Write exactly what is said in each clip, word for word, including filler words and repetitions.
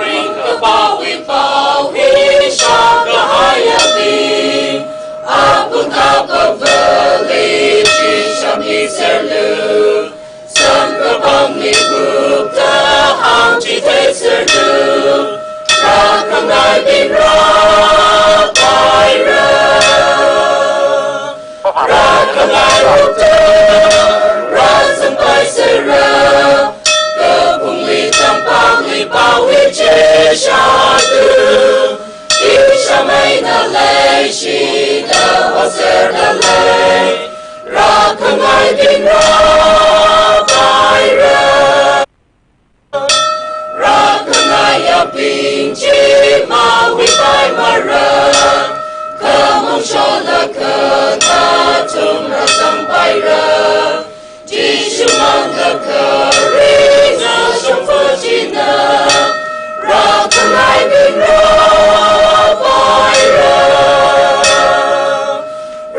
Ringkaphāwui pao hi shākahaiya bing, apung kapavali chi shāmiserlu, samkaphangli kupta hāngchitheitserlu, rākhangaibing rāpaira. Rākhangai kupta rāzangpaiserra, kapungli tampakli pao hi chishāda, ishāmeina leishida hoserdalei, rākhangaibing rāpaira. Rākhangaiyabing chi mawui paimara, khamong sholaga nathum rāzangpaira. Jishu mangda kharinga shongfa china, rākhangaibing rāpaira.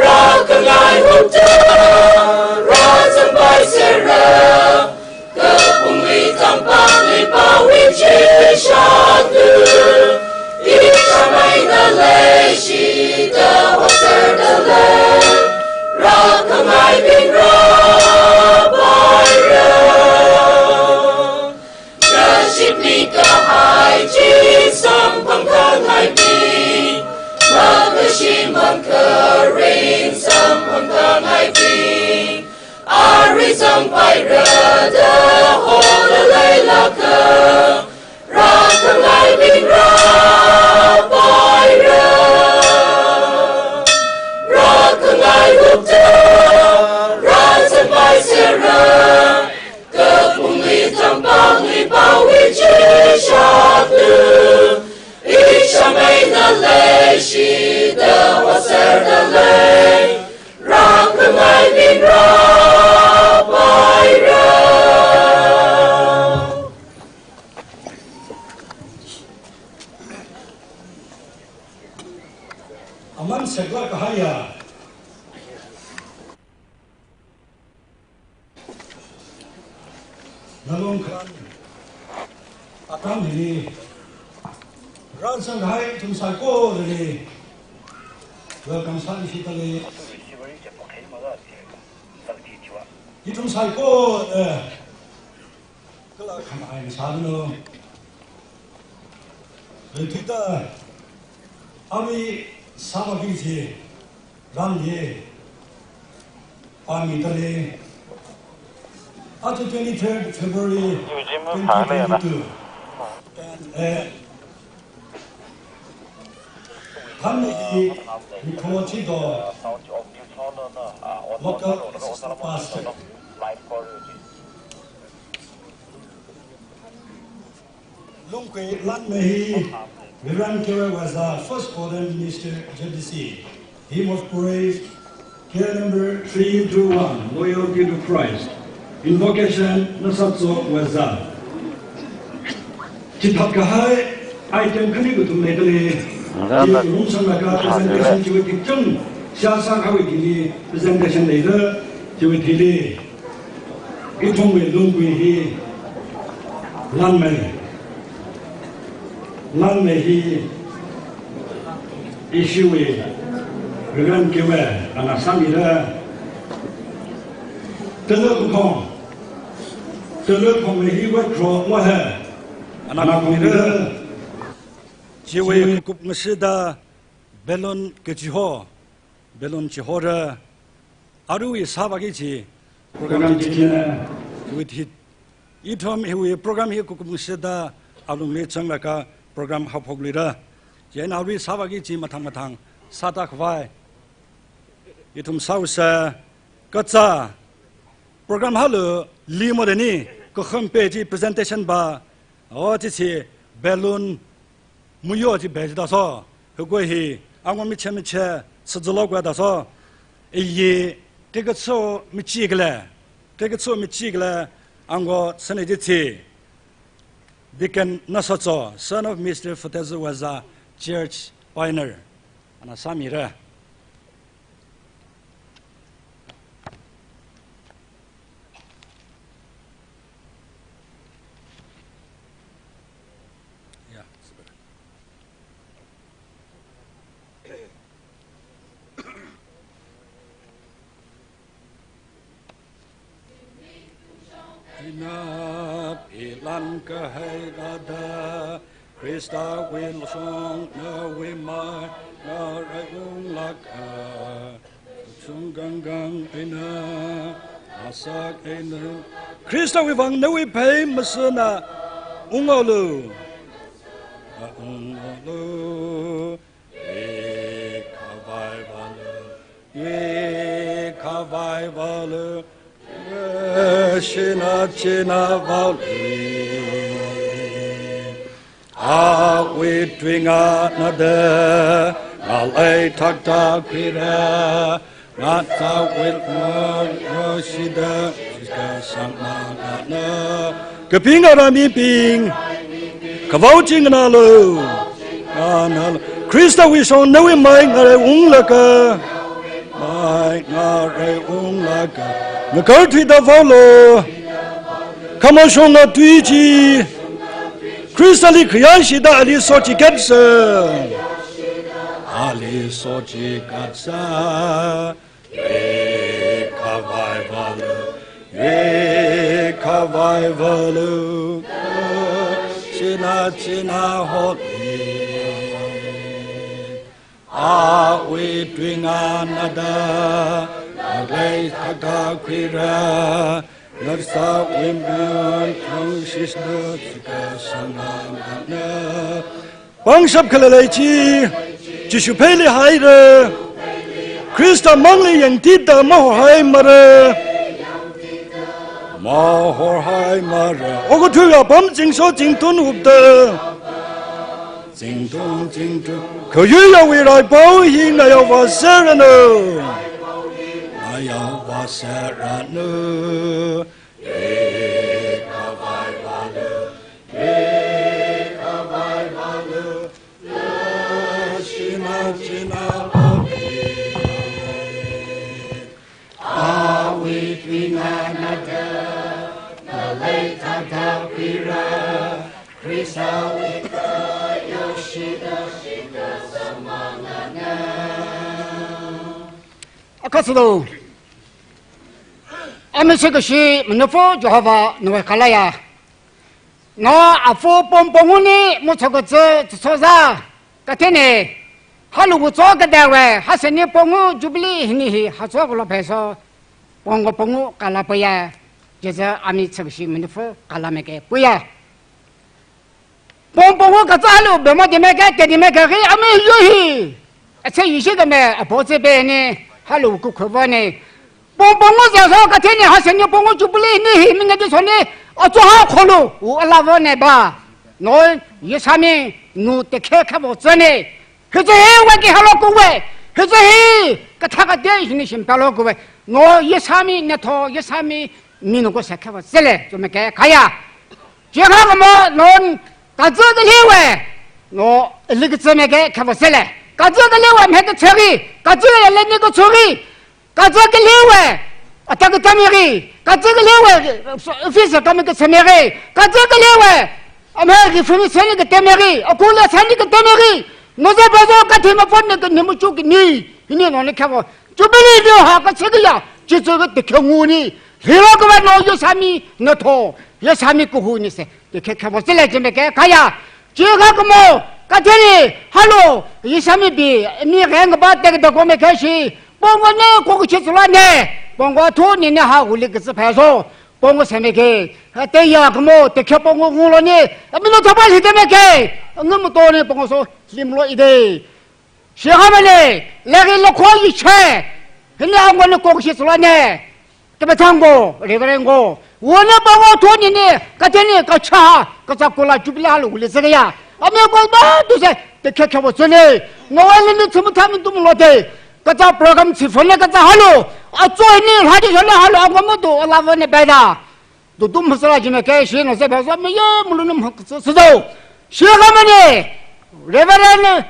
Rākhangai kupta rāzangpaiserra, kapungli tampakli pao hi chishāda, ishāmeina leishida hoserdalei, rākhangaibing rāpaira. Kashimli kahai chi samphangkhangaibing, makashimang kharing samphangkhangaibing, arui zangpaira da hoda leilāka, rākhangaibing rāpaira. Rākhangai kupta rāzangpaiserra, kapungli tampakli pao hi chishāda, ishāmeina leishida hoserdalei, rākhangaibing rāpaira. Aman seklāk kahaiya ngalung kharan atam hili rāzanghai ithum saikorali welcome sāmishi dalei. Ithum saikora, eh, kala khamahai masālu. Leithida, arui sāvāki kaji ram hi pāngmidalei. Aja twenty-third February twenty twenty-two. Eh, thanmeikha mikho chito local assistant pastor. Lungkui lanmei hi Reverend K Y Wazza, First Ordained Minister, J B C. Hymn of Praise, K L number three two one, Loyalty to Christ. Invocation, Nasatso Wazza. Chithātkahai item khani kathum leidalei. Rāna. Chi lungsanglaga presentation chiwui thikchang, seihā sākhavai thili presentation leira, chiwui thili. Ithumwui lungkui hi lanmei. Lanmei hi ishiwui Reverend K Y ana sāmira. Tala kukhong. Tala khongmei hi wet kro wahe. Ana khongmira. Chiwui kup ngashida balloon kachiho. Balloon chihora, arui sāvāki kaji program, program chi, chi, chiwui thili. Ithum hiwui program hi kukum shida alungli zanglaga program haophokluira. Chieina arui sāvāki kaji mathang mathang sāda khavai ithum sāusa. Kaja program halo li modani kakham pe chi presentation ba, o chi chi balloon muyo chi be chi da so. Hukui hi angwa miche miche sazalo kwa da so. Iyi Khikha cho michikhala, khikha cho michikhala, angko Sanitithi, Deacon Nasacho, son of Mister Fateza Waza, church pioneer. Ana sāmira. Yeah. Ina pilan kahai rada, Khristawui shong nawui mai ngareiunglakha, chungkangkang eina, asak eina, Khristawui vang nawui phei masāna unghaolu. Unghaolu. Yuikhavai vālu, yuikhavai vālu, shina china vālu. Awui tui nganāda, ngalei thakta khuira, ngatawui mo yoshida, shika sangmangana. Kaping ara mibing, kavao chi nganālu, nganālu. Khristawui shong nawui mai ngareiunglakha, mai ngareiunglakha, ngakarthuida vaolu. Khamashunga tui chi, Khristali khayāshida ali sochikatsa, ali sochikatsa. Yuikhavai vālu, yuikhavai vālu, shina china holi. Awui tui nganāda, ngalei thakta khuira, ngatawui mo yoshida, shika sangmangana. Pangshap khalalei chi, Jishu pheili haira. Khrista mangli yangtida mahorhaimara. Mahorhaimara. Okathuiwui apam zingsho zingtun hupda, zingtun zingtun, khayuiya wuirai pao hi ngayao vāserranu. Ngayao vāserranu. Yuikhavai vālu, yuikhavai vālu, shina china holi. Awui tui nganāda, ngalei thakta khuira, Khristawui mo yoshida, shika sangmangana. Akha sālu. Amishikashi manifo Jehovah nawui khalaya. Nawui apo Pongpongwuni machukazā, chitsozā, kathānni, halu wucho kadaiwui, hasani Pongwu Jubilee hini hi hacho kalo pheiso, Pongko Pongwu kala paya, jiza amishikashi manifo kala meke paya. Pongpongwu kazālu bema dime ke, ke dime ke, ke ami yu hi. Ache yushi kame, apo che beni, halu kukhuwa ni. Pongpongwu zaso kathānni hasani Pongwu Jubilee ni hi minga di soni, acho ha kholu, u ala vāne ba. Nawui yishāmina tekhe khavo zane. Hiche hi weki halo kuwe. Hiche hi kathā kate hini shimpalo kuwe. Nawui yishāmina tho, yishāmi mi noko sekhe vāzale, chumeke khaya. Chikha kamo, nawui kazā kaliwui, nawui likazā meke khe vāzale. Kazā kaliwui meke chari, kazā leni kachuri, kazā kaliwui, ata katamiri, kazā kaliwui, office kami kasamiri, kazā kaliwui, amheki fumi sani katamiri, akula sani katamiri, noza bazo kathima phone ni kani muchukini, hini nawui khe vā. Jubilee ni ha kachikaya, chichu katekhe nguni, hilo kava nawui yishāmina tho, yishāmi kuhuni se, tekhe khe vāzale jimeke khaya. Chikha kamo, kathānni, halu, yishāmi bi, mi reng ba tek da kome kashi, Pongko ne kokashi chulane, Pongko thuni ne ha huli kazi phaiso, Pongko semeke, ha teya kamo, tekhe Pongko ngulo ne, amino thapa li temeke, ngam to ne Pongko so, limlo ide. Shihamane, lagi lokho yiche. Hini angone kokashi chulane. Tebe thangko, Reverend ko. Wona Pongko thuni ne, kathānni kacha, kacha kula Jubilee halu kule sekaya. Ami ko ba tu se, tekhe khe vāzane. Ngawale ni thumu thamu tumlo de. Kacha program chi phone kacha halu. Achoini hadi shana halo agwa matu alava ne beda. Tutum masala jina ke shi na se basa me ye mulu num haksa sado. Shi ka mane. Reverend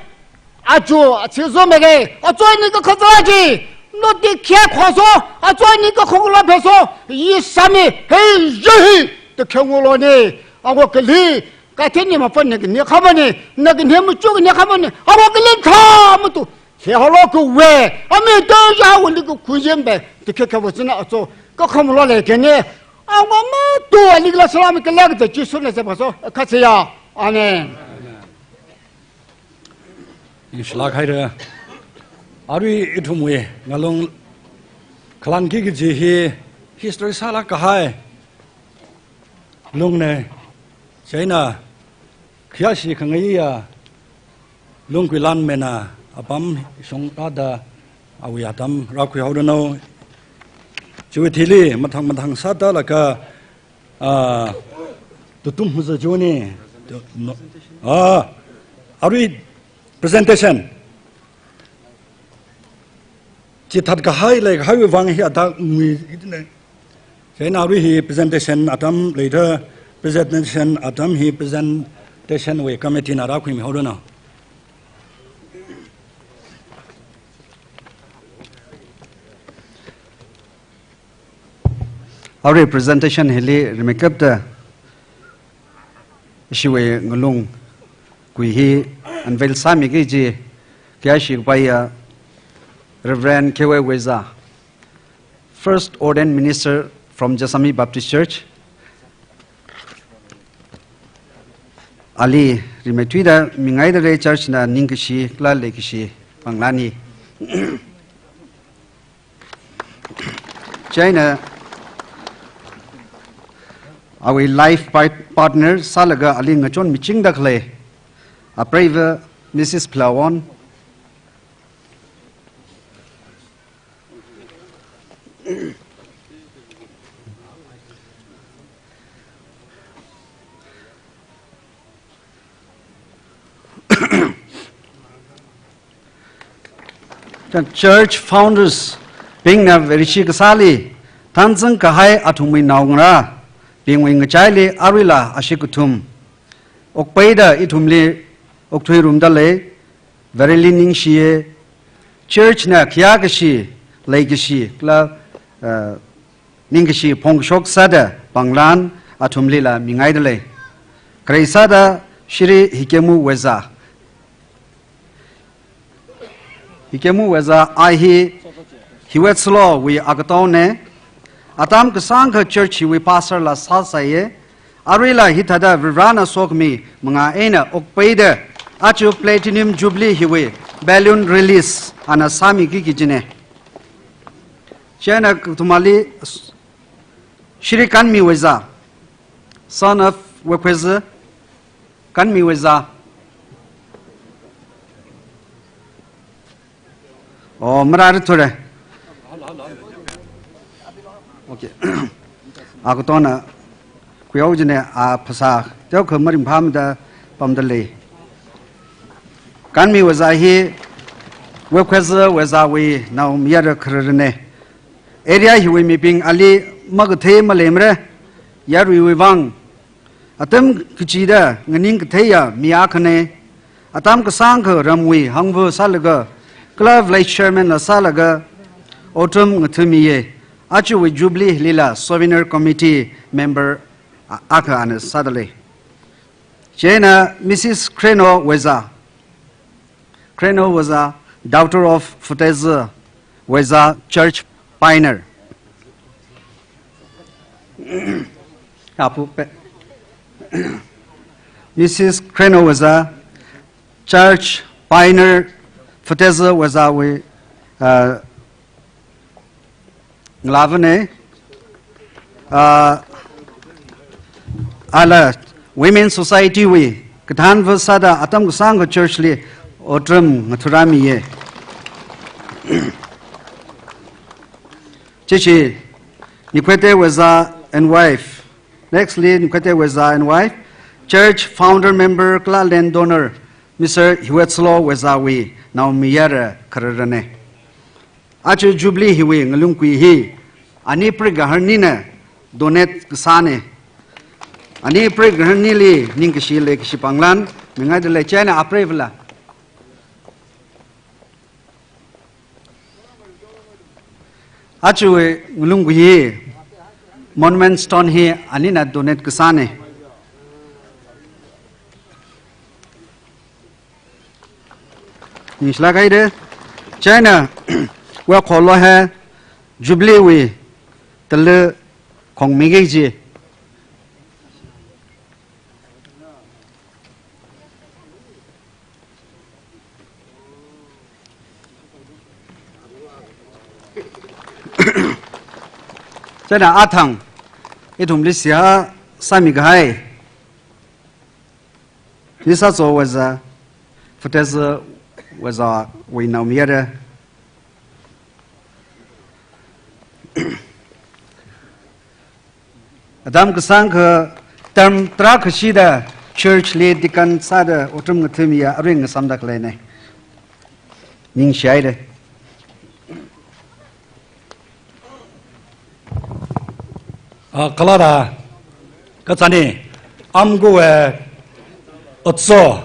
achu achi zo me ke. Achoini ka khazala ji. No ti khe khoso. Achoini ka khongla pheso. Yi sami. Hey, yehi. Te khe ngolo ne. Agwa kali. Katheni mafan ne kine khamane, na kine muchu kine khamane, awa kile khamatu. He holo kuwe, ami to ya wali ku kuyem be, te khe kha wazina acho, ka khamlo le kene, awa matu alikla salam ke lek te Jisu ne se baso, khaseya. Amen. Ishla khaira. Arui ithumwui ngalung khalan ki kiji hi history sālāk kahai lung ne, chieina khayāshi khangaiya lungkui lan mena apam shong rāda awui atam rākhui haoranu. Chiwui thili mathang mathang sāda laga, ah, tutum huza juni. Tu-, no, ah, arui presentation. Chithat kahai lei kahaiwui vang hi atak ngui itne. Chieina arui hi presentation atam later, presentation atam hi presentation wui committee na rākhuimi haoranu. Arui presentation hili rimeikapta ishiwui ngalungkui hi unveil sāmiki kaji khayāshi kapaiya Reverend K Y Weza, First Ordained Minister from Jessami Baptist Church. Ali rimeithuida mingaida re church na ningkashi kala leikashi panglani. Chieina awui life part-, partner sālaga ali ngachonmichingda khalei apreiva Missus Phalawon. Church founders bingna Vareshi kasāli thanzang kahai athumwui naongarābingwui ngachaili aruila ashee kathum okpeida ithumli okthuirumda lei. Vareli ningshiye. Church na khayākashi, leikashi kala, uh, ningkashi phongshok sāda panglan athumlila mingaida lei. Khare sāda Shri Hikemu Weza. Hikemu Weza a hi Hiwetsalo wui akatao ne. Atam kasāngkha church hiwui pastor la sāsāye. Aruila hithāda Varivarana sokhami manga eina okpeida aja Platinum Jubilee hiwui balloon release ana sāmiki kajine. Chieina kathumali Shri Kanmi Weza, son of Wekhweza, Kanmi Weza. Oh, marāra thure. Okay. Akatona khuihao jine, a phasā teokha maringphāmada pamda lei. Kanmi Weza hi Wekhweza Wezawui naomayara khararane. Area hiwui mibing ali makathei maleimara, yaruiwui vang atam kachida nganing katheiya mi akhane. Atam kasāngkha ramwui hangva sālaga, kala village chairman la sālaga, otram ngathamiye. Ajawui Jubilee lila souvenir committee member a-, akha ana sāda lei. Chieina Missus Kreno Weza. Kreno Weza, daughter of Futeza Weza, church pioneer. Apu pe. Missus Kreno Weza, church pioneer, Futeza Wezawui, uh, ngalāvane, ah, ala Women Society wui kathānva sāda atam kasāngkha church li otram ngathurāmiye. Chichi, Nikhwete Weza and wife. Next li, Nikhwete Weza and wife. Church founder member kala land donor, Mister Hiwetsalo Wezawui naomayara khararane. Aja Jubilee hiwui ngalungkui hi ani preigaharnina donate kasāna. Ani preigaharnili ningkashi leikashi pānglan mingaida lei china apreivala. Ajawui ngalungkui hi Monument Stone hi anina donate kasāna. Ningshilāk haida, china wui kholo ha Jubilee wui tala khongmi kaji. China athang ithumli seihā sāmi kahai Nisa Zo Waza, Fateza Waza wui naomayara. Atam kasāngkha term tarākhashida church li deacon sāda otram ngathamiya aring ngasamda khaleina. Ningshi haida. Ah, kala da, kachani, amgu e, otso,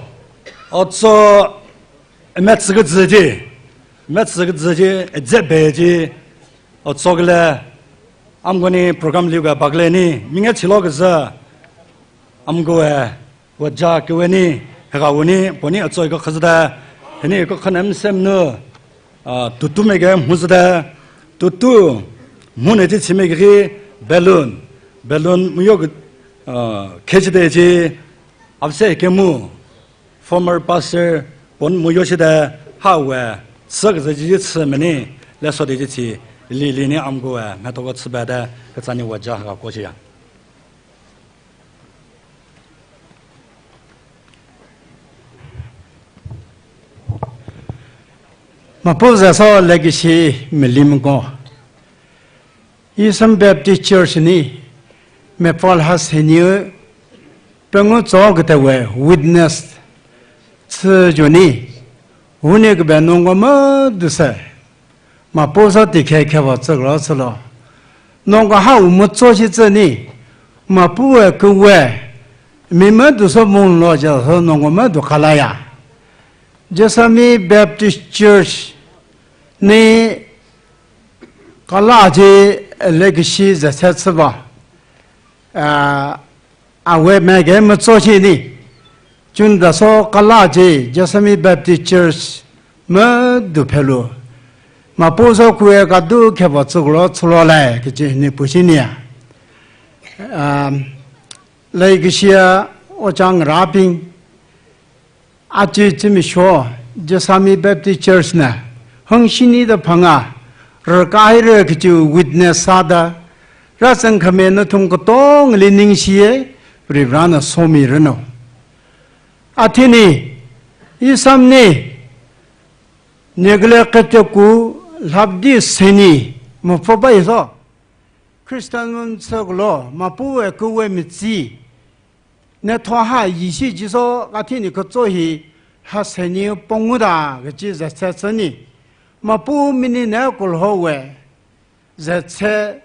otso, emet saka ziji, emet saka ziji, ezebe ji, otso kala, amgu ni program liuga bagle ni, minga chilo kaza, amgu e, Waja kawui ni, haka wuni, poni atsoi ko khazada, hini ko khanam semnu, ah, tutu mega muzada, tutu, mune ji chimega ki balloon, balloon muyo, ah, kechide ji, apse kemu, former pastor, pon muyo shida, hawe, sak zaji chimani, leso de ji chi, li li ni amgu e, matoko chibada, kachani waja haka kojiya. Mapu zaso legacy milim ko. Isam Baptist Church ni mepol has heniu pengu cho katawe witness tsu juni. Wuni kabe nungko ma duse. Mapu so tikhe khewa tsaklo tsalo. Nongka ha umu tso shi tsani. Mapu we kuwe. Mi madu so munglo ja so nongka madu khalaya. Jessami Baptist Church ni kala ji legacy za set saba. Ah, Awe mege matso shini. Chunda so kala ji, Jessami Baptist Church madu phelu. Mapu so kuwe kadu khewa tsuklo tsulo lai, kaji ni pushini ya. Um, legacy a ochang raping. Achi chimi sho, Jessami Baptist Church na, hangshini da phanga, rakaire kachi witness sāda, rasang khame nathum katongli ningshiye, Varivarana somi rano. Athini, isam ni, negle kete ku, lhapdi seni, mafoba iso. Christian mun tsaklo, mapu we kuwe mitsi, ne thoha yishi jiso kathini kacho hi haseni ponguda kachi zatse tsani. Mapu mini ne kulho we. Zatse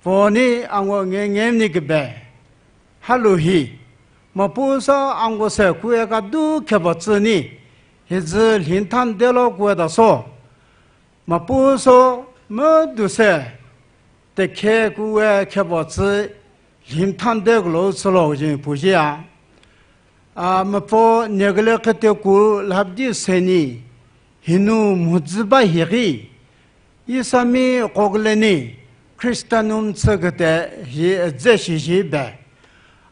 poni ango nge ngem ni kebe. Halu hi. Mapu so ango se kuwe kadu khewa tsani. Hizi linthan delo kuwe da so. Mapu so madu se. Tekhe kuwe khewa tsi limthan de kulo tsalo jing pujiya. A, mapo negle kete ku lhapdi seni, hinu mudziba hiri, isami kogle ni, Christianum tsakate hi ze shi shi be.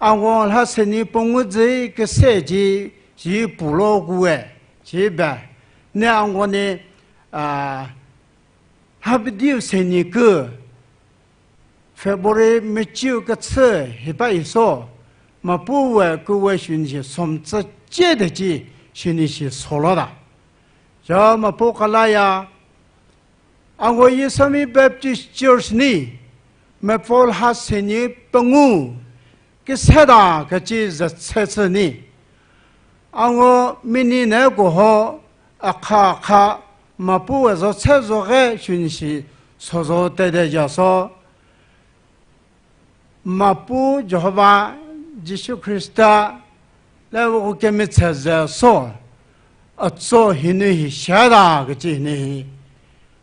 Angong lha seni pongu zi kese ji, ji pulo kuwe, ji be. Ne angong ni, a, Hapdiu seni ke February machiu katse hipa iso, mapu we kuwe shun shi som tsa che de chi shini shi solo da. Ja mapu kalaya, ango Isami Baptist Church ni, mapol ha seni pangu, kiseda kachi zatse tseni. Ango mini ne kuho, akha akha, Mapuwui zotse zoke shunshi sozo tete jaso, Mapu Jehovah Jishu Khrista lewa kukemi tse zeso, azo hinui hi shada kachi ni hi,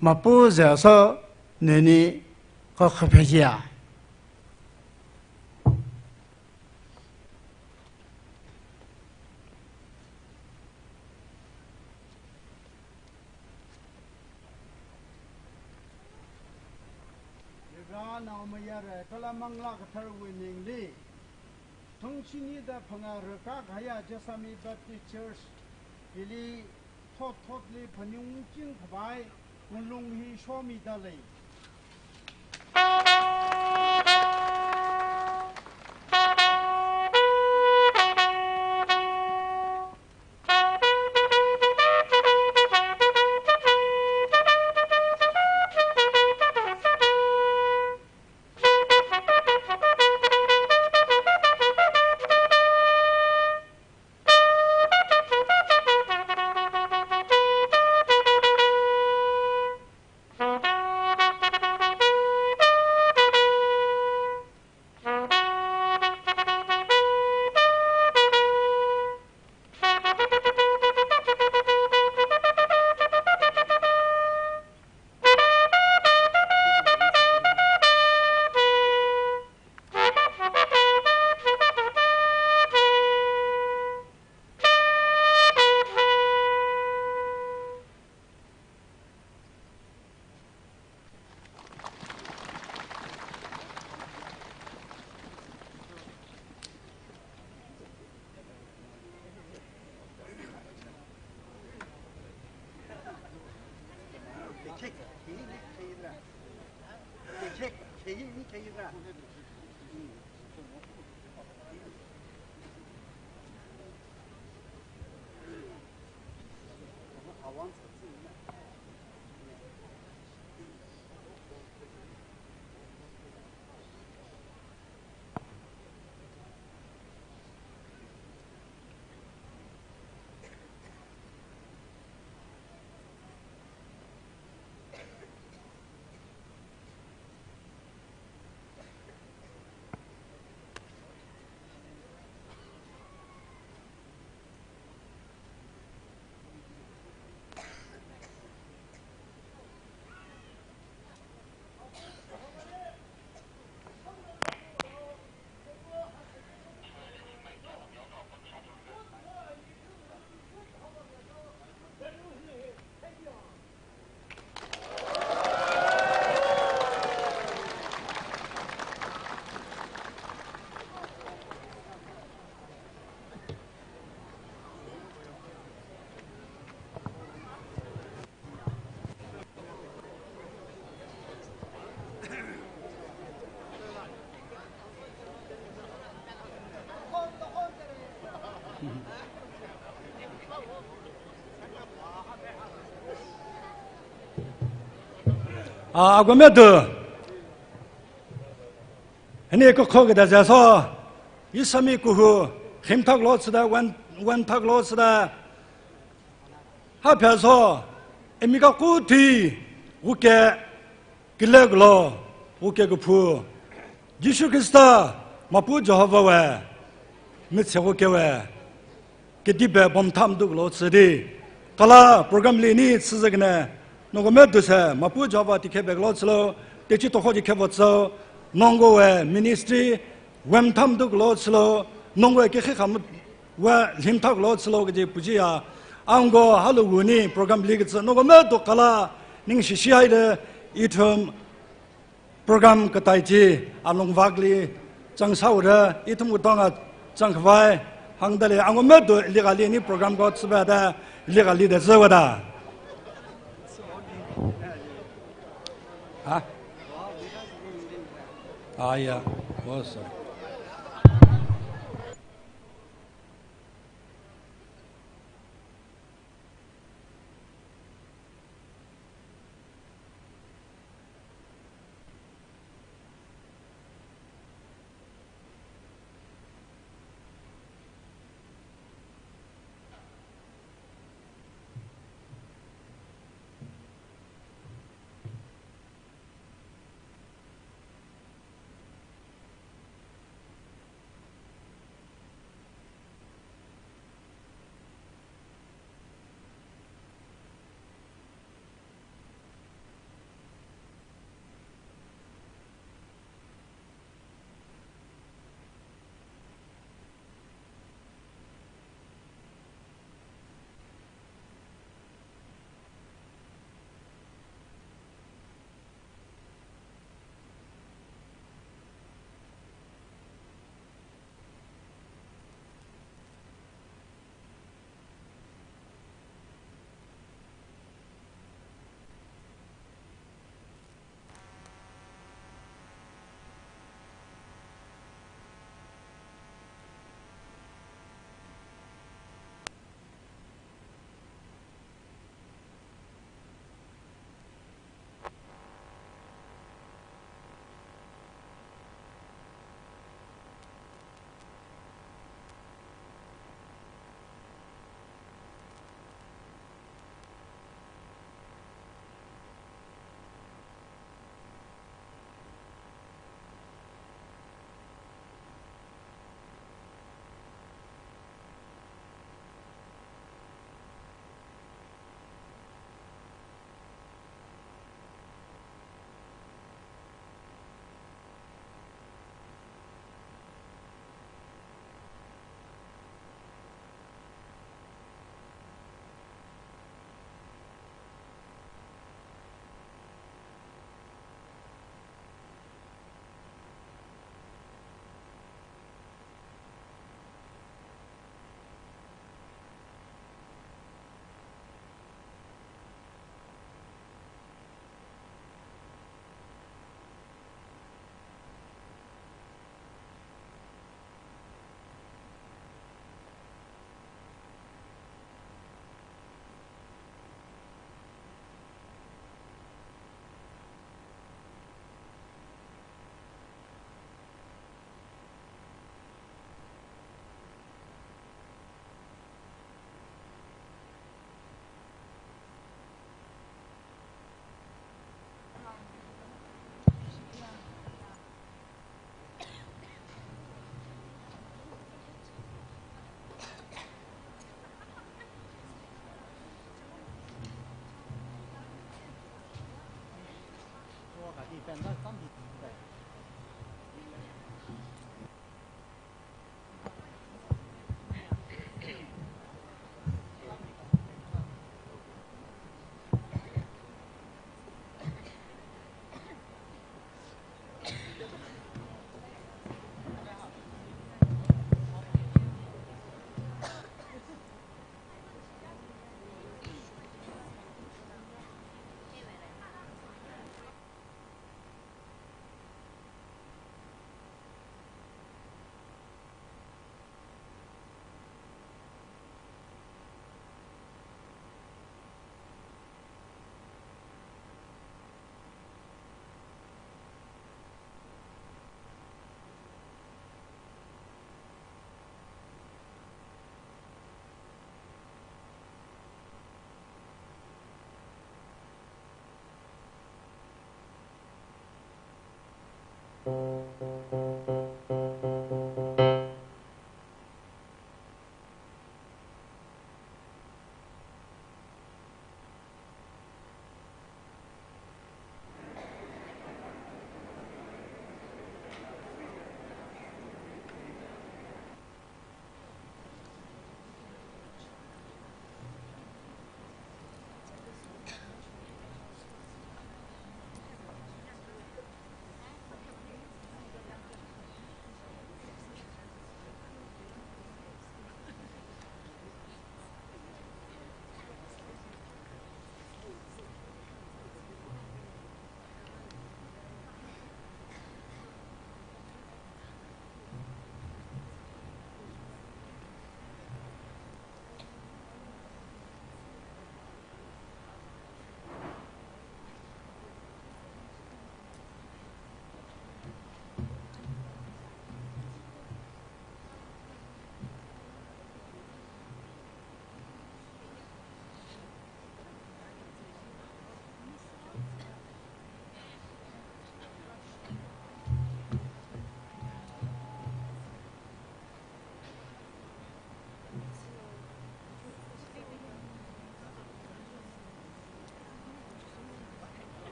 Mapu zeso nini kakhapeya. Yaga naomayara kala Manglā Katharawui mingli, thongshini da phangā rākahaiya Jessami Baptist Church hili thot thotli phaningungching khavai ngalung hi shomida lei. Ah, agome do. Ani kakho kada jaso, Jessami kuhu, himthaklo sida, wan, wanthaklo sida. Haphaso, emika kuti, uke, kileklo, uke kuphu. Jishu Khrista, Mapu Jehovah we, mitse uke we. Kidi be bom tham duklo tsidi. Kala program li ni tsizakne. Nongo me duse, Mapu Jehovah tikhe beklo tsilo. Techi tokho ji khe botso. Nongo we ministry, wem tham duklo tsilo. Nongo we kikhe kham we lim thaklo tsilo kaji pujiya. Ango halu wuni program li kitsa. Nongo me do kala. Ningshishi haide. Ithum program katai chi alungvakli chang saura, ithum utong a chang khavai hangda lei, ango me do likali ni program ko tsubada likali da tsawada. Ha? Ah, yeah. Oh, sorry.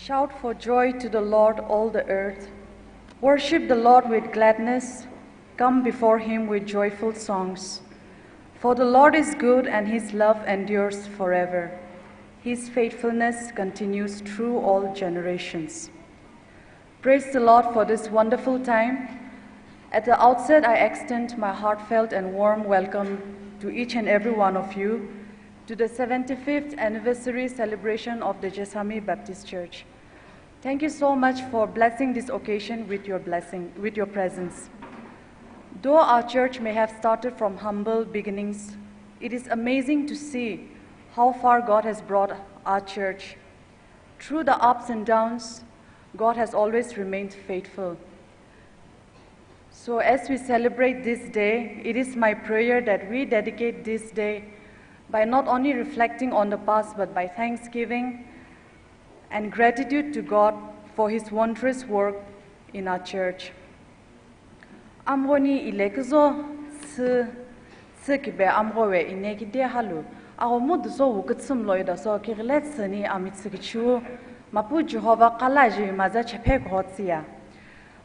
Shout for joy to the Lord, all the earth. Worship the Lord with gladness. Come before him with joyful songs. For the Lord is good, and his love endures forever. His faithfulness continues through all generations. Praise the Lord for this wonderful time. At the outset, I extend my heartfelt and warm welcome to each and every one of you to the seventy-fifth anniversary celebration of the Jesami Baptist Church. Thank you so much for blessing this occasion with your blessing, with your presence. Though our church may have started from humble beginnings, it is amazing to see how far God has brought our church. Through the ups and downs, God has always remained faithful. So as we celebrate this day, it is my prayer that we dedicate this day by not only reflecting on the past, but by thanksgiving and gratitude to God for his wondrous work in our church. Amroni ile kazo, si, si kibe amrowe ine kide halu. Aro mudu so wu katsum loi da so, kiklet sini amitsi kichu. Mapu Jehovah kala ji maza chepe ko tsiya.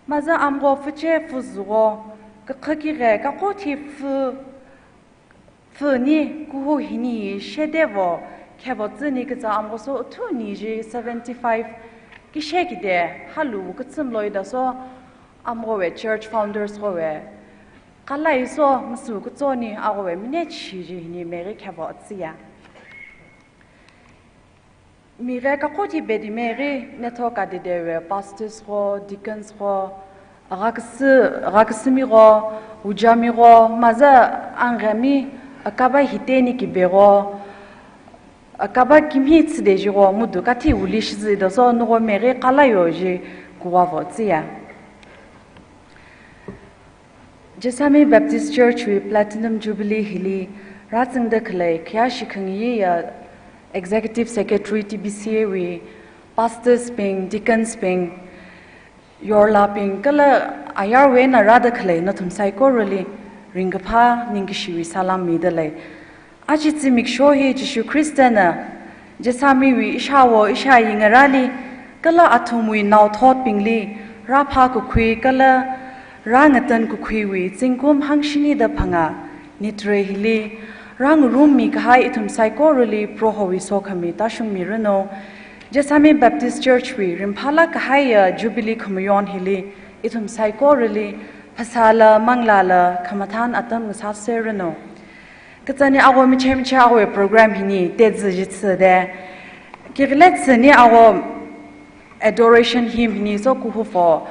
Maza amro fuche fuzuro, kakha kire, kako thi fu, fu ni kuhu hini shede vo, kebo tsini kaza amro so tu ni ji seventy-five kishe kide, halu katsum loi da so, amrowe church founders rowe. Kala iso, masu kutso ni, arowe mine chi ji hini meri kebo tsiya. Mire kakoti bedi meri, netho kadide we, pastors ho, deacons ho, rakasi, rakasimi ho, ujami ho, maza angrami, akaba hiteni kibe ho, akaba kimhi tside ji ho, mudu kati uli shizi da so, nuho meri kala yo ji, kuwa vo tsiya. Jesami Baptist Church wui Platinum Jubilee hili rāzangda khalei khayāshi khangayi ya Executive Secretary T B C A wui, pastors bing, deacons bing, yorlabing, kala ayarwui eina rāda khalei nathum saikorali ringkaphā ningkashiwui salam mida lei. Aja zimiksho hi Jishu Khristana, Jesamiwui ishāwo ishāyi ngarāli, kala athumwui naothotbingli, rāphā kakhui kala rāngatan kakhuiwui zingkum hangshini da phangā, nitre hili, rāngarummi kahai ithum saikorali Prohowui sokhami tāshungmi ranu, Jesami Baptist Church wui ringphālāk kahaiya Jubilee khamayon hili, ithum saikorali, phasāla, manglāla, khamathān atam ngasāser ranu. Kachāni awo michemiche awo program hini, tezi jitsi de. Kiklet sini awo adoration hymn hini so kuhu fo.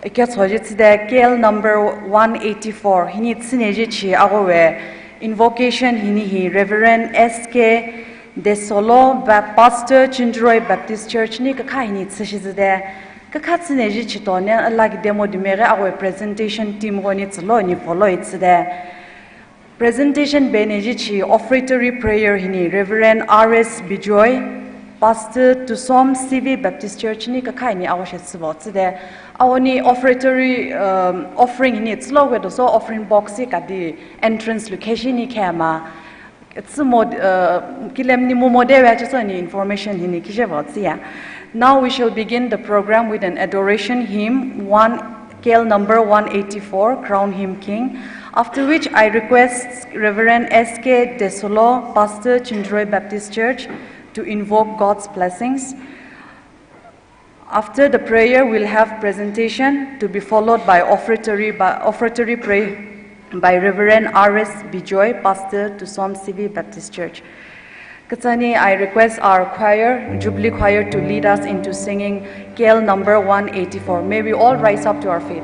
Iketso jitsi de, K L number one eighty-four. Hini tsine jichi awo we invocation hini hi Reverend S K Desolo, Ba-, Pastor Chindroi Baptist Church ni kakha hini tsishi zide. Kakha tsine jichi to ne alagi demo dimere awo presentation team ho ni tsilo ni follow itsi de. Presentation bene jichi offertory prayer hini Reverend R S Bijoy, Pastor Tusom C V Baptist Church ni kakha hini awo she tsibo tside. Awo ni offertory, um, offering hini tsilo we doso offering box hi kadi entrance location ni kema. Tsimo, uh, kilem ni mumo de we achiso ni information hini kishe bo tsiya. Now we shall begin the program with an adoration hymn one K L number one eighty-four, Crown Him King, after which I request Reverend S K Desolo, Pastor Chindroi Baptist Church, to invoke God's blessings. After the prayer, we'll have presentation to be followed by offertory, by, offertory prayer by Reverend R S Bijoy, Pastor Tusom C V Baptist Church. Kachāni, I request our choir, Jubilee Choir, to lead us into singing K L number one eighty-four. May we all rise up to our feet.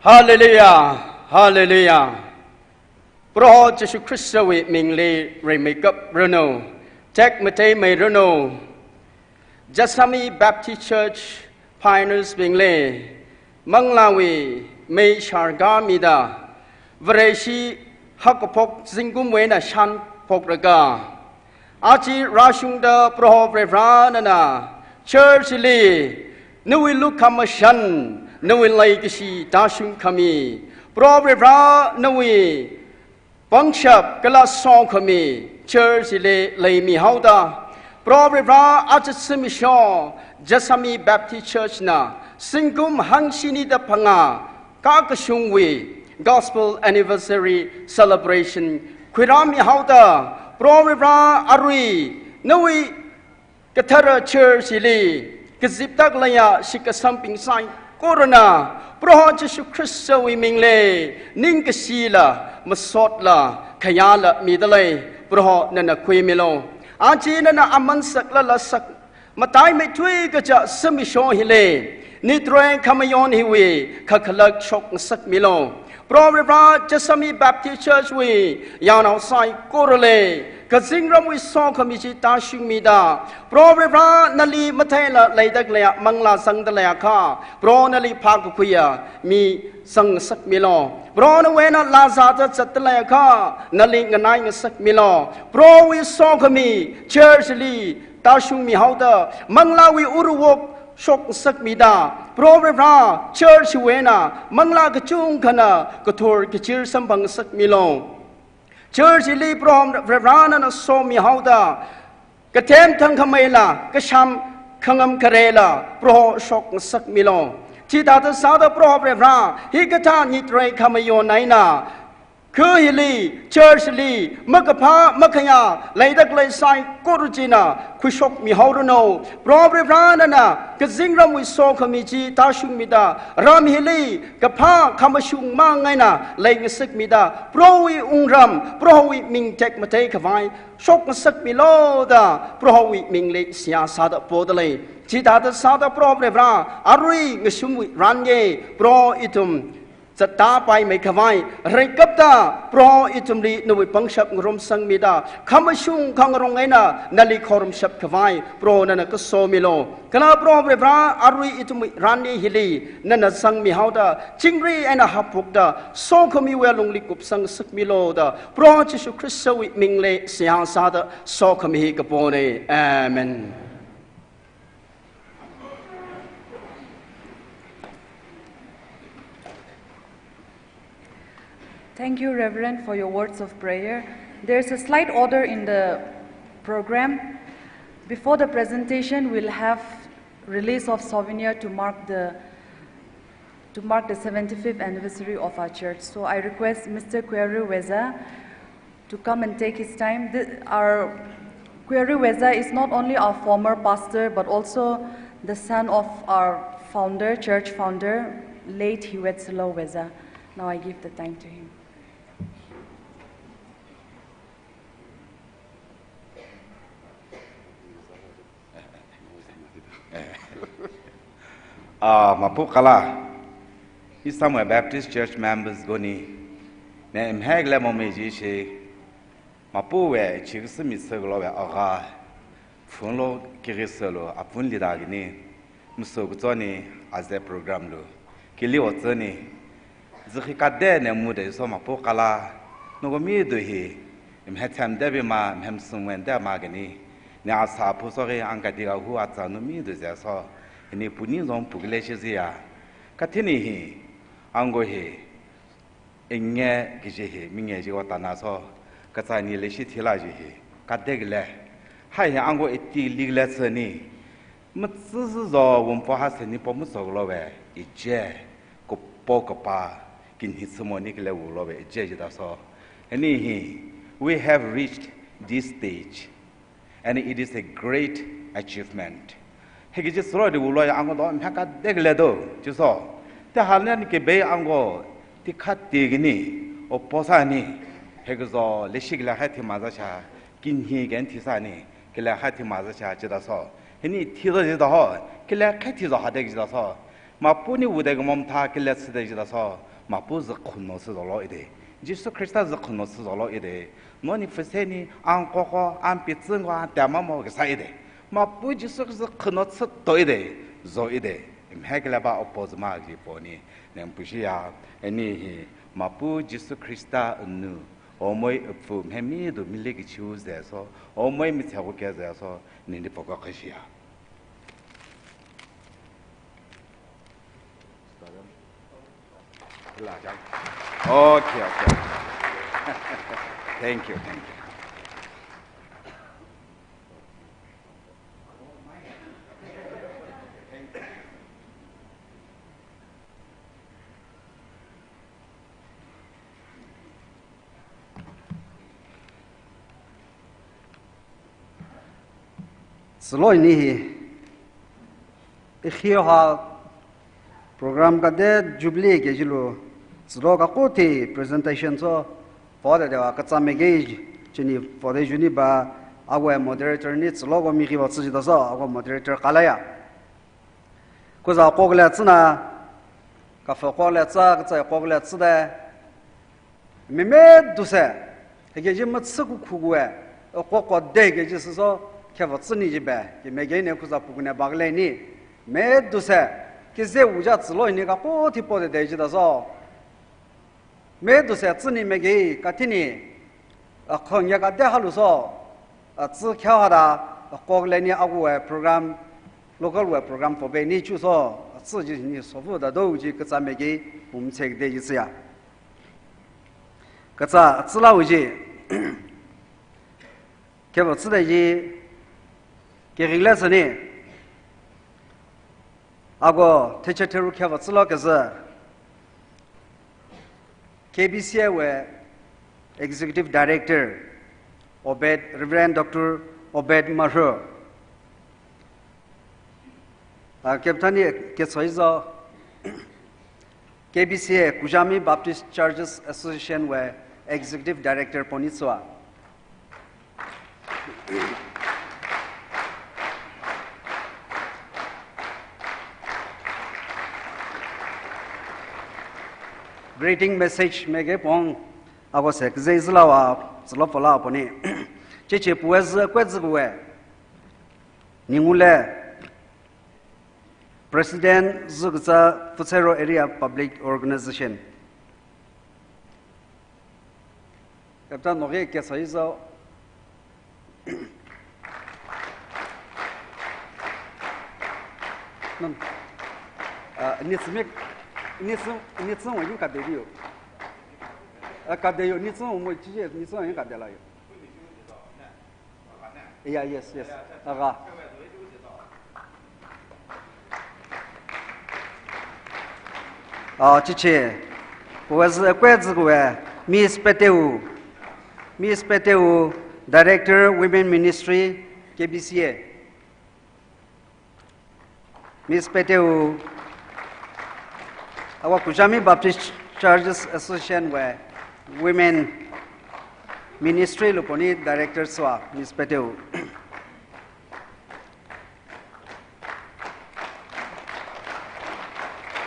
Hallelujah, hallelujah. Proho Jesu Khristawui mingli rimeikap ranu, tekmatei meiranu. Jessami Baptist Church pioneers bingli, manglāwui mei sharga mida, Vareshi haokaphok zingkumwui eina shanphokraga, aja rāshungda Proho Varivara nana church li nawui lukhamashan, nawui leikashi tāshungkhami, Proho Varivara nawui pangshap kala sokhami church li leimihaoda, Proho Varivara aja zimiksho Jessami Baptist Church na zingkum hangshini da phangā kakashungwui Gospel Anniversary Celebration khuirāmihaoda, Proho Varivara arui nawui kathara church li kaziptak leiya shitkasangbing saikorana Proho Jesu Khristawui mingli ningkashila, masotla, khayāla midalei. Proho nana khuimilu. Aja nana aman saklala sak mataimeithui kaja zimiksho hili, nitroi khamayon hiwui kakhalat shokngasakmilu. Proho Varivara Jessami Baptist Church wui yaonao saikorali kazingramwui sokhami chi tāshungmida, Proho Varivara nali matheila leidakleiya manglā zangdaleiakha, Proho nali phākakhuiya mi zangngasakmilu. Proho nawui eina laa zāda zatdaleiakha, nali nganaingasakmilu. Prohowui sokhami church li tāshungmihaoda, manglāwui ura wok shokngasakmida, Proho Varivara church wui eina manglā kachungkhana kathor kachir samphangngasakmilu. Church li Proho Varivara nana somihaoda, kathem thangkhameila, kasham khangam kharela Proho shokngasakmilu. Chithāda sāda Proho Varivara, hikathā nitroi khamayon eina, kha hili, church li, makaphā makhayā leidalei saikora china khuishokmihaoranu. Proho Varivara nana kazingramwui sokhami chi tāshungmida, ram hili kaphā khamashung mang eina leingasakmida, Prohowui wungram, Prohowui ming tekmatei khavai shokngasakmilu da Prohowui mingli seihā sāda podalei. Chithāda sāda Proho Varivara, arui ngashumwui ranli Proho ithum zattāpaimei khavai, reikapta Proho ithumli nawui pangshap ngarumsangmida, khamashung khangarong eina nali khorumshap khavai Proho nana kasomilu. Kala Proho Varivara, arui ithumwui ranli hili nana zangmihaoda, chingri eina haophokda, sokhamiwui alungli kupsangngasakmilu da Proho Jesu Khristawui mingli seihā sāda sokhami hi kapona. Amen. Thank you, Reverend, for your words of prayer. There's a slight order in the program. Before the presentation, we'll have release of souvenir to mark the, to mark the seventy-fifth anniversary of our church. So I request Mister Kweru Weza to come and take his time. The, our Kweru Weza is not only our former pastor, but also the son of our founder, church founder, late Hiwetsilo Weza. Now I give the time to him. Ah, mapu kala, East Siam Baptist Church members koni, ne mhek le mo me ji she, mapu we chik simi se lo we aga, phun lo kiri se lo, a phun li da gini, muso kutsoni, a ze program lo, kili o tsoni, zikhi kade ne mu de so mapu kala, no ko mi do hi, mhe them de bi ma, mhe sung wen de ma gini, ne a sa phu so ri ang ka di ga hu a tsa no mi do ze so, ni pu ni zong pu le shi zi ya. Kathini hi, ang go hi, inge kiji hi, minge ji wa ta na so, katsa ni le shi thila ji hi, kade le. Hai hi ang go iti li le tsani, matsu zu zo wun po ha se ni po mu zo lo we, ije, ko po ko pa, kin hi sumo ni kile wu lo we, ije ji da so. Ni hi, we have reached this stage. And it is a great achievement. Heki ji suro di ulo ya ang go do mhaka dek le do, ji so. Te hal ne ke be ang go ti khat ti gini, o posa ni, heki zo le shik le hai ti ma za cha, kin hi gen ti sa ni, ke le hai ti ma za cha, ji da so. Hini ti zo ji da ho, ke le khai ti zo ha dek ji da so. Mapu ni u dek mom tha, ke le tsi dek ji da so. Mapu zikkhun no sāzolo ide. Jisu Khrista zikkhun no sāzolo ide. Noni fuseni ang koko, ang pitsing ko, ang temamo kasā ide. Mapu Jisu Khrista zikkhun no sāto ide. Zo ide. Mhekle ba opo zima ji poni. Nang pushi ya, ani hi Mapu Jisu Khrista nu. Omoi apfu mhemi du mili kichiu zeso. Omoi mithe ko ke zeso. Nini poko kashiya. Okay, okay. Thank you, thank you. Silo ini hi, ihi ha program kade Jubilee ke jilu, silo kakuthi presentation so, for the dewa katsame ke jini for the juni ba, awe moderator ni silo ko mi ki ba tsi jida so, awe moderator kalaya. Kuza kokle tsina, kafa kokle tsa, katsa kokle tsida. Mimeduse, heke ji matsi kukhugue, koko de ke ji siso, keva tsini ji be, ke mege ne kuza pukune bagle ni. Meduse, ke ze uja tsilo ni kakuthi po de de ji da so. Meduse tsini mege kathini, akhong ya kade halu so, atsi kya hada, akok leni agu e program, local we program for be ni chu so, atsi ji ni so fu da do ji katsa mege, um chek de ji siya. Katsa, atsi lau ji, keva tsida ji, ke ringle sani, ago, theche theru keva tsilo kaza, K B C A we Executive Director, Obed, Reverend Doctor Obed Mahru. Ah, Captain ni ke soi zo, K B C A, Kujami Baptist Churches Association we Executive Director ponitswa. Greeting message mege pong, ago se kze zlawa, zlo pola poni. Cheche puwe zi kwe zi kuwe. Ningule, President Zukza Pfutsero Area Public Organization. Kapta noge ke soi zo. Nan. Ah, nitsumik, nitsum, nitsum wa yin kade yo. Ah, kade yo, nitsum mo chiche, nitsum wa yin kade la yo. Yeah, yes, yes. Aga. Ah, chiche. Waz kwez kwe Miss Peteu. Miss Peteu, Director, Women Ministry, K B C A. Miss Peteu, awa Kujami Baptist Churches Association we Women Ministry luponi Director swa, Miss Peteu.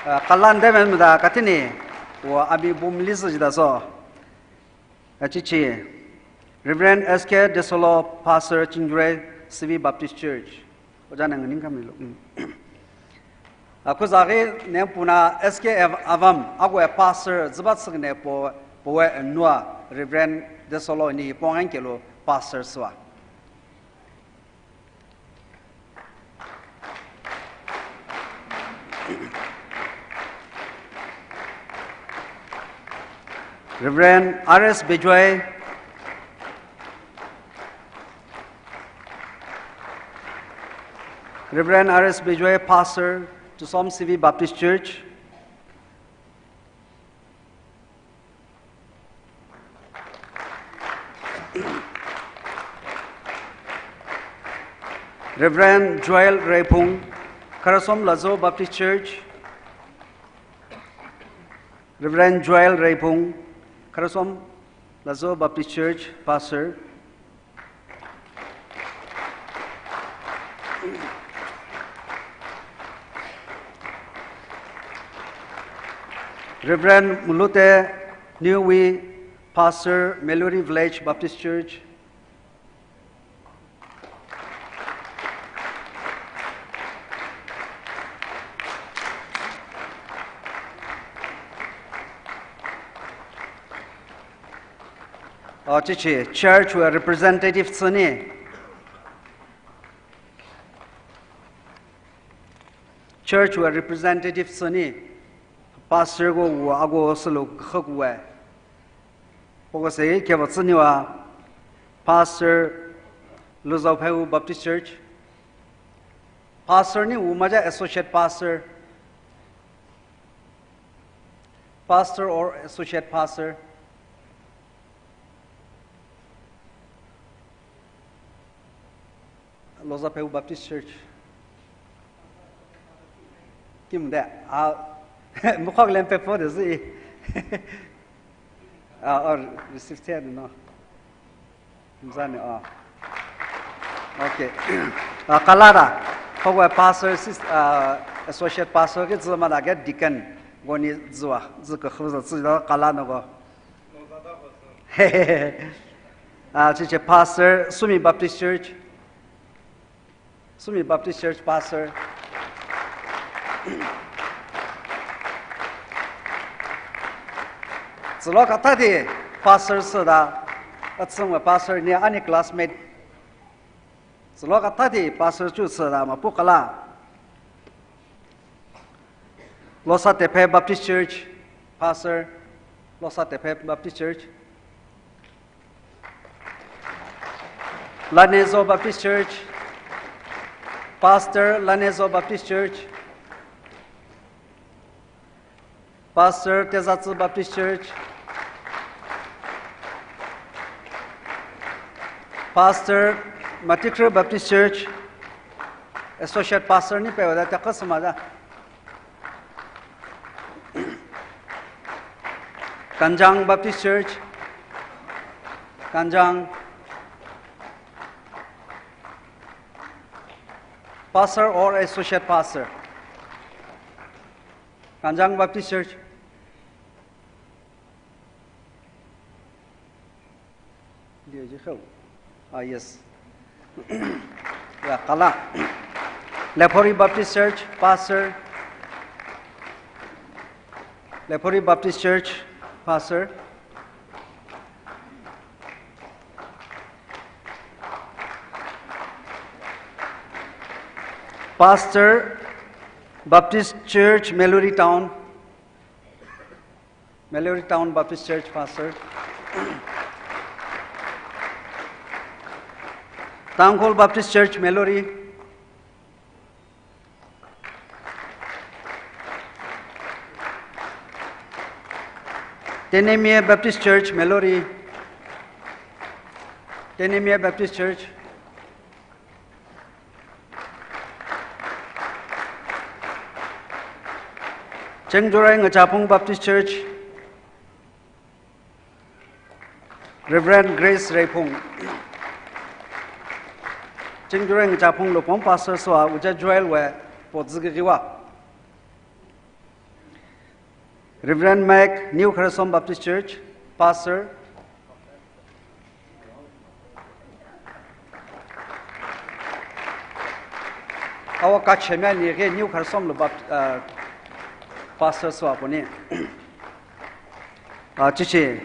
Ah, kalan deven muda katini, wa ami bum lizu jida so. Achichi, Reverend S K Desolo, Pastor, Chinjure C V Baptist Church. Oja nang ning kami lo. Mm. Aku zagi neng puna S K Av-, Avam, aku e pastor, zibat sikne po, po e nua, Reverend Desolo ni pongan kelo pastor swa. Reverend R S Bejwai, Reverend R S Bejwai, Pastor, Tusom C V Baptist Church. Reverend Joel Reipung, Kharasom Lazo Baptist Church. Reverend Joel Reipung, Kharasom Lazo Baptist Church, Pastor. Reverend Mulute Niwui, Pastor, Meluri Village Baptist Church. Oh, chichi, church wui representative sani. Church wui representative sani. Pastor ko wu ako salo khak wui. Poko se ke ba tsini wa. Pastor Luzau Pheu Baptist Church. Pastor ni wu maja associate pastor. Pastor or associate pastor. Luzau Pheu Baptist Church. Kim de, ah, mukhok lem pe po de zi. Ah, or receive ten no. Mzani, ah. Okay. Ah, kala da. Poko pastor, sis-, ah, associate pastor ke zima da ke deacon. Koni ziwa, zi ke khuza zi da kala no ko. Ah, chichi Pastor, Sumi Baptist Church. Sumi Baptist Church Pastor. Zilo kathāda Pastor sāda, atsungwa Pastor ni ani classmate. Zilo kathāda Pastor chu sāda mapu kala. Losa Tepe Baptist Church, Pastor, Losa Tepe Baptist Church. Lanezo Baptist Church, Pastor, Lanezo Baptist Church. Pastor, Tezatsu Baptist Church. Pastor, Matikre Baptist Church. Associate Pastor ni pe wada takasuma da. Kanjang Baptist Church. Kanjang. Pastor or Associate Pastor. Kanjang Baptist Church. Dia je kau. Ah, yes. Ya, kala. Lephuri Baptist Church, Pastor. Lephuri Baptist Church, Pastor. Pastor, Baptist Church, Meluri Town. Meluri Town Baptist Church Pastor. Tangkhul Baptist Church, Meluri. Tenemia Baptist Church, Meluri. Tenemia Baptist Church. Chengjorai Ngachapung Baptist Church, Reverend Grace Reiphung. Chengjorai Ngachapung Lupong Pastor swa uja Joel wui potziki kiwa. Reverend Mac, New Kharsom Baptist Church, Pastor. Awo kachemya ni ke New Kharsom lo Bapt-, uh, Pastor swa puni. Uh, chichi,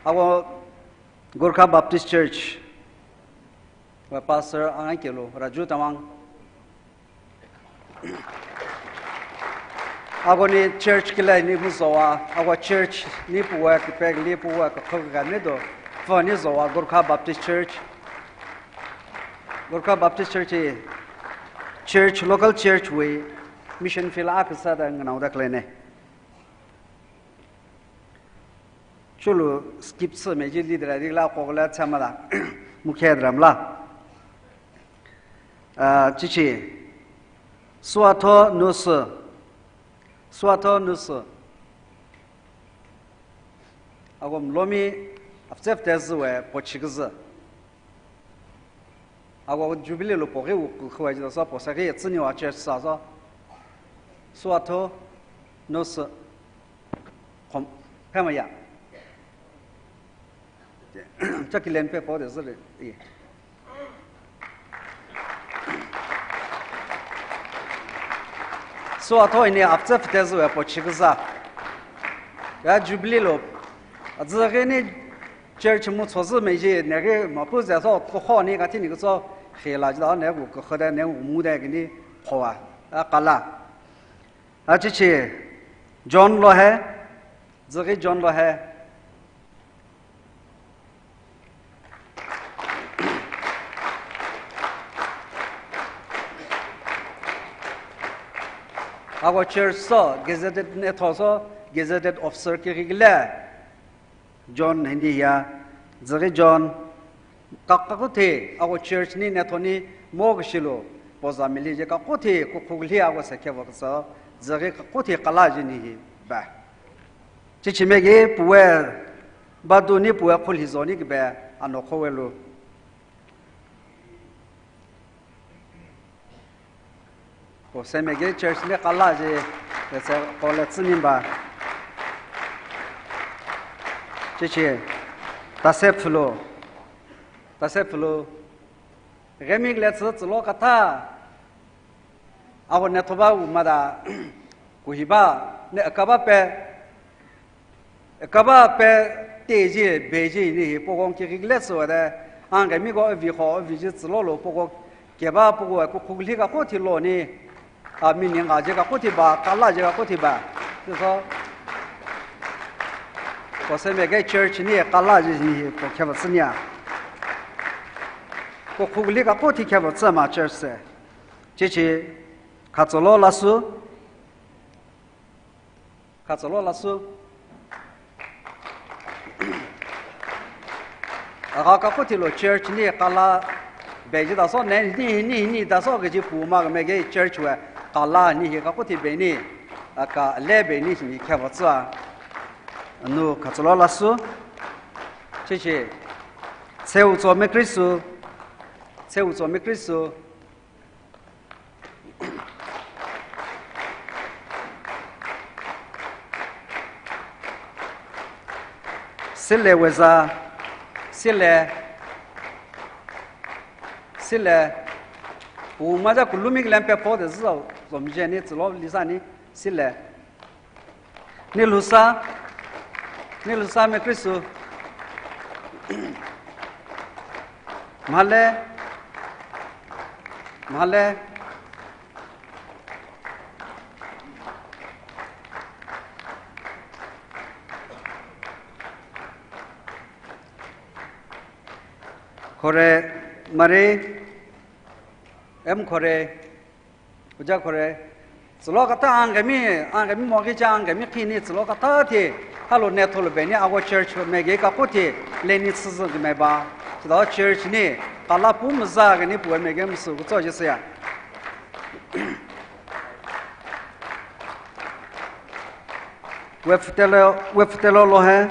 awo Gorkha Baptist Church, wa Pastor angai kelo, Raju Tamang. Ako ni church kila ni muzowa, ako church ni puwa, kipek ni puwa, kakho kani do, fo ni zowa, Gorkha Baptist Church. Gorkha Baptist Church hi church, local church wui mission field akha sāda nganaoda khalei ne. Chulu skip sāmi ji lidra dikla kokla chamala. Mukhya dramla. Ah, chichi. Swatho nusu. Swatho nusu. Agom lomi aftsep tezwe pochikze. Awo Jubilee lo poke wu kukhwa jida so posake tsini wa church sa so. Swatho nusu. Khom, phemayā. Chakileng phe po de zire. So athoi ni apche pte zwe po chikza. Ya Jubilee lo. Azare ni church mu chozi meiji neri mapu ze so ko ho ni kathi ni ko so khela jida ne ku ko khode ne mu de ni khoa. A kala. Achichi, John lo hai, zaki John lo hai. Ako church so, gazetted netho so, gazetted officer ki kile. John hindi ya, zaki John, kak kakuthi, ako church ni, netho ni, mo kashilu, poza mili je kakuthi, kukhukli ako sekhe wakasa, zaki kakuthi kala je ni hi, ba. Chichimegi puwe, badu ni puwe khul hizo ni kibe, ano khowe lu. Ko semege church le kala je, le se ko le tsini ba. Chichi, tasep flu, tasep flu. Remik le tsi tsilo katha. Awo ne thoba u mada, kuhiba, ne akaba pe, kaba pe teji, beji ni hi pokong ki regret so de, ang kami ko avi ho, avi ji tsilo lo pokong, keba pokong kukhukli kakuthi lo ni, a, meaning a je kakuthi ba, kala je kakuthi ba. So, ko semege church ni kala je ni hi ko kheva sinya. Kukhukli kakuthi kheva tsama church se. Chichi, khatsolo lasu, khatsolo lasu. Aga kakuthi lo church ni kala beji daso ne ni ni ni daso keji puma mege church we kala ni hi kakuthi be ni aka le be ni ni kheva tsua. Anu khatsolo lasu. Chichi. Seu cho me Kristu. Seu cho me Kristu. Sile weza, sile, sile. Umaja kulumik lempe po de zau, zomje ni tsilo lisa ni, sile. Nilusa, Nilusa me Kristu. Male, male. Khore, mare, em khore. Uja khore. Tsilo katha ang kami, ang kami moki cha ang kami khini tsilo katha thi. Halo ne tholo beni ago church mege kakuthi leni tsizang me ba. Chida church ni kala pum za kani pu mege musu kutso jisya. Wefutelo, wefutelo lo hai.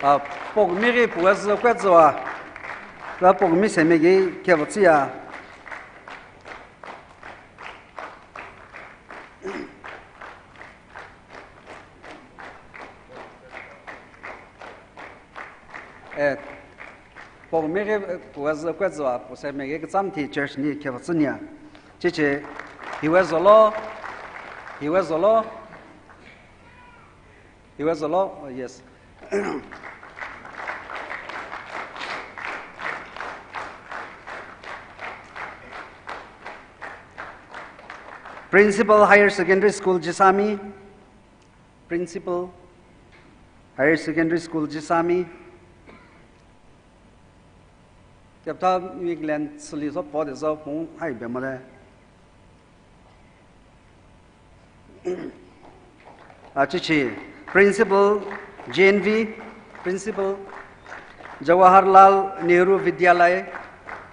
A, pokmi ki puwa zi kwet ziwa. La pokmi semi ki kya butsi ya. Eh, pokmi ki, eh, puwa zi kwet ziwa, puwa semi ki kacham thi church ni kya butsi nya. Chichi, hiwe zolo, hiwe zolo, hiwe zolo, oh, yes. Principal Higher Secondary School Jisami, Principal Higher Secondary School Jisami. Chapter week len sili so po de so pung hai be mo de. Achichi, Principal J N V, Principal Jawaharlal Nehru Vidyalaya,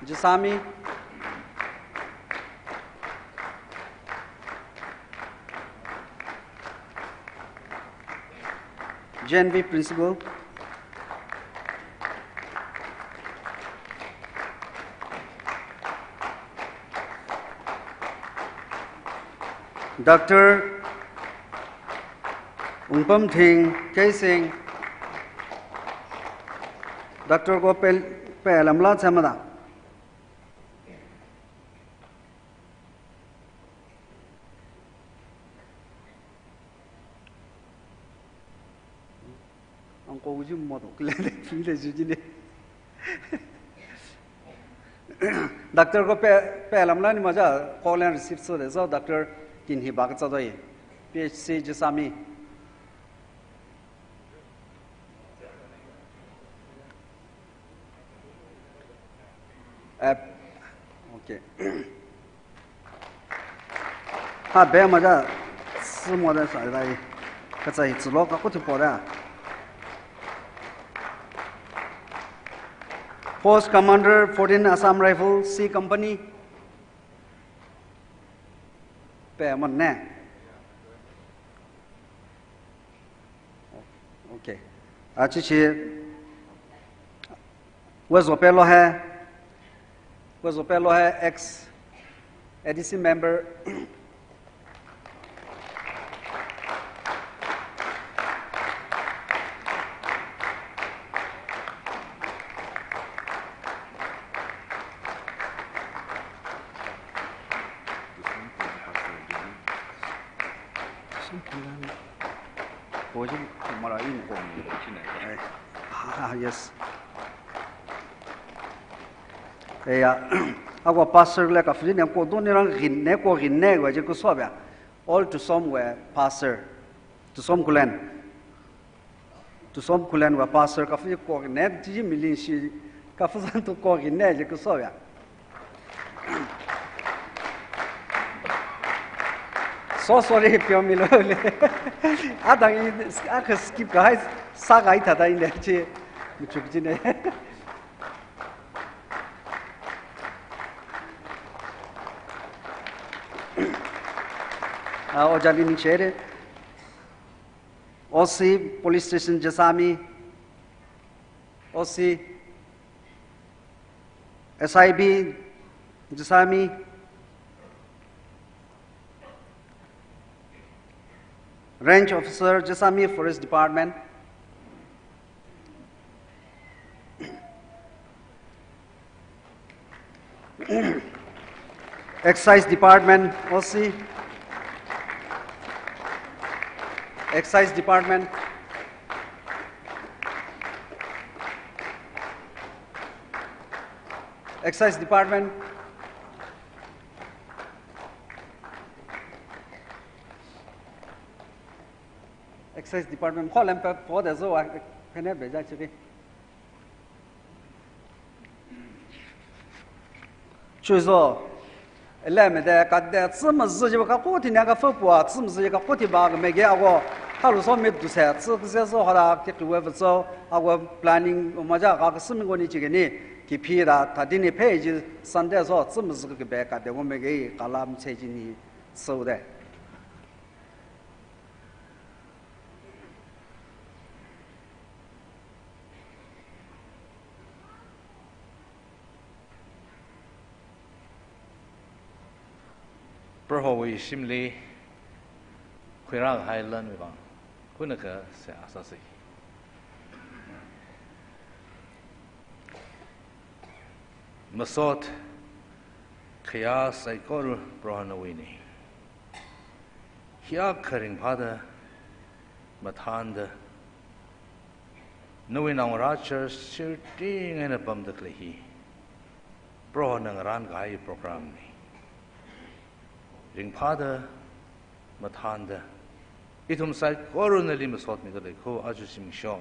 Jisami. J N V Principal. Doctor Ungpamthing Keishing, Doctor ko pe, pe lamla chamada. Ang ko uji moto kile le, kile le uji ne. Doctor ko pe, pe lamla ni maja call and receive so de so Doctor Kinhi Bakcha doi, P H C Jessami. App. Okay. Ha, be maja, si mo da sa dai. Kacha hi chilo ka kuti po da. Post Commander, fourteen Assam Rifle, C Company. Pe mo ne. Okay. Achi chi, West Zope lo hai, West Zope lo hai ex A D C member. Boji mara in ko. Ah, yes. Eya, ako pastor le ka fujin ko doni rang gin ne ko gin ne ko je kuso bia. All Tusom we pastor. Tusom Khullen. Tusom Khullen wa pastor kafu ko ne, ji milin shi kafu zan tu ko ne, je kuso ya. So sorry, pyo milo le. Adang i, aka skip kahai, sa kahai thada in de chi, muchuk ji ne. Ah, ojali ni chere. O C, Police Station Jessami, O C, S I B Jessami, Range Officer Jessami Forest Department, Excise Department, O C. Excise Department. Excise Department. Excise Department. Kho lam pa po da zo wa, phene be ja chibi. Chuzo, ele me de ka de, tsum zu ji ka kuti ne ka fu pua, tsum zu ji ka kuti ba ka me ge ago, halu so me du se, tsu ze so hara ke tu we so, ago planning ma ja ka ka sum go ni chi ge ni, ki phi da, ta di ni phe ji Sunday so, tsum zu ke be ka de go me ge, ka lam che ji ni, so de. Prohowui shimli khuirākahai lanwui vang hunakha seihā sāsa. Masot khayā saikora Proho nawuina. Hiyākha ringphāda, mathānda, nawui naongarā church shirting eina pamda khalei hi Prohona ngarānkahai program na. Ringphāda, mathānda, ithum saikorana nali masotmida lei kho, aja zimiksho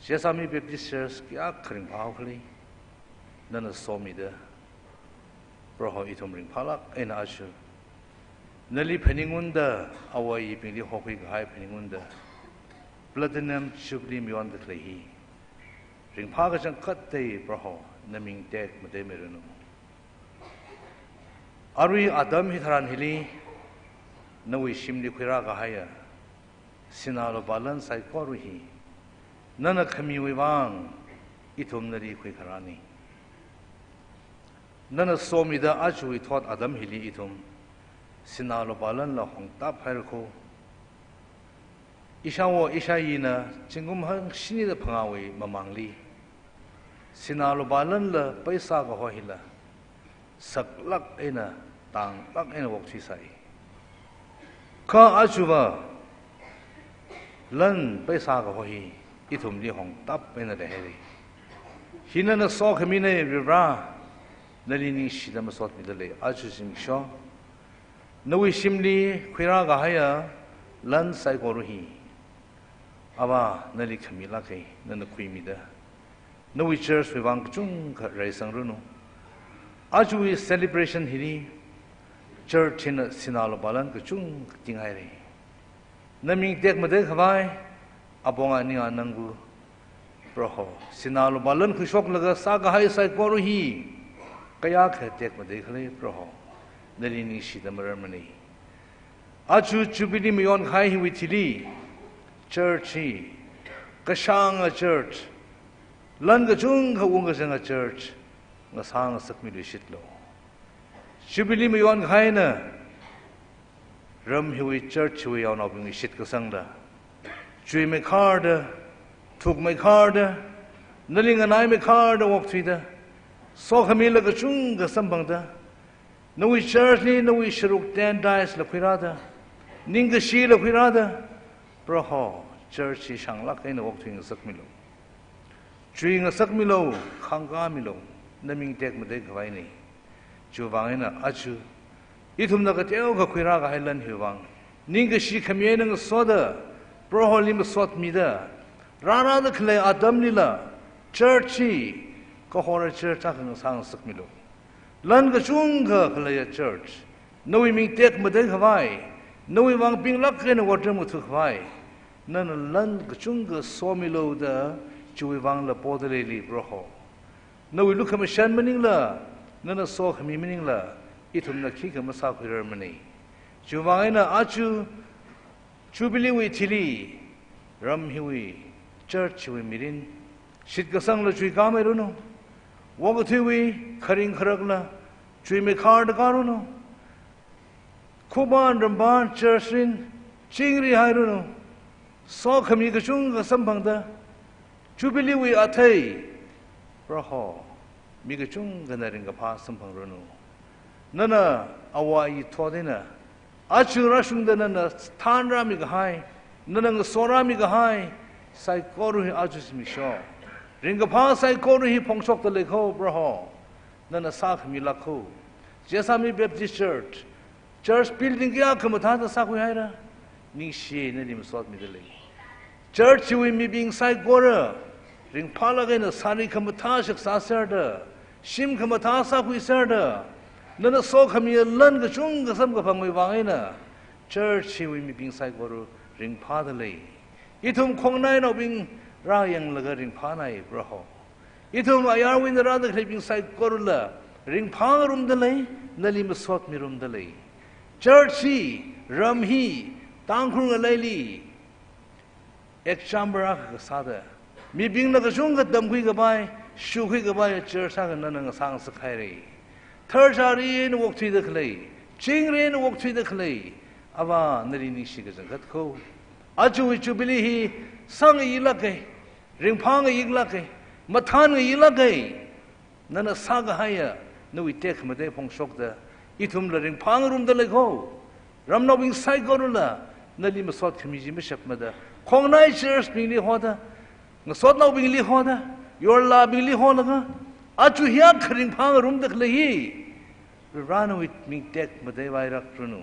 Jessami Baptist Church kayākha ringphāhao khala, nana somida, Proho ithum ringphālāk eina aja nali phaningungda, awui yibingli hokhuikahai phaningungda, Platinum Jubilee mayonda khalei hi ringphā kachangkhatta Proho, naming tekmatei miranu. Arui atam hitharan hili nawui shimli khuirākahaiya sinā lupā lan saikora hi nana khamiwui vang ithum nali khuikharāna. Nana somida ajawui thot atam hili ithum sinā lupā lanla hongtap haira kho. Ishāwo ishāyina zingkum hangshini da phangāwui mamangli sinā lupā lanla paisa kaho hila saklāk eina, tānglāk eina okthuisai. Kha ajava lan paisa kaho hi ithumli hongtap eina leihaira. Hi nana sokhamina Varivarā, nali ningshida masotmida lei. Aja zimiksho nawui shimli khuirā kahaiya lan saikora hi, Avā, nali khamilāka, nana khuimida nawui church wui vang kachungkha reisangranu. Ajawui celebration hili church hina sinā lupā lan kachungkha tinghaira. Na ming tekmatei khavai, apong aning anangva, Proho, sinā lupā lan khuishoklaga sākahai saikora hi kayākha tekmatei khala, Proho, nali ningshida mararmana. Aja Jubilee mayonkahai hiwui thili church hi kashānga church, lan kachungkha ungkazanga church ngasā ngasakmiluishitlu. Jubilee mayonkahaina ram hiwui, church hiwui yaonaobingwui shitkasangla chuimeikharda, thukmeikharda, nali nganaimeikharda okthuida, sokhamila kachungkha samphangda, nawui church li nawui sharuk tent dais la khuirāda, ningkashila khuirāda, Proho, church hi shānglāk eina okthui ngasakmilu. Chui ngasakmilu, khāngkāmilu, na ming tekmatei khavaina. Chiwui vang eina aja ithumna kateokha khuirā kahai lan hiwui vang ningkashi khami eina ngasoda, Proholi masotmida, rārāda khalei atamlila church hi kahora church akha ngasā ngasakmilu. Lan kachungkha khaleiya church, nawui ming tekmatei khavai, nawui vang pinglāk eina otram ngathā khavai, nana lan kachungkha somilu da chiwui vangla poda leili, Proho. Nawui lukhamashan maningla, nana sokhami maningla, ithumna khikha masākhuirarmana. Chiwui vang eina aja Jubilee wui thili ram hiwui, church hiwui mirin shitkasangla chuikāmeiranu. Okathuiwui kharing kharakla chuimeikharda kāranu. Khupān rampān church rin chingrihairanu. Sokhami kachungkha samphangda, Jubilee wui athei, Proho, mi kachungkhana ringkaphā samphangranu. Nana āwo āyi thot eina aja rāshungda nana thānrāmi kahai, nana ngasorāmi kahai saikora hi aja zimiksho ringkaphā saikora hi phongshokda lei kho, Proho. Nana sākhamilāk kho. Jessami Baptist Church, church building kayākha mathāda sākhuihaira. Ningshi, nali masotmida lei. Church hiwui mibing saikora ringphālāk eina sari khamathā shakzāserda, shim khamathā sākhuiserda, nana sokhamiya lan kachungkha samkaphangwui vang eina church hiwui mibing saikora ringphāda lei. Ithum khongnainaobing rāyanglaga ringphānai, Proho. Ithum ayarwui eina rāda khaleibing saikorala ringphāngarumda lei, nali masotmirumda lei. Church hi, ram hi, Tangkhul ngaleili example akha sāda, mibingna kachungkha tamkhui kapai, shukhui kapai church akha nana ngasā ngasakhaira. Tharchari eina okthuida khalei, chingri eina okthuida khalei, Avā, nali ningshi kachangkhat kho. Ajawui Jubilee hi sāngayiklāka, ringphāngayiklāka, mathāngayiklāka. Nana sākahaiya nawui tekhamatei phongshokda ithumla ringphāngarumda lei kho. Ramnaobing saikorala nali masotkhami chi mashapmada, khongnai church bingli hoda, ngasotnaobingli hoda, yorlabingli holaga, aja hiyākha ringphāngarumda khalei hi, Varena nawui ming tekmatei vāhaiakranu.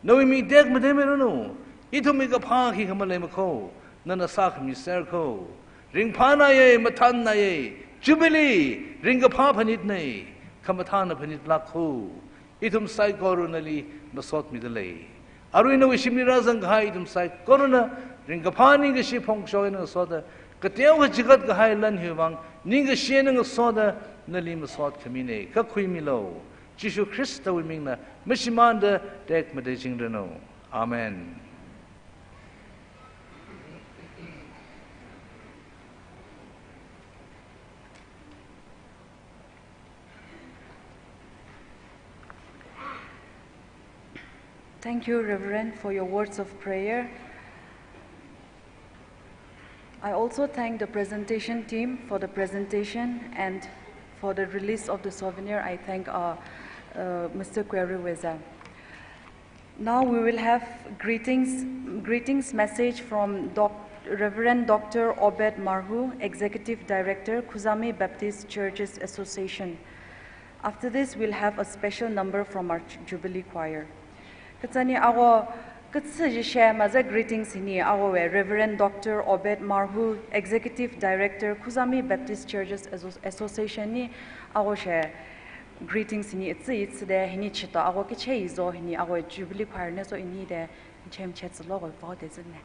Nawui ming tekmatei mihairanu. Ithumwui kaphā khikha maleima kho. Nana sākhamiser kho. Ringphānāya, mathānnāya. Jubilee ringkaphā phanitna. Khamathāna phanitlāk kho. Ithum saikora nali masotmida lei. Arui nawui shimli rāzangkahai ithum saikorana ringkaphā ningkashi phongshok eina ngasoda, kateokha chigat kahai lan hiwui vang ningkashi eina ngasoda nali masotkhamina. Khuikhuimilu. Jishu Khristawui mingna mashimānda tekmatei chingranu. Amen. Thank you, Reverend, for your words of prayer. I also thank the presentation team for the presentation and for the release of the souvenir. I thank uh, uh, Mister Querry Weza. Now we will have greetings, greetings message from Doc- Reverend Doctor Obed Marhu, Executive Director, Khuzami Baptist Churches Association. After this, we'll have a special number from our Jubilee Choir. Kachāng hi awo, kachi jishe maza greetings hini awo we Reverend Doctor Obed Marhu, Executive Director, Khuzami Baptist Churches Asso- Association ni awo she greetings hini itsi itsi de hini chito awo kiche izo hini awo Jubilee Choir ne so ini de chem chet zalo go fo de zine.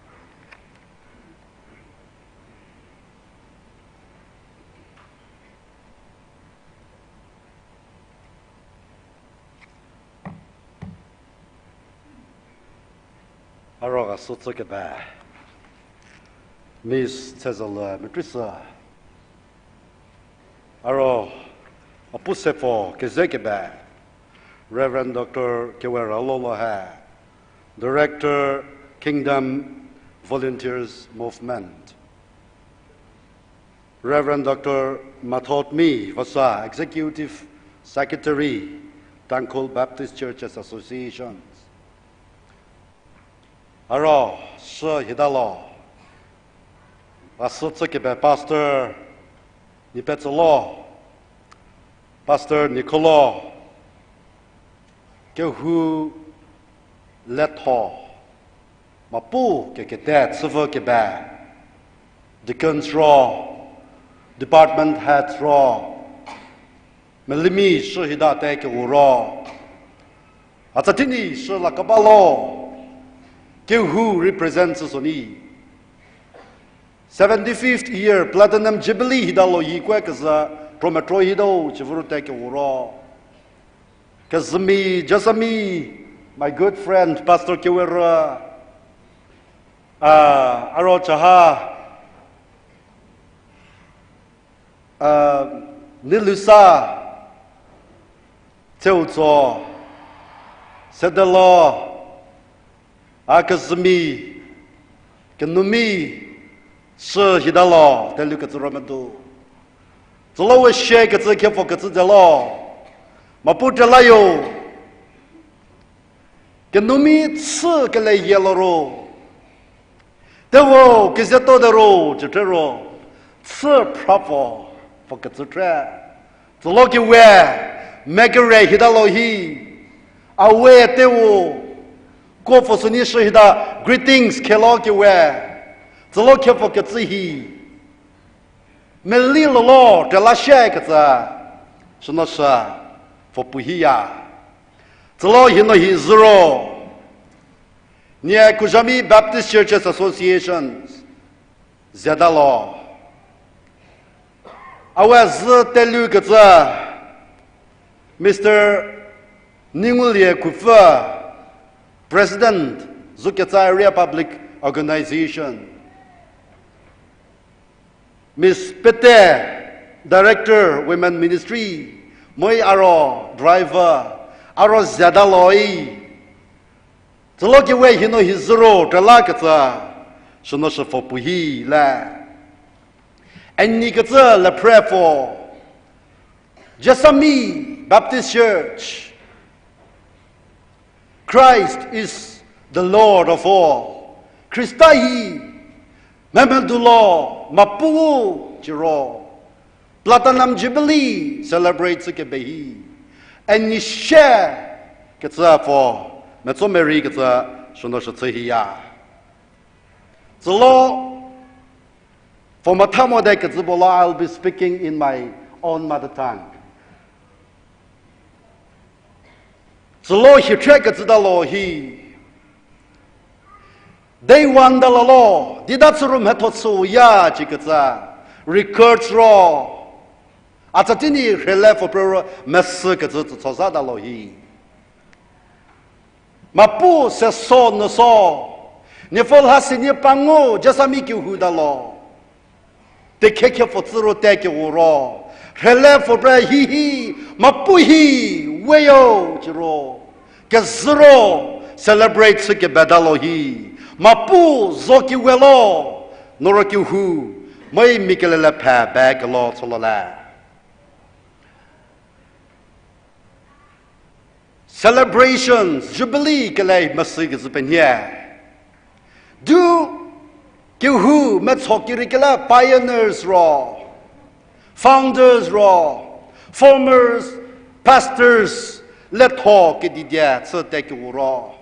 Aro kasutsu kebe Miss Tshezalwe Matrisa. Aro apu sefo keze kebe Reverend Doctor Kewera Lolo he, Director, Kingdom Volunteers Movement. Reverend Doctor Mathotmi Vasa, Executive Secretary, Tangkhul Baptist Churches Association. Aro, sir hidalo. Asutsu kebe Pastor Nipetsolo, Pastor Nicolo, Kehu Letho, mapu kekete tsuva kebe deacons ro, department heads ro, malimi sir hida te ke uro. Atsatini sir la kabalo. Kehu represent suni. Seventy-fifth year Platinum Jubilee hidalo yi kwe kaza prometro hido chivuru te ke uro. Kazami, Jasami, my good friend, Pastor Kewera, uh, Aro Chaha, uh, Nilusa, Teuzo, Sedelo, akazami, kanumi, sir hidalo, telu katsuro madu. Zalo we she katsi kefo katsi zalo. Mapu telayo. Kanumi tsi kale yeloro. Tewo, kizeto dero, chitero. Tsi prapo, fo katsi tre. Zalo kiwe, mekere hidalo hi. Awe tewo. Kofo suni sir hida, greetings kelo kiwe. Zalo kefo katsi hi. Meli lolo, tela she katsa. Shino sha, fo pu hiya. Zalo hino hi zero. Nia Khuzami Baptist Churches Association, zedalo. Awa zi telu katsa, Mister Ningulie Kufa, President, Zuketsa Area Public Organization. Miss Pete, Director, Women Ministry, moi aro, driver, aro zedaloi. Zalo kiwe hino hi zero, tela katsa, shino shifo pu hila. Anni katsa la pray for. Jasami Baptist Church. Christ is the Lord of all. Khrista hi, memedulo, mapu, chiro. Platinum Jubilee celebrate sike behi. Anni she, katsa fo, metso Mary katsa, shino shatsa hiya. Zalo, for mathamo de katsibolo, I'll be speaking in my own mother tongue. Zalo hi tre katsida lo hi. Day one da lalo, dida tsurum hetho tsuya chi katsa. Records ro. Atsatini rele fo prero, mesi katsi tsoza da lo hi. Mapu se so no so. Ni fol hasi ni pangu, jasa mi ki hu da lo. Te khe khe fo tsuro te ke uro. Hele fo bre hi hi, mapu hi, weyo, chiro. Ke zero, celebrate sākapidalo hi, mapu zokiwelo, nara kihu, mai mikalala pha ba kalo cholola. Celebrations, Jubilee kala masi kazi panya. Du kihu machok kiri kala pioneers ro, founders ro, formers, pastors, letho kididya tsate kiuro.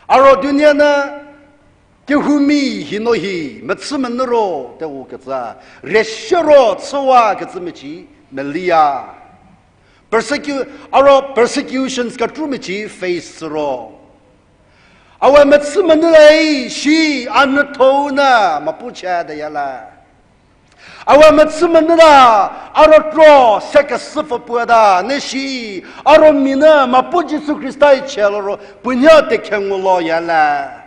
Aro dunia na kihumi hino hi, matsumana ro, te u kaza, reshero tsuwa kazi machi, melia. Persecu-, aro persecutions katru machi face ro. Awa matsumana lei, shi anathona, mapucha da yala. Awa matsumana da, aro tro, seka sifa puada, ne shi, aro mina, mapu Jisu Krista i chelo ro, punya te khengulo yala.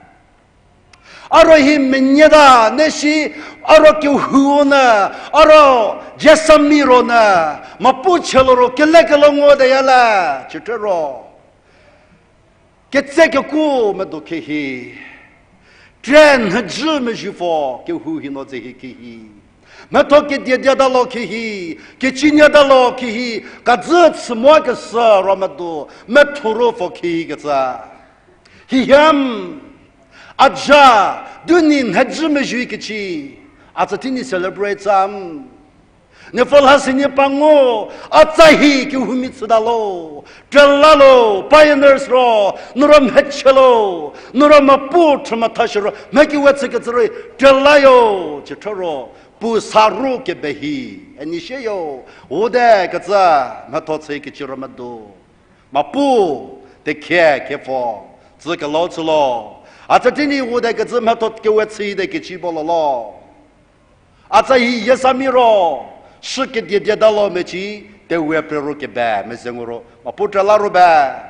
Aro hi minyada, ne shi, aro kihu na, aro jesami ro na, mapu chelo ro, kele kelo ngo da yala, chitero. Ketse kaku mado ke hi. Trend haji maji fo, kihu hino ze hi ke hi. Mato kididya dalo ke hi, kichinya dalo ke hi, kazi tsumwa kasa ro mado, mathuro fo ke hi kaza. Hi yam, aja, duni haji maji kachi, atsatini celebrate sam. Nifo lhasi nipango, atsa hi kihumi tsudalo, trelalo, pioneers ro, nara mhachelo, nara mapu thamathashi ro, makiwet sika tsiroi, trelayo, chitero, pu saru ke behi, ani sheyo, ude kaza, mato tsai kichiro mado. Mapu, te khe, khe fo, tsi kalo tsilo. Atsatini ude kazi mato kiwet si de kichi bololo. Atsa hi yasami ro, shi kididya dalo machi, te we prero ke ba, mazenguro, mapu trela ro ba.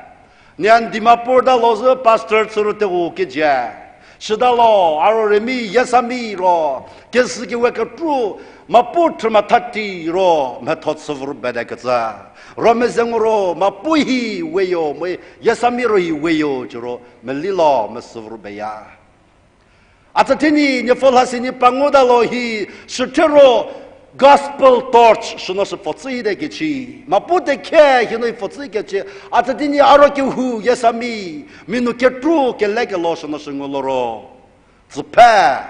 Nian Dimapur dalo zi pastor tsuru te u ke ja. Shidalo, aro remi yasami ro, kesi kiwe katru, mapu thamathashi ro, mathot suvur bada kaza. Ro mazenguro, mapu hi weyo, mwe yasami ro hi weyo, chiro, malilo, masuvur baya. Atsatini, nifo lhasi nipango dalo hi, shitero gospel torch, shino shi fotsi de kichi. Mapu te khe, hino fotsi kichi. Atsatini, aro kihu, yasami, minu ketru, kele kelo, shino shi nguloro. Ziphe,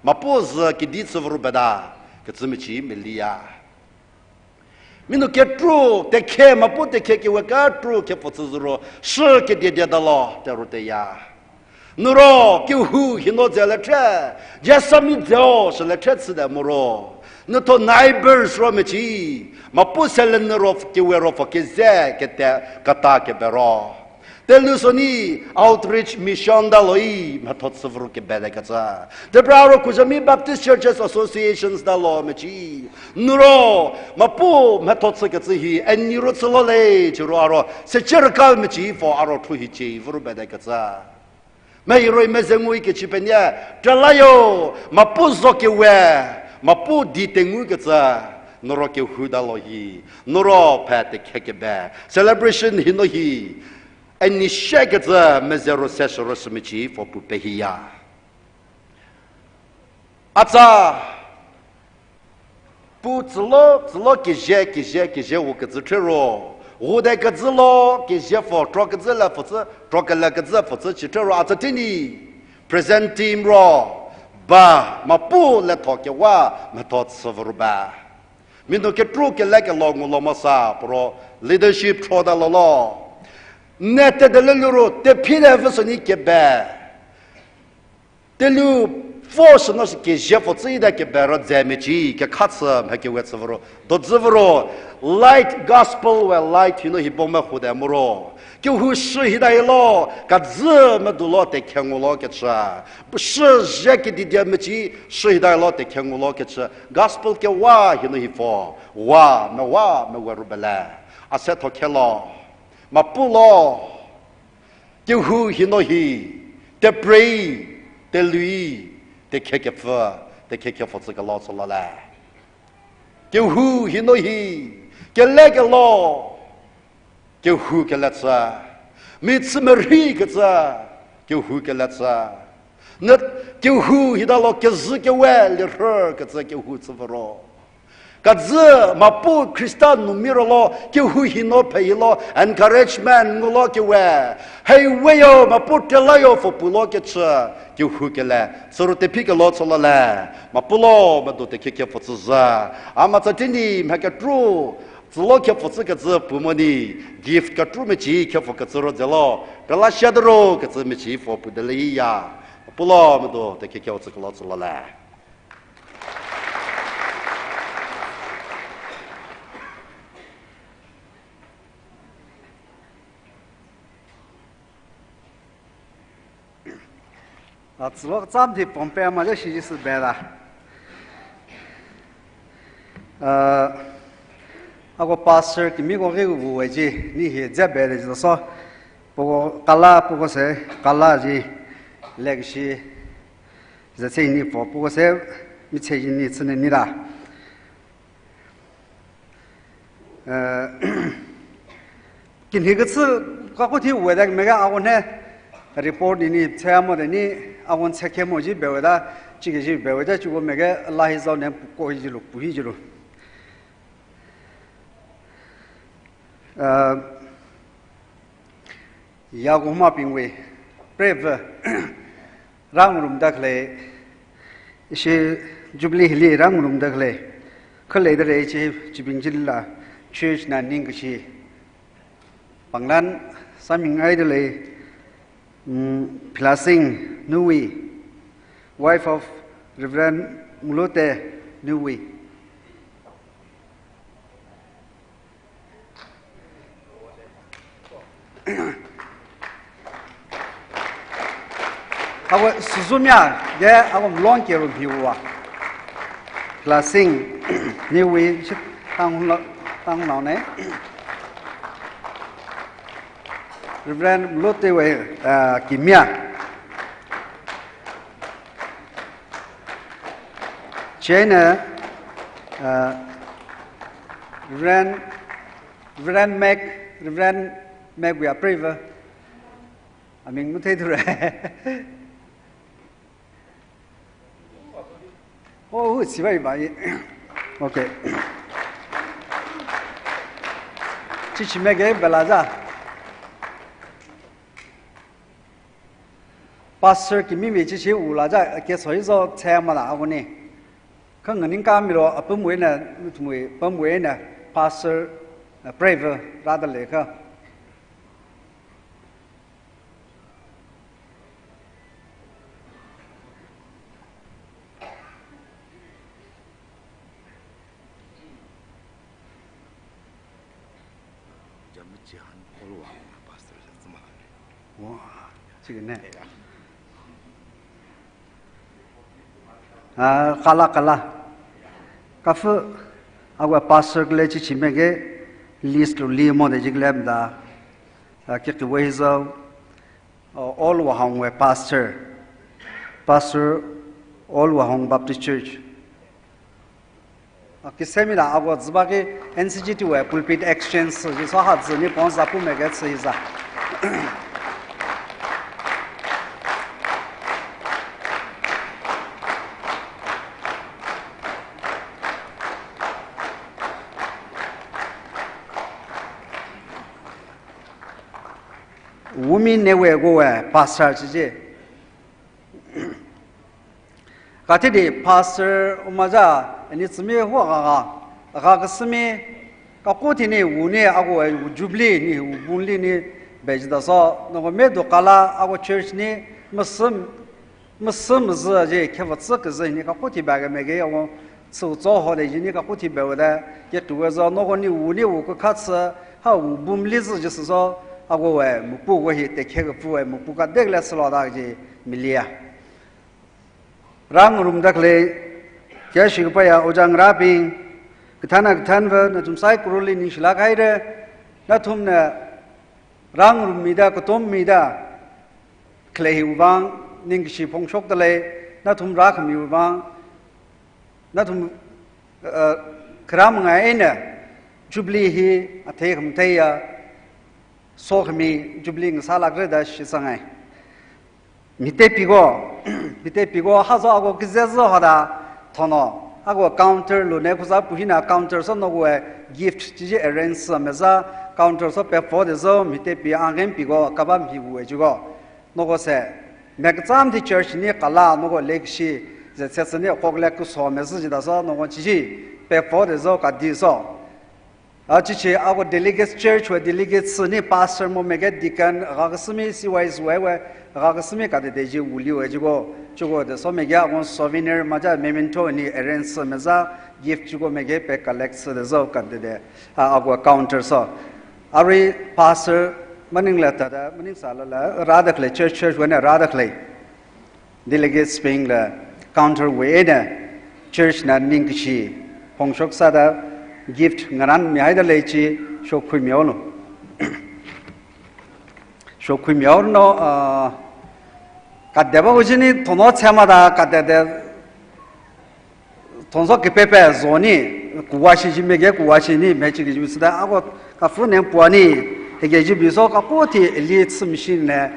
mapu zi kidi tsuvur bada, kazi machi melia. Minu ketru, te khe, mapu te khe kiwe katru, ke fotsi zuro, shi kididya dalo, te ru te ya. Nuro, kihu, hino ze le tre, yasami zeo, shi le tre tsi de muro. Nato neighbors ro machi, mapu selen ro, kiwe ro fo ke ze, ke te, kata ke bero. Te lusoni outreach mission dalo i, mathot suvur ke bele kaza. Te pra ro Kujami Baptist Churches Associations dalo machi. Nuro, mapu, mathot se kazi hi, ani ro tsilo le, chiro aro, se chirkal machi fo aro thu hi che, vur bele kaza. Mai roi mazengui kichi penya, trelayo, mapu zo kiwe, mapu di tengui kaza, nuro kihu dalo hi, nuro pha te khe ke ba. Celebration hino hi, ani she kaza, mazero se shoro simichi fo pu pe hi ya. Atsa, pu tsilo, tsilo kije, kije, kije wu kazi thero. Wu de kazilo, kije fo, tro kazila fotsi, tro kala kazi fotsi, chi thero atsatini. Present team ro, ba, mapu le tho ke wa, mathot suvur ba. Minu ketru kele kelo ngulo masa, pro, leadership tro dalo lo. Ne te de le luro, te phi le vasoni ke ba. Te lu force no shi ke je fotsi da ke bero zemichi, ke khatsa, ma ke wetsavro, dodzavro, light gospel we light hino hi bong ma hu de muro. Kihu shi hi dai lo, kazi ma du lo te khengu lo ke cha. Shi je ke di de michi, shi hi dai lo te khengu lo ke cha. Gospel ke wa hino hi fo, wa, ma wa, ma wa ru bele. Ase tho ke lo, mapu lo. Kihu hino hi, te prei, te lui, te khe ke fa, te khe ke fotsi ke lo so la la. Kihu hino hi, ke le ke lo, kihu ke le tsa, mi tsi ma ri ke tsa, Kihu kala tsa. Nat kihu hidalo kazi kawe lirhar kaza kihu tsavaro. Kazi mapu Khrista numiralo kihu hino phayilo encouragement ngulo kiwe. Hei weyo mapu telayo fopulo kachi kihu kala. Suru tepi kalo tsolale. Mapulo madu te keke fotsuza. Ama tsatini mhakatru. Zilo khephotsu kazi pumoni, gift katru machi khepho kazi ro zilo, rala shadro kazi machi fo pudalei ya. Pulo mado, te khe khephotsu kalo zilo le. A, zilo kazam thi pompe ama ja shi shi bela. A, ako pastor kimi ko ke wu ji, ni hi ja bela ji so. Poko kala, poko se, kala ji, lek shi, ja se ni po, poko se, mi che ji ni tsine ni la. Eh, kin hi katsi kakuthi weda mega awon he report ni ni tsaya mo de ni awon tsakhe mo ji beweda, chike ji beweda, chuko mega lahi zau ne ko hi ji lu, pu hi ji lu. Eh, Yaguma pingwe, preve, rang rumdakle, ishi Jubilee hili rang rumdakle, kale dare ishi chibing jilla, church na ning kashi. Panglan saming ai dale, mm, Philasing Nui, wife of Reverend Mulute Nui. Awo Suzumya, ye, awo Mlong ke rum hiwa. Philasing, ni wi, shi, tang lo, tang lo ne. Reverend Mulute we, ah, Kimya. China, ah, Reverend Reverend Mac, Reverend Mac, we are private. Aming mathei thura. Oh, who is very by? Okay. Chichi Mac, eh, bela ja. Pastor kimi mi chichi ula ja, ke soi zo tsaya mala awo ni. Kha nganing ka milo apam wena, mutumwe, apam wena, pastor, uh, private, rather le kha. Wa, chikane. Ah, kala, kala. Kafu, awa pastor kle chichi mege list lo li mo de jik lem da. Ah, kiki wei zo. Oh, All Wahong we pastor. Pastor, All Wahong Baptist Church. Ah, ki seminar ago zibaki N C G T we pulpit exchange ji so ha zini pon za pu mege tsi za. Wumi ne we go we pastor chi je. Kathidi pastor umaja, ani tsumi huwa kaka, kaka kasumi, kakuthi ni wu ni ago wu Jubilee ni wu bunli ni bejida so, nongo me do kala ago church ni masum, masum zi je keva tsik zi ni kakuthi baga mege ago tsu tso ho de ji ni kakuthi bewada, ke tuwe zo, nongo ni wu ni wu kakatsa, ha wu bumli zi ji so, ago we, mupu go hi te ke ga pu we, mupu ka dek le silo da ji milia. Rang rumdakle, kya shikpaya ojang rabing, kathana kathanva, nathum saikorali ningshilak haire, nathumna rang rummida, katom mida, khalei hi ubang, ningkashi phongshok dalei, nathum rakhami ubang, nathum, uh, kharam ngai eina, Jubilee hi, athei kham thei ya, sokhami, Jubilee ngasalak re da shisangai. Miteipiko, miteipiko, haso ako kizatsu hoda, thono, ako counter lune khuza puhina counter so noko e gift chichi arrange sāmeza, counter so pepho deso, miteipi angempiko, kaba miwu e chiko. Noko se, mekcham thi church ni kala, noko lekshi, ze se se ni kok lek kuso meza jida so, noko chichi, pepho deso, kadi so. A chichi ako delegates church wui delegates ni pastor mo mege deacon, aga kasimi C Y S wui wui, aga kasimi kadede ji wuli wui jiko, jiko de so mege ako souvenir maja memento ni arrange sāmeza gift jiko mege pe collect sāde so kadede, a, ako counter so. Arui pastor maningla tada, maningsālala, rāda khalei church, church wui na rāda khalei. Delegates bingla counter wui eina church na ningkashi phongshok sāda gift ngaranmihaida lei chi shokhuimihaolu. Shokhuimihaolu, ah, kadeba ujini thono chema da kadede thonso kipepe zoni kuwa shi jimege kuwa shi ni mechi ki jimsida ako kafu nem puani, hege jibi so kakuthi ili tsumshin ne,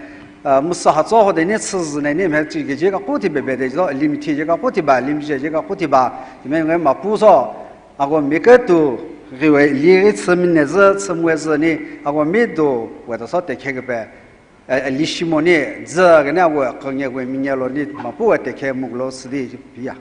ah, musa hatso hode ni tsuzne ni mechi ki ji kakuthi bebe de so ili mithi ji kakuthi ba, lim ji ji kakuthi ba, ime ngai mapu so, ako miketu riwe ili tsumne zi, tsumwe zi ni, ako mitu wada so tekhe kepe, eh, ili shimoni zi kane ako kanye we minyalo ni mapu we tekhe muklo sidi piya.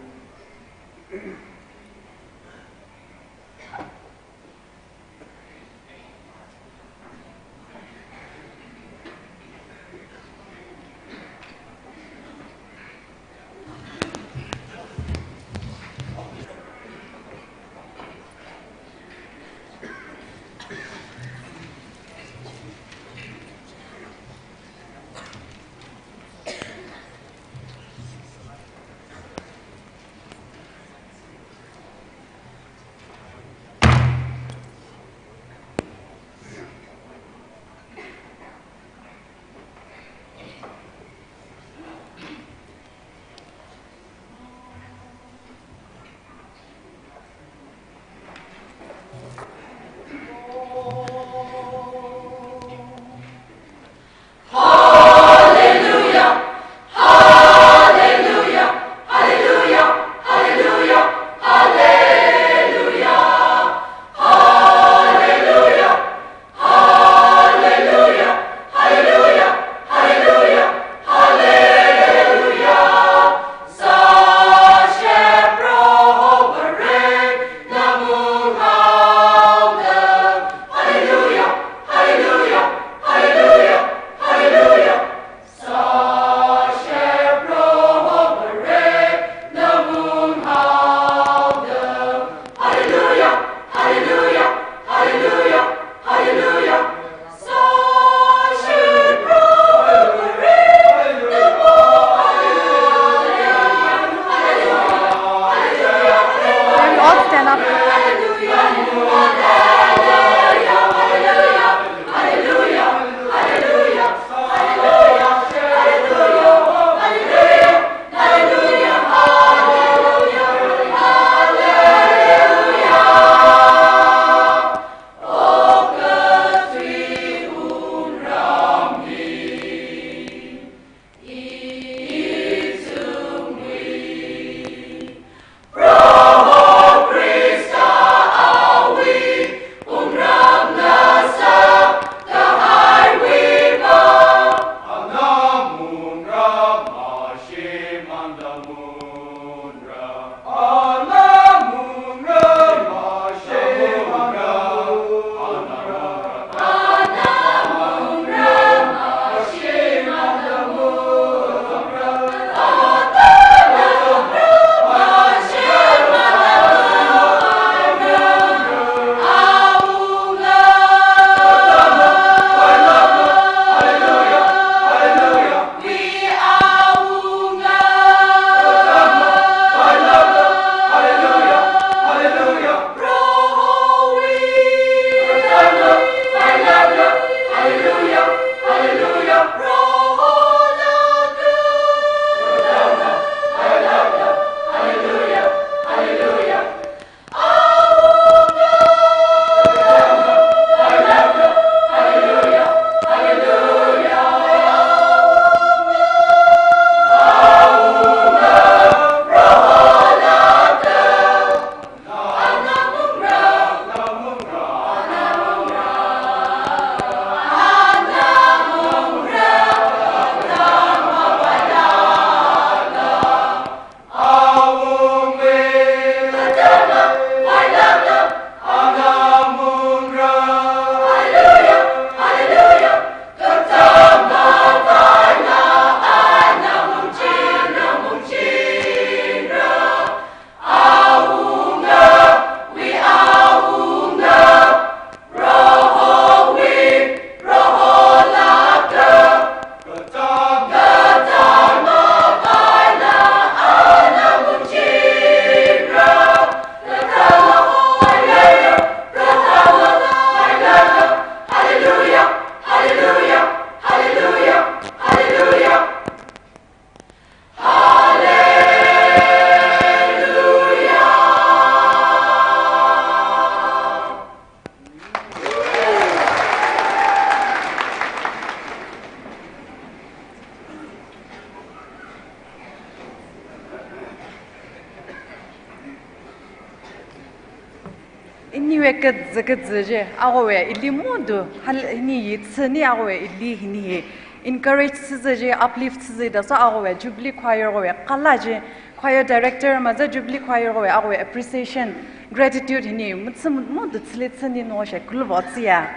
Iwui kazā kazā chi, akhawui ili modu, hal hini hi tsini akhawui ili hini hi encourage sāza chi, uplift sāza da so akhawui Jubilee Choir khawui kala chi, choir director maza Jubilee Choir khawui akhawui appreciation, gratitude hini mutsi modu tsili tsini no she kulvo tsiya.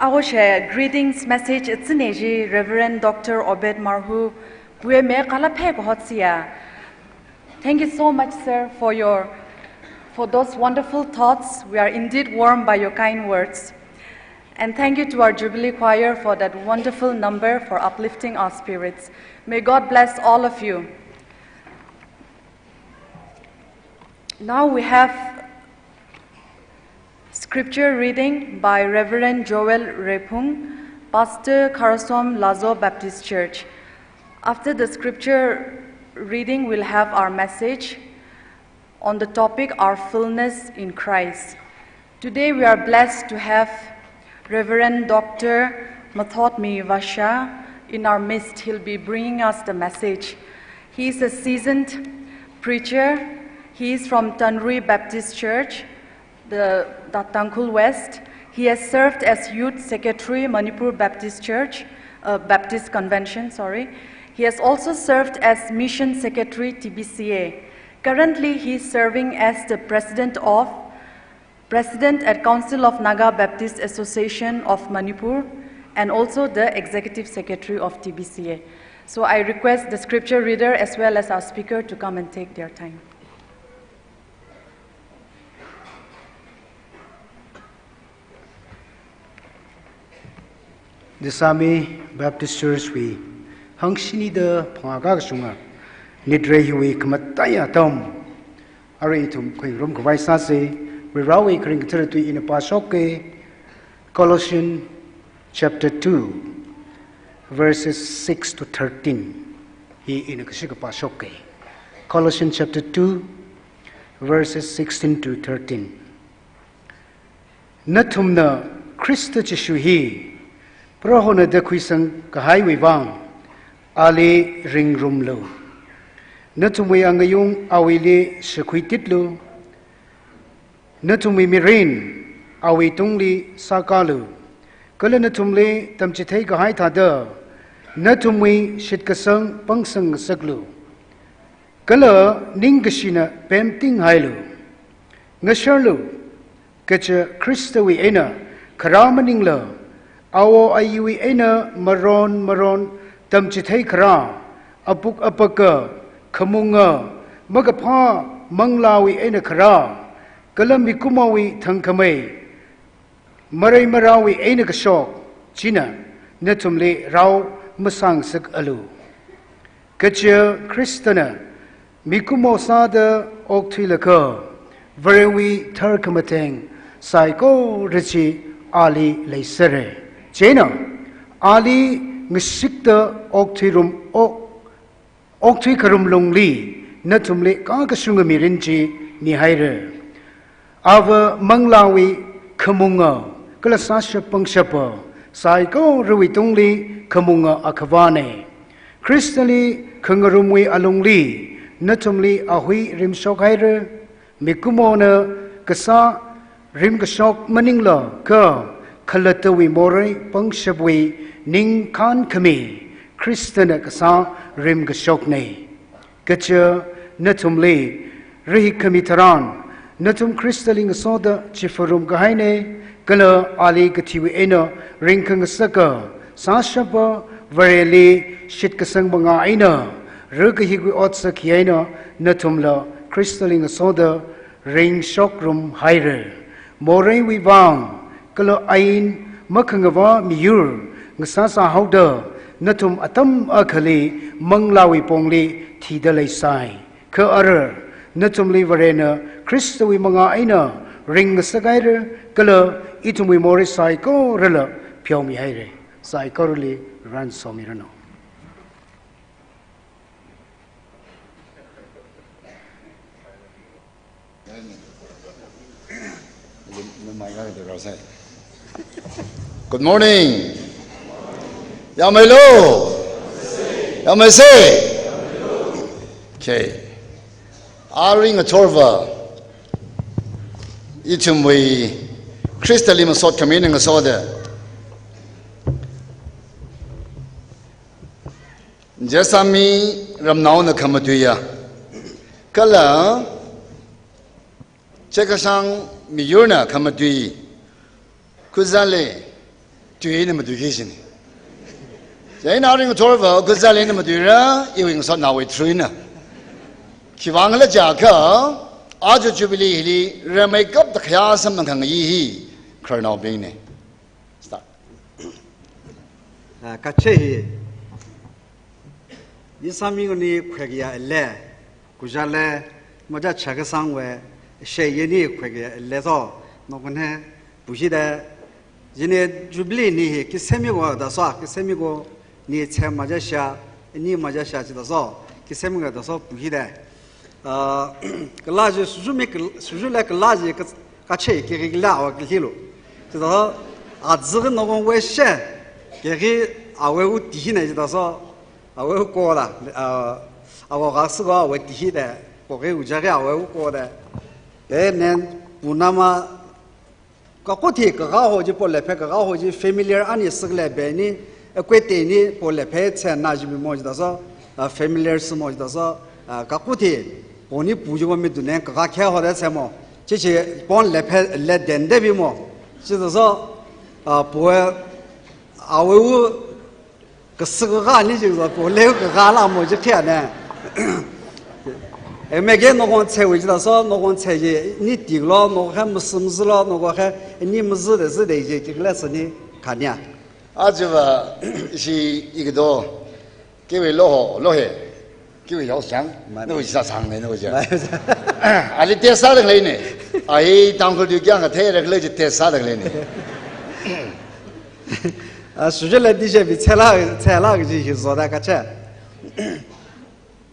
Awo she greetings message tsine ji Reverend Doctor Obed Marhu, puye me kala phe kohot siya. Thank you so much, sir, for your, for those wonderful thoughts. We are indeed warmed by your kind words. And thank you to our Jubilee Choir for that wonderful number for uplifting our spirits. May God bless all of you. Now we have scripture reading by Reverend Joel Rephung, Pastor, Kharasom Lazo Baptist Church. After the scripture reading, we'll have our message on the topic, Our Fullness in Christ. Today we are blessed to have Reverend Doctor Mathotmi Vasha in our midst. He'll be bringing us the message. He is a seasoned preacher. He is from Tanrui Baptist Church, the, the Tangkhul West. He has served as Youth Secretary, Manipur Baptist Church, uh, Baptist Convention, sorry. He has also served as Mission Secretary, T B C A. Currently, he is serving as the President of, President at Council of Naga Baptist Association of Manipur, and also the Executive Secretary of T B C A. So I request the scripture reader as well as our speaker to come and take their time. Dasami Baptist Church wui hangshini da phangā kashunga, nitrei hiwui khamataiya atam. Arui ithum khuingarum khavai sāse, Varivarāwui kharing kathara tui ina pāshokke, Colossians chapter two, verses six to thirteen. Hi ina kashika pāshokke. Colossians chapter two, verses sixteen to thirteen. Nathumna Khrista Jishu hi Prohona da khuisang kahaiwui vang, ali ringrumlu. Nathumwui angayung awuili shakhuititlu. Nathumwui mirin awui tungli sākalu. Kala nathumli tamchithei kahai thāda, nathumwui shitkasang pangsang ngasaklu. Kala ningkashina pemtinghailu. Ngasharlu, kaja Khristawui eina kharā maningla, awo ayiwui eina maron maron tamchithei kharā, apuk apaka, khamunga, makaphā manglāwui eina kharā, kala mikumowui thangkhamei, marei marāwui eina kashok, china nathumli rao masāngasakalu. Kaja Khristana mikumo sāda okthuilaga, Varewui tharkhamatheng saikora chi ali leisera. Chieina ali ngashikta okthuirum, ok, okthuikharum lungli nathumli kakashunga mirin chi mihaira. Ava manglāwui khamunga kala sāshap pangshapa saikorawui tungli khamunga akhavāna. Khristali khangarumwui alungli nathumli ahui rimshokhaira. Mikumona kasā rimkashok maningla kha khalattawui morei pangshapwui ningkhan khami Khristana kasā rimkashokna. Kaja nathumli rahik khami tharan, nathum Khristali ngasoda chifarum kahaina, kala ali kathiwui eina ringkhangasaka, sāshapa Vareli shitkasang manga eina, rakahikwui otsak hi eina nathumla Khristali ngasoda ringshokrum haira. Moreiwui vang kala ain makhangavā miyur ngasāsā haoda, nathum atam akhali manglāwui pongli thida leisai. Kha ara nathumli Varena Khristawui manga eina ringngasakhaira, kala ithumwui morei saikorala pheomihaira. Saikorali ransomiranu. Good morning. Yāmeilu. Yāmeise. Okay. Arui ngathorva, ithumwui Khristali masot khami eina ngasoda, Jessami ramnaona khamatuiya, kala Chekasang miyurna khamatui, Khuzale tuina matuiki jina. Chieina arui ngathorva Khuzalena matuira, iwui ngasotnaowui through eina. Khiwuivangkhala jiakha, aja Jubilee hili rammeikapta khayā samphang khangayi hi khararnaobingna. Start. Ah, kachi hi. Jessami nguni khuikaya ele, Khuzale, maja Chekasangwui, sheyeni khuikaya ele so, nakhon hi pushida, jine Jubilee ni hi, kisemi ko da so, kisemi ko ni che maja sha, ni maja sha chida so, kisemi ko da so pushida. Ah, kala ji sujumi kal-, sujule kala ji ka, kachi kiri kila awa kililu. Chida so, azi nakhonwui she, kiri awui uti hina chida so, awui uko da, ah, awa kasi ko awui ti hida, koke ujake awui uko da. Then, then, punama, kakuthi kaka ho ji pole phe kaka ho ji familiar ani sikle beni, equate ni pole phe che na ji mi mo chida so, ah, familiar si mo chida so, ah, kakuthi poni pu ji ko mi dune kaka khe hoda che mo. Chichi pon le phe le den de bi mo. Chida so, ah, po awui u kasik kani ji so, po le kakala mo ji khe ne. E meke nakhon che wi chida so, nakhon che ji, ni ti lo, nakhon khe masim zi lo, nakhon khe ni mazi de zi de ji, kile sini khanya. Aja va, ishi ikdo, kiwi lo ho, lo he, kiwi yao shang, mane. Nawui sāsang ne, nawui ja. Mane. Ali test sāda leine. Ai, Tangkhul tu kyang ka the rak le ji test sāda leine. Ah, sujale D J bi chela, chela ji hi zoda kachi.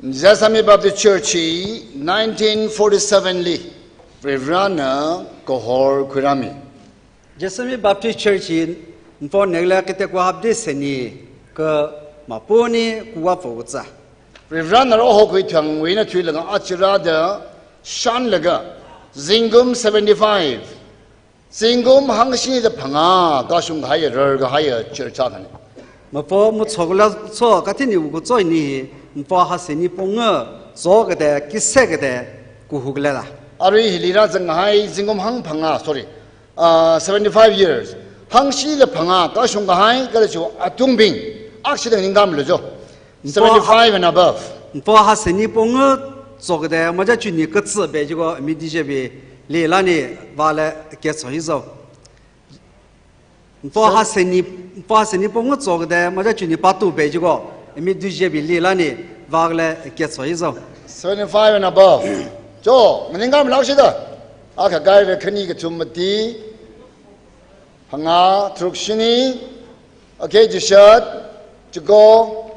Jessami Baptist Church hi nineteen forty-seven li Reverend na kahor khuirami. Jessami Baptist Church hi npo nekle kete kwa hapde seni ka maponi kuwa fo uza. Reverend na roho khuithang wina thuilaga achira da shanlaga zingkum seventy-five. Zingkum hangshini da phangā kashung kahai, rar kahai church akhana. Mapo muchokla so katini uku choi ni, mapo haseni ponga so kade, kise kade, kuhukle la. Arui hili rāzang kahai zingkum hang phangā, sorry. Ah, seventy-five years. Hangshini da phangā kashung kahai, kala chu atungbing. Akshi da ningkam lo jo. Seventy-five and above. Mapo haseni ponga so kade, maja chuni katsi be ji ko, mi D J bi, le la ni, vale, ke so hi zo. Mapo haseni, mapo haseni ponga so kade, maja chuni patu be ji ko, mi D J bi le la ni, vale, ke so hi zo. Seventy-five and above. Jo, ningkam lo shi da. Akha kai re khani kathum mati. Phangā, tharuk shini, okay, jishat, chiko,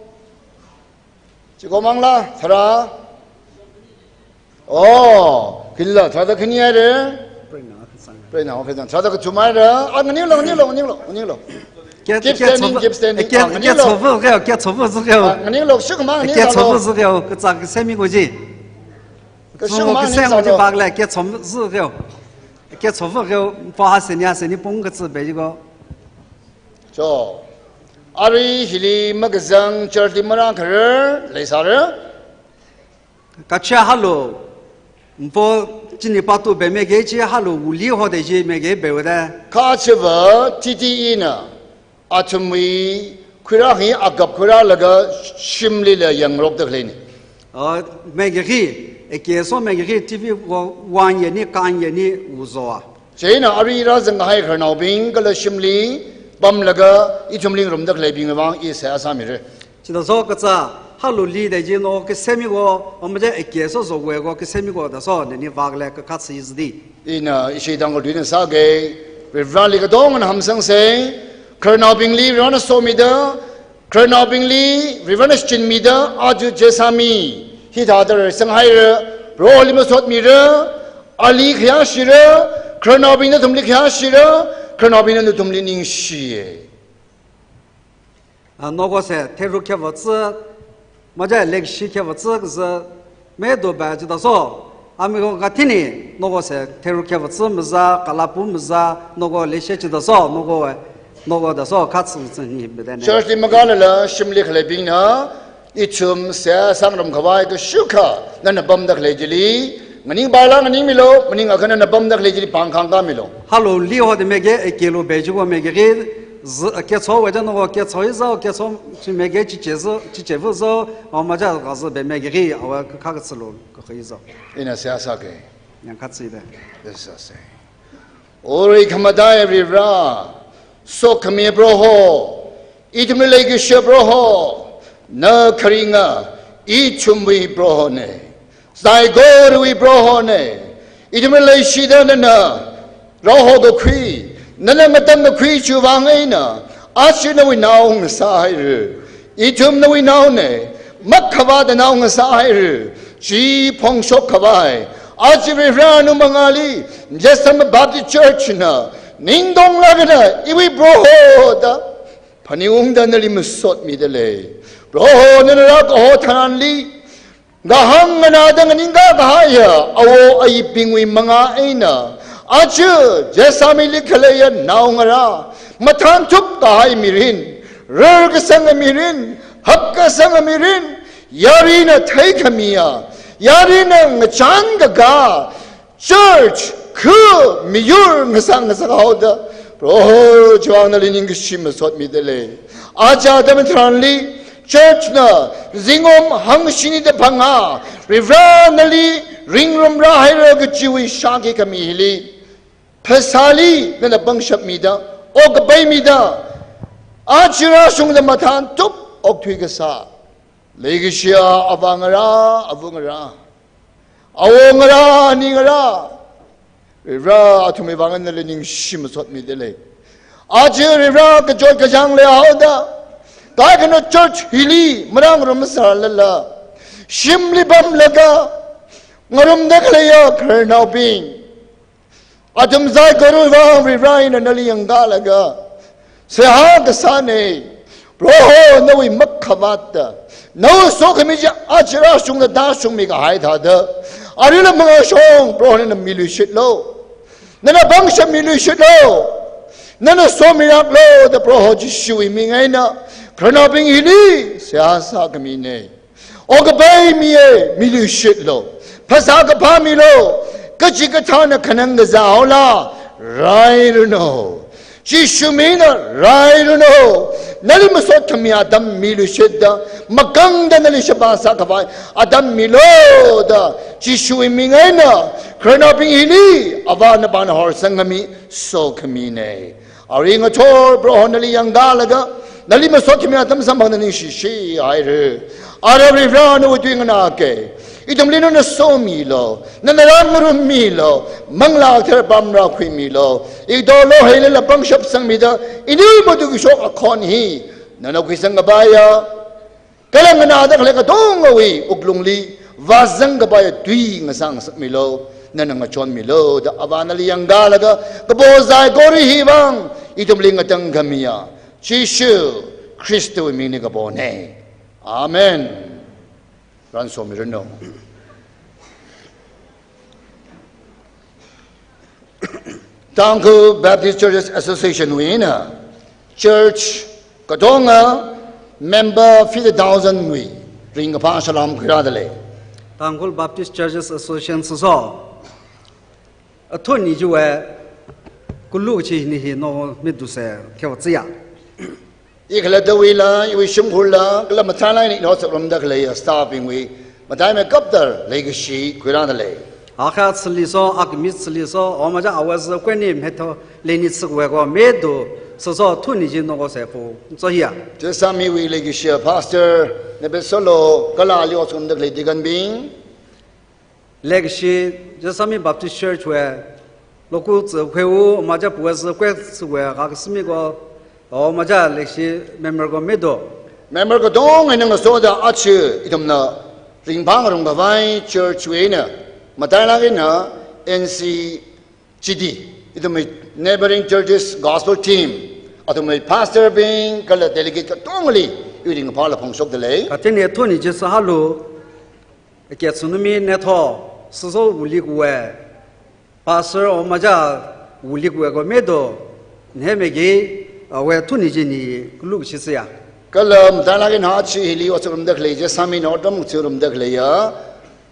chiko mangla, tharā. Oh, kila, tharāda khani haira. Prena, okay, zang. Prena, okay, zang. Tharāda kathum haira. Ah, nganinglo, nganinglo, nganinglo, nganinglo. Keep standing, keep standing. Ah, nganinglo. Keep, keep, keep, keep, keep, keep. Ah, nganinglo, shuk mang, nganinglo. Keep, keep, keep. Kachak semi ko ji. Kashung mang ni sālo. Bak le, ke chom zi keo. Ke chom keo, mapo haseni, haseni pung katsi be ji ko. Jo. Arui hili makazang charli marang kharar, leisāra. Kachi halo, mapo chini patu be meke chi halo, uli ho de ji meke be wada. Kachiva T T E na. Athumwui khuirā hi agap khuirālaga shimli la yangrokda khaleina. Ah, meke hi, eke so meke hi T V ko wan yeni, kan yeni uzo a. Chieina arui rāzang kahai khararnaobing kala shimli pamlaga ithumli ngarumda khaleibing vang i seihā sāmira. Chida so kaza, halo li da ji no, kasemi ko, amaja eke so zo we ko, kasemi ko da so, nani vak le kakhat si zidi. Ina ishi Tangkhul tuina sāke, Varivarāli katongana hamsangsa, khararnaobingli Varivarāna somida, khararnaobingli Varivarāna shichinmida, aja Jessami hithāda raisang haira, Proholi masotmira, ali khayāshira, khararnaobingna nathumli khayāshira, khararnaobingna nathumli ningshiya. Ah, noko se, theru khevatsi, maja lekshi khevatsi, kaza, medo ba jida so, Amiko kathini, noko se, theru keva tsu maza, kalapu maza, noko leishe chida so, noko, noko da so, katsu tsu ni bidane. Church li makalala, shimli khaleibingna, ithum se sangram khavai kashukha, nana pamda khalei chili, nganing bala nganing milo, maning akhana nana pamda khalei chili pangkhang ka milo. Hello, li ho de mege, e kelo beju ko mege ri, zi, ke cho we de noko, ke cho izo, ke cho, chi mege, chi che zo, chi che vu zo, o maja ga zi be mege ri, awa ka ka tsu lo. Kakhayi zo. Ina seihā sāke. Yang khatsui de. Yes, I say. Ori khamataiya Varivara, sokhami Proho, ithumli leikashi Proho, na kharinga, ithumwui Prohone, saikorawui Prohone, ithumli leishida nana, raho kakhui, nana ngatang kakhui chiwui vang eina, aja nawui nao ngasāhaira. Ithum nawui naone, makhavāta nao ngasāhaira. Chi phongshok khavai, aja Varivara nawui mangāli, Jessami Baptist Church na, ningtong lākna, iwui Proho da, phaningungda nali masotmida lei. Proho nana rākaho tharanli, ngahān nganāda nganingkā kahaiya, awo ayibingwui mangā eina, aja, Jessamili khaleiya naongarā, mathānthup kahai mirin, rarkasanga mirin, hakkasanga mirin, yarina theikhamiya, yarina ngachān kakā, church, khu, miyur ngasā ngasā haoda, Proho chiwui vang nali ningkashi masotmida lei. Aja atam tharanli, church na, zingkum hangshini da phangā, Varivara nali ringrumrāhaira kajiwui shākhi khami hili, phasāli nana pangshap mida, okkapai mida, aja rāshungda mathānthup okthui kasā, leikashiya avāngarā, avungarā, awongarā, aningarā, Varivara athumwui vang nali ningshi masotmida lei. Aja Varivara kachot kachāng leihaoda, kaikhana church hili marāngarum sālala, shimli pamlaga, ngarumda khaleiya khararnaobing, athum saikorawui vang Varivara ina nali yangkalaga, seihā kasāne, Proho nawui makhavāta, nawui sokhami chi aja rāshungda tāshungmi kahai thāda, arila mangāshong, Proho nana miluishitlu, nana pangshap miluishitlu, nana somiraklu da Proho Jishuwui ming eina, khararnaobing hili seihā sākhamine. Okkapai miye, miluishitlu. Phasā kaphā milu. Kachikathāna khanang kazā haola, rairanu. Jishu mingna rairanu. Nali masot khami atam miluishitda, makangda nali sheba sākhavai atam milu da, Jishuwui ming eina, khararnaobing hili, avā navāna horsang khami, sokhamine. Arui ngathor Proho nali yangkalaga, nali masot khami atam samphangda ningshishi haira. Ara Varivara nawui tui nganāke. Ithumli nana somilu, nana rāngarummilu, manglā kathara pam rākhuimilu. Ithumli heilala pangshap sangmida, ini matuikashok akhon hi, nana khuisang kapaiya, kala nganāda khalei katongawui wuklungli vāzang kapaiya tui ngasā ngasakmilu, nana ngachonmilu da avā nali yangkalaga, kapo saikora hi vang, ithumli ngatang khamiya, Jishu Khristawui mingli kapone. Amen. Rānsomiranu. Tangkhul Baptist Churches Association wui eina, church katonga member fifty thousand wui ringkaphā salām khuirāda lei. Tangkhul Baptist Churches Association sāso, athumli chiwui kulu chi ni hi no mi du se kyo ziya. Ikhalattawuila, iwui shimkhurla, kala mathālāk eina lo sāngarumda khaleiya staff bingwui, mataimeikapta leikashi khuirāda lei. Akha chili so, akmi chili so, o maja awaz kweni metho leini chikwe ko medu, sāso athumli chi no ko se pu, so hiya. Jesamiwui leikashiya pastor, Nebesolo, kala ali sāngarumda khalei deacon bing. Leikashi Jesami Baptist Church wui, loku tsu kwe u, maja puwa tsu kwe tsu we, kakasmi ko, o maja leikashi member ko medu. Member katonga eina ngasoda aja ithumna ringphā ngarumkhavai church wui eina, matailāk eina N C G D, ithumwui neighboring churches gospel team, athumwui pastor bing, kala delegate katongali, iwui ringkaphāla phongshokda lei. Kathānli athumli chi sāhalu, Ake tsunami netho, Soso wulikwe, Pastor Omaja wulikwe ko medo, nhe megi, awe thuni jini kulu kashisiya. Kala mtala kin ha chi hili otsak rumda khalei, Jesami na otram tsi rumda khaleiya,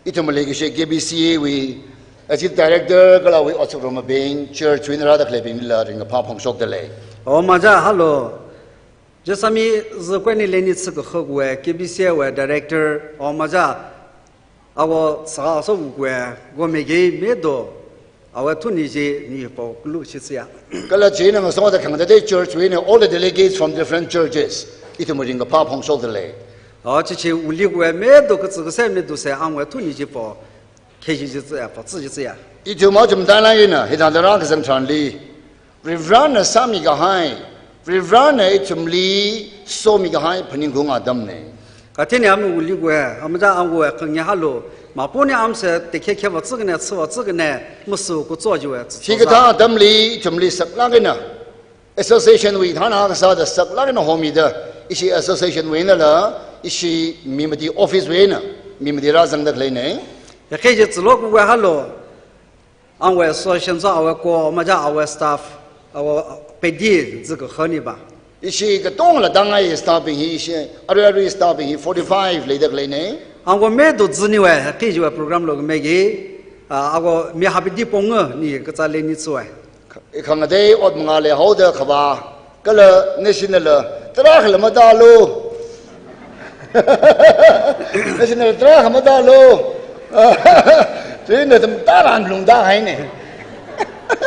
ithumli kashi K B C A wui, Executive Director kala awui otsak rumbing, church wui nara da khaleibing la ringkaphā phongshokda lei. Omaja, hello. Jesami zikweni leni tsika khakwe, K B C A wui Director, Omaja, awo sa so kwe, go megi medo, awe thuni jini po kulu kashisiya. Kala china ngasoda khangda dei church wui na all the delegates from different churches. Ithum ringkaphā phongshokda lei. Awo chichi wulikwe medo katsi kasem medo se angwe thuni ji po. Kheji ji tsiya, po tsi ji tsiya. Ithum aja mtala ina, hithāda rākazang tharanli. Varivarana sāmi kahai, Varivarana ithumli somi kahai phaningkhaung atamna. Kathāni ami wulikwe, Omaja angwe khangya halo, mapuni amse tekhe khe va tsikne, tsi va tsikne, masu kucho jiwe. Hikathā atamli, ithumli saklāk eina, association wui thāna kasāda saklāk eina homida, ishi association wui nala, ishi mi mati office wui na, mi mati rāzangda khaleina. Yakhe je tsilo kuwe halo, Angwe association so awe ko, Omaja awe staff, awe pedi zika khani ba. Ishi katongla dangai staff bing hi, ishi arui arui staff bing hi forty-five leida khaleina. Angwe medo zini we, ki jiwe program lo megi, ah, awe mi hapidi ponga ni katsa leni tsui. Khangadei ot manga leihaoda khava, kala national la, tarākhala matālu. National tarākha matālu. China tam taran lungda haina.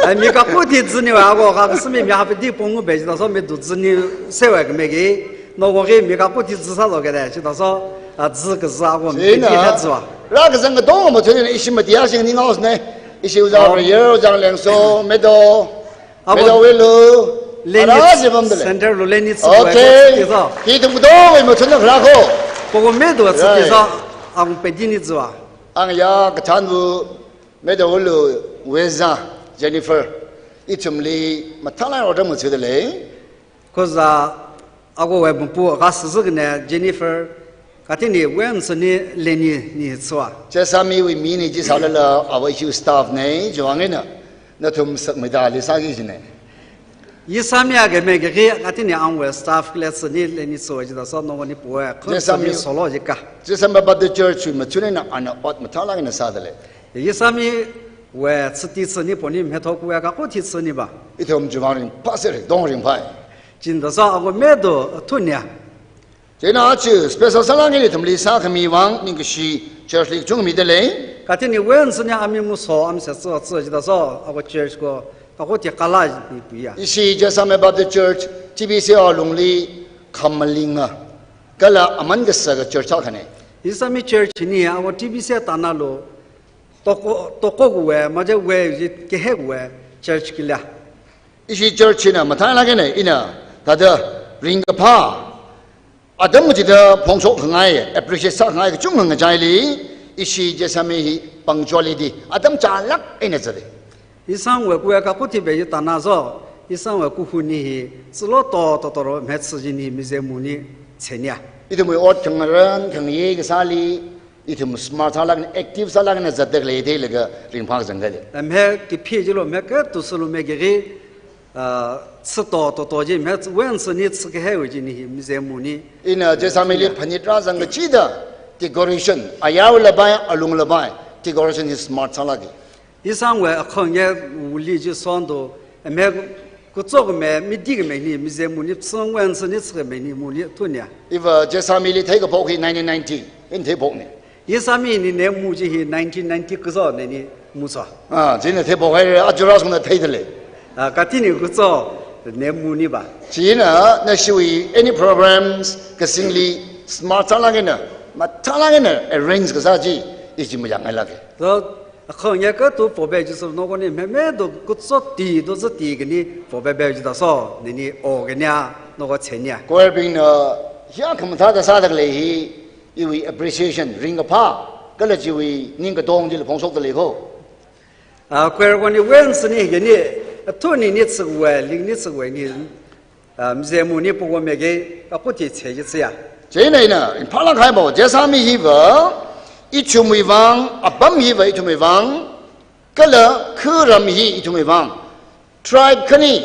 Ai, mi kakuthi zini wa ko, ka kasimi mi hapidi pongu be, chida so medo zini sewa kemegi. No ko ki mi kakuthi zisālo kede, chida so, ah, zi kaza ko mi ki hadzwa. Rākazang katong mathuni ishi matiya sing ningaosna. Ishi ujang Rayar, ujang Lengso, medo. Abo medo welu. Leni ara jibam dele. Center lo leni tsu. Okay. Ki tum do we mo tun na kho. Pogo medo tsu ki so. Ang pedini zua. Ang ya kathan bu medo welu weza Jennifer. Ithumli mathala order mo tsu dele. Koza ago we bumpu ka suzuk ne Jennifer. Kathāni wen suni leni ni tsua. Jesami wui mini ji sālala awa ishi staff na, jiwang ina. Nathum sakmida li sāki jina. Yisami age megi kathāni angwe staff kile suni leni tsua jida so no ni pue. Jesami solo jika. Jesami Baptist Church wui machunina ana ot mathala ina sādale. Yisami we tsiti tsuni poni methok we kakuthi tsuni ba. Ithum jiwang ringphā sere, dong ringphā. Chinda so ago medo thunya. China achu special sālāng ithumli sākhami vang ningkashi church li chungmi dalei. Kathāni wen suni ami muso amse tsu tsu jida so ago church ko ago ti kala ni puya. Ishi Jesami Baptist Church T B C A lungli khamalinga kala aman kasā ka church akhana. Yisami church ni ago T B C A tana lo toko toko kuwe maja we ji kehe kuwe church kila. Ishi church na mathala kene ina tada ringkaphā. Atam chida phongshok khangai, appreciate sākhangai kachung ngachaili, ishi Jesami hi punctuality, atam chālak eina zade. Isang we kuya kakuthi be tana zo, isang we kuhuni hi, tsilo to to to ro mhetsi jini mize muni tsenya. Ithum ot khangaran khangye kasāli, ithum smart sālak, active sālak na zatdak lei de laga ringphā zangda le. Mhe kiphi jilo mhe ka tusulu megi, ah, tsi to to to ji mhe wen suni tsike he we jini hi mize muni. Ina Jesami li phanit rāzang kachida decoration, ayao labai, alung labai, decoration hi smart sālaki. Isang we akhong ye wuli ji sondo, mhe kuchok me, midi ke me ni, mize muni, tsung wen suni tsike me ni muni thunya. Iva Jesami li thei kaphok hi nineteen ninety, in thei phok ni. Yisami ni ne mu ji hi nineteen ninety kuzo ne ni mu so. Ah, jina thei phok hai re, ajura sungna thei dale. Ah, kathāni kuzo ne muni ba. China, na shui any programs, kasingli, smart sālak ina, mathala ina, arrange kasā ji, iji mu yang ai lake. So, akhong ya ka tu pobe ji so no ko ni mhe medo kuzo ti do zi ti kani pobe be jida so, ni ni o kanya, no ko tsenya. Choir bing na, ya khamatha da sāda lei hi, iwui appreciation, ringkaphā, kala chiwui ningkatong jila phongshok dalei ko. Ah, choir ko ni wen suni kani, athuni ni tsukwe, ling ni tsukwe ni, ah, mize muni pogo megi, kakuthi tse ji tsiya. China ina, in phala khai bo, Jesami hiva, Ithumwui vang, apam hiva ithumwui vang, kala kharam hi ithumwui vang. Tribe khani,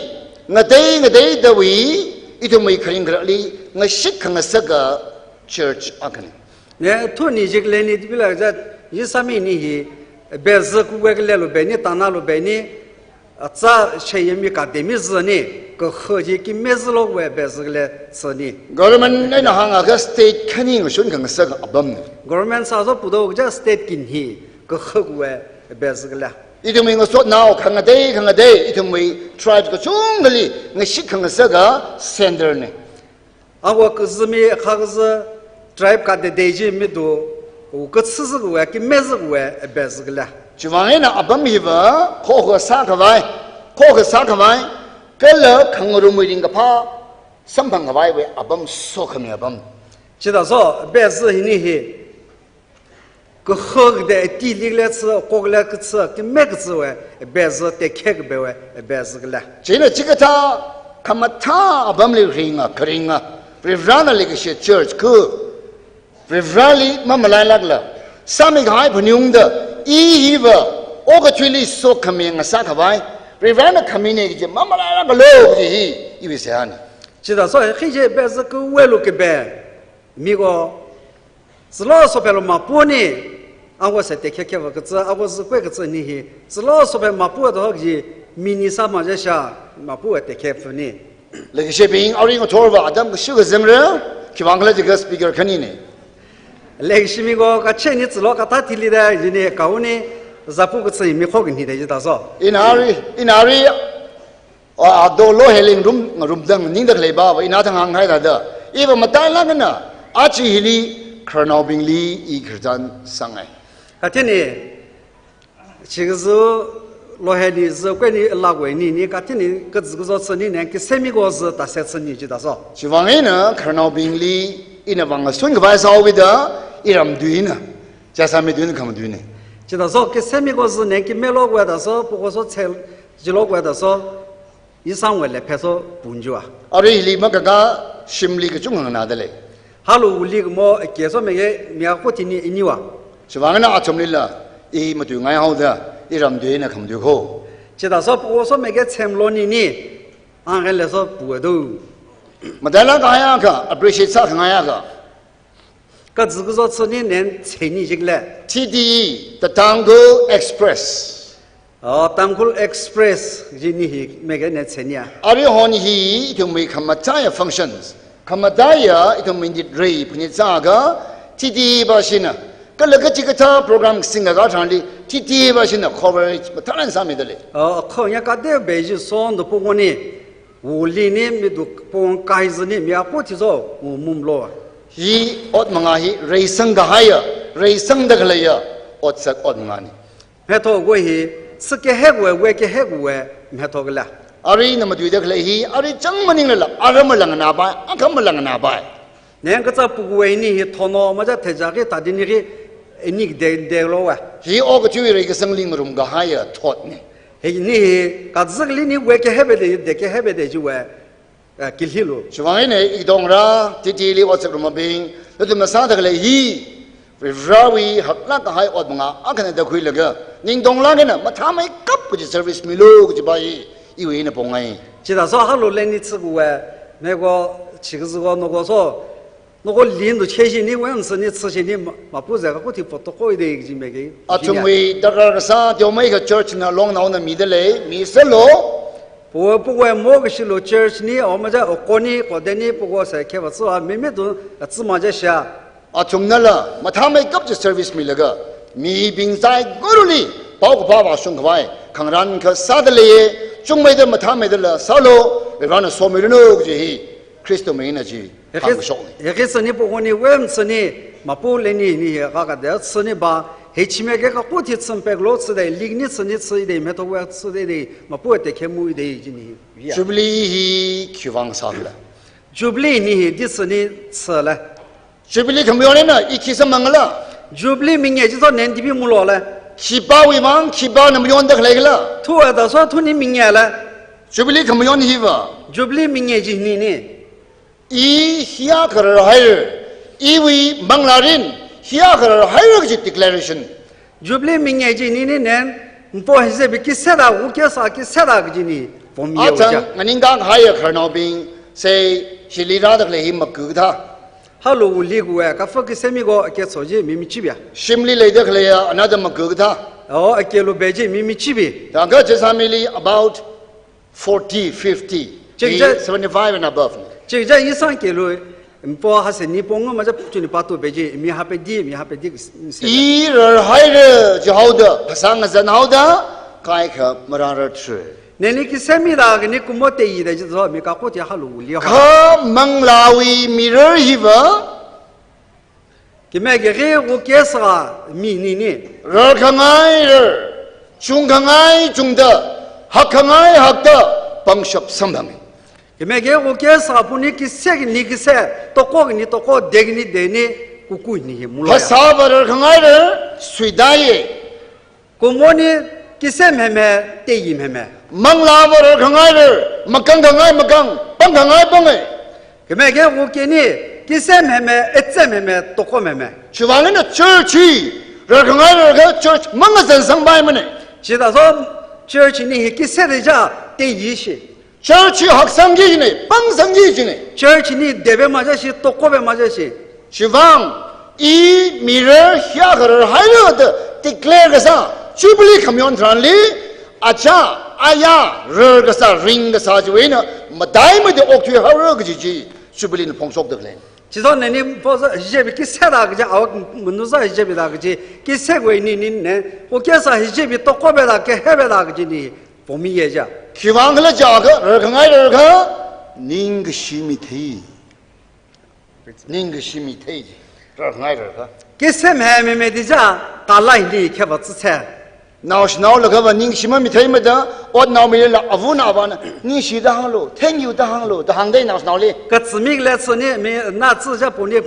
ngatei ngateidawui, ithumwui kharing kharali, ngashit khangasaka church akhani. Ne, thuni jik leni dibila jat, yisami ni hi, bezi kuwe kale lo beni, tana lo beni, atsa shayemi kademi zini, kakhaji ki mezi lo we bezi kale zini. Government eina hāngakha state khani ngashun khangasaka apamni. Government sāzo pudo ja state kin hi, kakha we bezi kale. Ithumwui ngasotnao khangatei khangatei, ithumwui tribe kachungkhali, ngashit khangasaka center ni. Awo kazimi khakaza tribe kateitei ji midu, u katsizak we, ki mezak we, bezi kale. Chiwuivang eina apam hiva, khokha sākhavai, khokha sākhavai, kala khangarumwui ringkaphā, samphang khavai we apam sokhami apam. Chithāzo, bezi hini hi, Kahak de ti lik le tsa, kok le katsa, ki mek tsa we, bezi te kek be we, bezi kale. China chikathā, khamathā apamli ringa, kharinga, Varivarana leikashi church khu, Varivarali mamalailakla, sāmi kahai phaningda, i hiva, okathuili sokhami ngasākhavai, Varivarana khamine kaji mamalailaklo kaji hi, iwui seihāni. Chithāzo, khiji bezi khu we lo ke be, miko, Zilo sophelo mapuni, awo se tekhe khe va katsa, awo zikwe katsa ni hi, zilo sophe mapu da hok ji, mini sāma ja sha, mapu tekhe puni. Leikashibing, arui ngathorva, atam kashu kazangre, khiwuivang khala jiakha speaker khani ne. Leikashimi ko, kacheni zilo kathā thili da, jini, kauni, zapu katsa mi khok ni da ji da so. Inari, inari, A, ado lo heling rum, rum dang ning da khalei ba, ba ina thang hānghai da da. Iva matailak eina, achi hili, khararnaobingli, i khararchan sāngai. Kathini, chikazu, lo heli zu, kweni lak we ni, ni kathini, kazu kazo tsani ne, ki semi ko zu, ta se tsani ji da so. Chiwuivang eina, khararnaobingli, ina vang sun khavai sāhaowa da, iram duina. Jasami duina kham duina. Ji da so, ki semi ko zu ne, ki melo we da so, poko so tsel, jilo we da so, Isang we le pheso punjua. Arui hili makaka shimli kachungkha nganāda lei. Halu uli mo ke so mege mia kho thini iniwa. Chiwuivang eina athumlila, i matuingai haoda, iram duina kham dui kho. Ji da so pu so mege chem lo ni ni, ang le so pu do. Matailak eina kha, appreciate sākhangai kha. Kazu kazo tsani nen tseni jik le. T T E, the Tangkhul Express. Oh, Tangkhul Express, jini hi mege ne tseni ya. Arui hon hi, ithumwui khamataiya functions. Khamataiya, ithumwui nit rei, puni tsaka, T T E ba shina. Kala kachi kathā program singa ka thangli, T T E ba shina coverage, mataran sāmi da lei. Oh, kho ya ka de be ji son do pu ni. Uli ni mi duk pong kai zini mi apo thizo, u mum lo. Hi ot manga hi reisang kahaiya, reisang da khaleiya, otsak ot manga ni. Mhetho go hi, sike hek we, we ke hek we, mhetho kala. Arui na madui da khalei hi, arui chang maninglala, aram malang na bai, akam malang na bai. Neng kaza pukwui ni hi thono maja theja ki tadi ni ki ini de de lo wa. Hi okathui rei kasang ling rum kahaiya thot ni. Hi ni hi kazak li ni we ke hebe de de ke hebe de ji we, eh, kilhi lo. Chiwuivang eina idong ra T T E li otsak rumabing, nathum na sāda khalei hi, Varivarawui haklak kahai ot manga akhana da khuilaga, ningdong lak eina mathāmeikap kaji service milu kaji ba hi, iwui eina pongai. Ji da so halu le ni tsu we, me go, chi kazu go, no go so, Noko lin do che shi ni, wen si ni, tsi shi ni, ma, mapu ze ka kuti photo ko de ji me ke. Athumwui darkar kasā, teomeikha church na longnao na mi da lei, mi sālo. Pu, pu we mo ke shi lo church ni, o ma ja, o ko ni, ko de ni, pu ko se ke ba tsu a, mi mi do, a tsi ma ja sha. Athumnala, mathāmeikap ji service milaga, mibing zai guru li, pao ka ba ba shung khavai, khangarān kasā da lei, chungmeida mathāmeida la, sālo, Varivarana somi ranu ji hi, Kristo mina ji. Hekis-, hāngshok ni. Hekis ni pu ni wem si ni, mapu le ni ni he ka ka de si ni ba, he chi me ke ka kuti tsim pek lo si de, lig ni si ni si de, me to we si de de, mapu te ke mu de ji ni. Ya. Jubilee hi khiwuivang sāla. Jubilee ni hi di si ni sāla. Jubilee khamayon na, i khi samang la. Jubilee minge ji so nen di bi mu lo la. Khipāwui mang, khipāna mayon da khalei la. Thu a da so thu ni minge la. Jubilee khamayon hi va. Jubilee minge ji ni ni. I hiya kharar hair, iwui manglarin, Khikha rarhaira kaji declaration. Jubilee mingai chi nini nen, mpo hijebe khisāda, wu kesa khisāda kaji ni, pom ye Achang uja. Nganingkahai khararnaobing, sei, shili rāda khalei hi maku kathā. Halu wuli kuwe, kafa khisāmi ko, keso chi mi michibi ya. Shimli leida khalei ya, another maku kathā. O, akelu be chi mi michibi. Thangkha chi sāmili about forty, fifty, Chingcha- seventy-five and above. Chingcha isang kelu, mpo hase ni pong maja chuni patu be chi, mi hape di, mi hape di, se- I rarhaira jihaoda, phasā ngazanhaoda, kaikha marārar thui. Neni khisāmida kani kumo teida jizo, mi kako te halu wuli ha. Kha manglāwui mirar hiva, Khimeke hi wu kesa mi nini. Rarkhangai rar, chungkhangai chungda, hakkhangai hakda, pangshap samphang. Khimeke wu kesa puni khisāki ni khisā, tokhoki ni tokho, deki ni deni, kuku ni hi mulo ya. Phasāva rarkhangai rar, suidai ye. Kumoni khisā meme, teyi meme. Manglāva rarkhangai rar, makangkhangai makang, pangkhangai pangai. Khimeke wu keni, khisā meme, etse meme, tokho meme. Chiwuivang eina church hi, rarkhangai rarkha church mangazansangpaimane. Chithāda so church ni hi khisāda ja, teyi shi. Church hi haksangki jine, pangsangki jine. Church ni debe maja shi, tokhobe maja shi. Chiwuivang, i mirar khikha rarhaira da declare kasā, Jubilee khamayon tharanli, aja, aya, rar kasā, ring kasā chiwui eina, mataimei da okthui haora kaji chi, Jubilee na phongshokda khalei. Chithāda neni posa hijebe khisāda kaji, awa manusa hijebeda kaji, khisāwui nini ne, wu kesa hijebe tokhobeda, kehebeda kaji ni, pomi ye ja. Khiwuivang khala jiakha, rarkhangai rarkha, ningkashi mithei. Ningkashi mithei ji, rarkhangai rarkha. Khisā meme medi ja, kala hili kheva tsitse. Naoshinao lakhava ningshi mamithei mada, otnao mila avana avāna, ningshi da hānglu, thank you da hānglu, da hāngdei naoshinaoli. Kazimi khala tsuni, mi na tsi ja puni,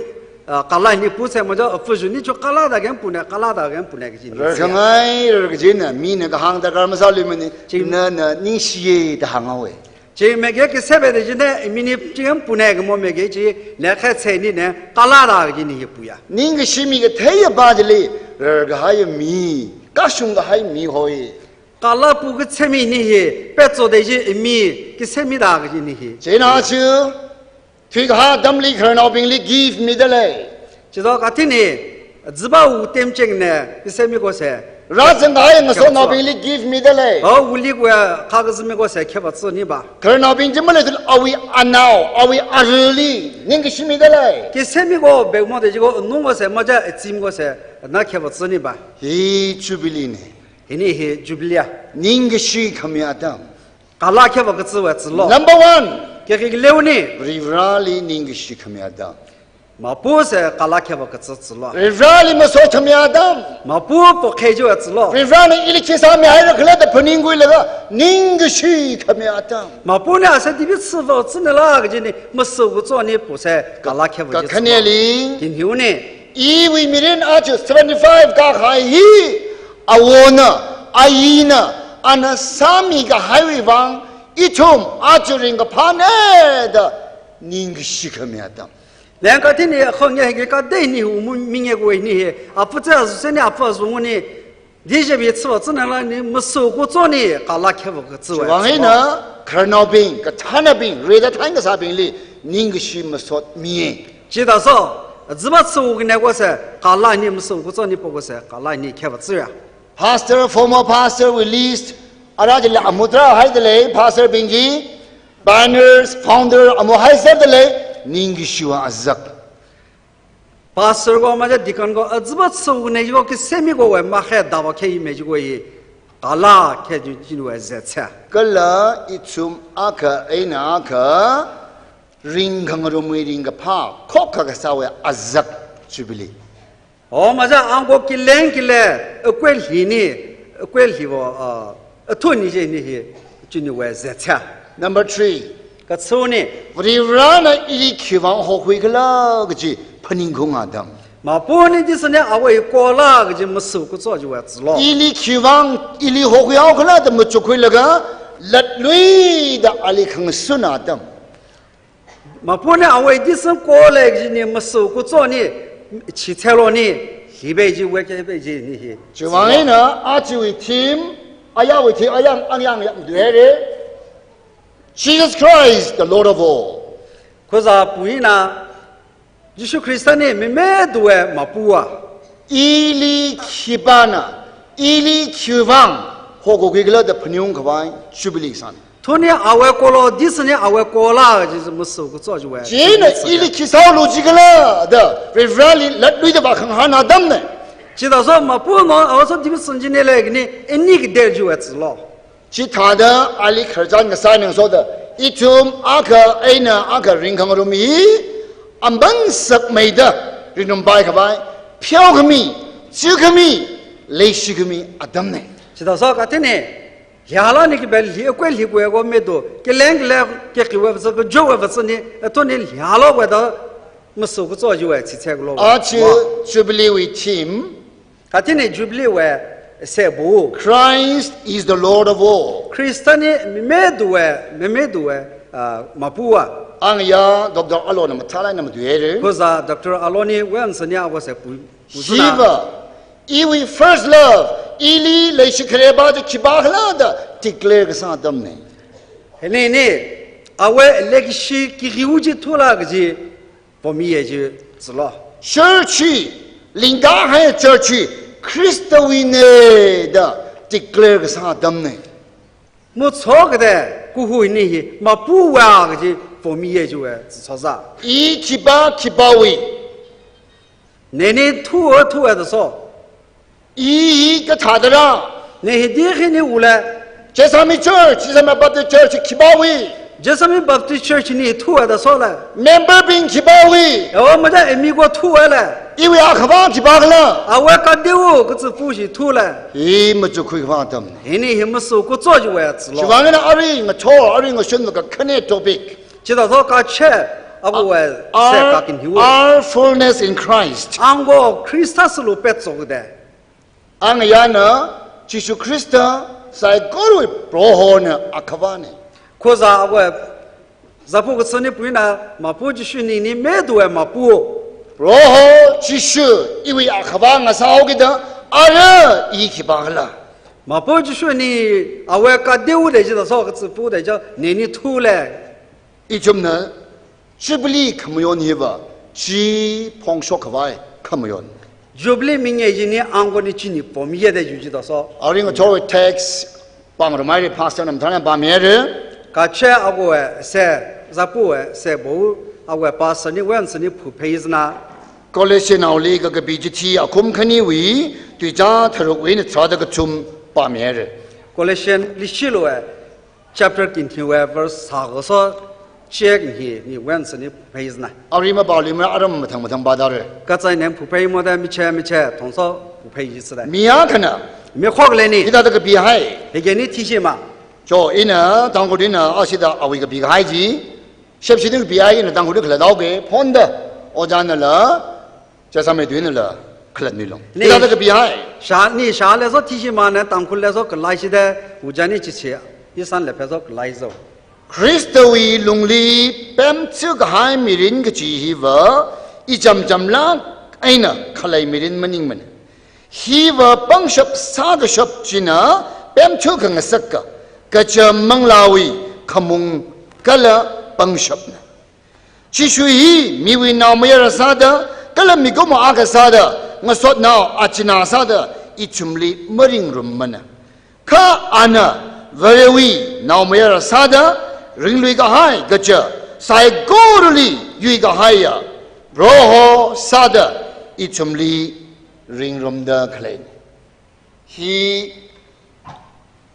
ah, kala hili puse maja, ah, fuju ni chu kalada gen pune, kalada gen pune kaji ni. Rarkhangai rarkha jina, mina kahāng darkar masāluimane, Ching- na, na, ningshiye da hānghaowe. Chi meke khisābe de jine, mini chi yam pune kamo meke chi, ne khe tseni ne, kalada kaji ni hi puya. Ningkashi mi kathei ya ba jili, rarkahai mi, kashung kahai mi hoi. Kala pu khisāmi ni hi, petso de ji mi, khisāmida kaji ni hi. China chu, thuikahā atamli khararnaobingli gift mida lei. Chithāda kathini, ziba wu temcheng ne, khisāmi kose. Rāzangkahai ngasonaobingli gift mida lei. O, wuli kuwe, kha kazimi kose, kheva tsuni ba. Khararnaobing chi maleithula awui anao, awui arili, ningkashi mida lei. Khisāmi ko, bekmo de ji ko, nung kose, maja, echim kose, na kheva tsuni ba. Hi Jubilee ne. Hini hi Jubilee ya. Ningkashi khami atam. Kala kheva katsiwui tsilo. Number one. Khikha leuni. Varivarāli ningkashi khami atam. Mapu se kala kheva katsi tsilo. Varivarāli masot khami atam. Mapu pokhei jiwui tsilo. Varivarāna ili khi sāmihaira khala da phaningkhuilaga ningkashi khami atam. Mapuni asa dibi tsiva tsinala kaji ni masu kucho ni pu se kala kheva ka-, ji tsilo. Kakhaneli. Kinhiuni. Iwui mirin aja seventy-five kahai hi, awona, ayina, ana sāmikahaiwui vang, ithum aja ringkaphāne da ningkashi khami atam. Leng kathini akhonge hige kadei ni hu mu minge koi ni he, apu cha su se ni apu su ni, Dijebi tsiva tsinala ni masu kucho ni kala kheva katsiwui. Chiwuivang eina, khararnaobing, kathānabing, rida thang kasābingli, ningkashi masot miye. Chithāda so, ziba tsu kane kose, kala ni masu kucho ni po kose, kala ni kheva tsiya. Pastor, former pastor, we list, ara jila amutra haida lei, pastor bing ji, pioneers, founder, amu haisāda lei, ningkashiwui azak. Pastor ko maja deacon ko, aziba tsu ne ko kisemi ko we ma khe dava khe ime ko ye. Kala khe ju jin we ze che. Kala ithum akha eina akha ringkhangarumwui ringkaphā, khokha kasāwui azak Jubilee. O maja ang ko kileng kile, akwel hi ni, akwel hi wo, ah, athun ni je ni hi, chuni we ze che. Number three. Katsuni. Varivarana ili khiwuivang hokhui khala kaji phaningkhui atam. Mapuni jisane awui kola kaji masu kucho ji we zilo. Ili khiwuivang, ili hokhui haokhala da machukkhuilaga, latluida ali khangasun atam. Mapuni awui disan kole kaji ni masu kucho ni, chi chelo ni, Hibeiji, wekhe hibeiji ni hi. Chiwuivang eina, achiwui theme, ayawui theme, ayang, angyang ya, mduhere. Jesus Christ, the Lord of all. Khuza puina, Jishu Khristani mimeduwui mapuwa. Ili khipāna, ili khiwuivang, hokhuikhala da phaningungkhavai, Jubilee san. Thuni awui kolo, disani awui kola, jisu masu kacho jiwe. Chieina ili khisālu jikhala da, Varivarali latluida vākhanghān atamna. Chithāso mapuno, awaso division jine le kini, ini kide jiwe tsilo. Chithāda ali khararchan kasā ningsoda, ithum akha eina akha ringkhangarum hi, amban sakmeida, ringrum paikhavai, pheokhami, chukhami, leishikhami atamna. Chithāso kathāne, Hiala ni kibel hi akwe hi kwe ko medo, keleng keleng ke kiwe vasa, ke jowe vasa ni, ato ni hialo we da masu kacho jiwe, chitse kalo. Achi Jubilee wui theme. Kathāne Jubilee wui sebu. Christ is the Lord of all. Khristani mimeduwui, mimeduwui, ah, mapuwa. Angya Doctor Alona mathālai na maduhere. Khuza Doctor Aloni wui ansani awa se pu. Shiva, iwui first love, ili leishikhare ba de khipākhala da declare kasā atamna. Hini ni, awui legacy kiriu ji thula kaji, pomi ye ji tsilo. Church hi, lingda hai church hi, Khristawuina da declare kasā atamna. Mucho kade, kuhui ni hi, mapuwa kaji, pomi ye jiwe, tsitsoza. I khipā khipāwui. Neni thuwa thuwa da so. I hi kathāda ra. Ne hi di khini ule. Jessami Church, Jessami Baptist Church, khipāwui. Jessami Baptist Church ni thuwa da so le. Member bing khipāwui. Ewa mada emi ko thuwa le. Iwui akhava khipākhala. Awui kadewu katsipu shi thu le. I machukhui khava atam. Hini hi masu kacho jiwe tsilo. Chiwuivang eina ari ngathor, ari ngashun kakhane topic. Chithāso kache, agu we se kakin hiwo. Our fullness in Christ. Ango Khrista sulu petsokde. Angyana Jishu Khrista saikorwui Prohona akhavana. Khuza agu we zapu kasani puina mapu Jishu nini meduwui mapu. Proho Jishu iwui akhava ngasāhaokida ara i khipākhala. Mapu Jishu ni awui kadewu de jida so katsipu de ja nini thu le. Ithumna Jubilee khamayon hiva, chi phongshok khavai khamayon. Jubilee minge jini ango ni chini pomi ye de ju jida so. Aring athor text pāngarumhaira pastor nam thana pāmire. Kache agu we se, zapu we se bo, agu we pastor ni wen sani phuphei zna. Colossians naoli kakapi chithi akhum khaniwui, tuicha tharukwui eina tharāda kachum pāmire. Colossians lishilu we, chapter kintiwui verse sākha so, check hi ni wen sani phuphei zna. Ari mapāluimara aram mathang mathang pādare. Kachai nem phuphei moda miche miche thongso phuphei jisada. Mi akhana. Mi khokle ni. Hithāda kapihai. Hige ni thishima. Cho ina Tangkhul eina ashida awui kapikahai ji. Shepshi eina kapihai ina Tangkhul eina khalathaoke. Phonda. Ojānala. Chasame tuinala khalatnilo. Ni. Hithāda kapihai. Sha, ni sha leso thishimana Tangkhul leso khalai shida, ojā ni chichi, isan le pheso khalai so. Khristawui lungli pemchukahai mirin kachi hiva, ichamchamlāk eina khalei mirin maningmana. Hiva pangshap sākashap china pemchuk khangasak ka, kaja manglāwui khamung kala pangshapna. Jishu hi miwui naomayara sāda, kala mikumo akha sāda, ngasotnao achinā sāda, ithumli maringrummana. Kha ana Varewui naomayara sāda, ringlui kahai kaja, saikorali yuikahaiya, Proho sāda, ithumli ringrumda khalei. Hi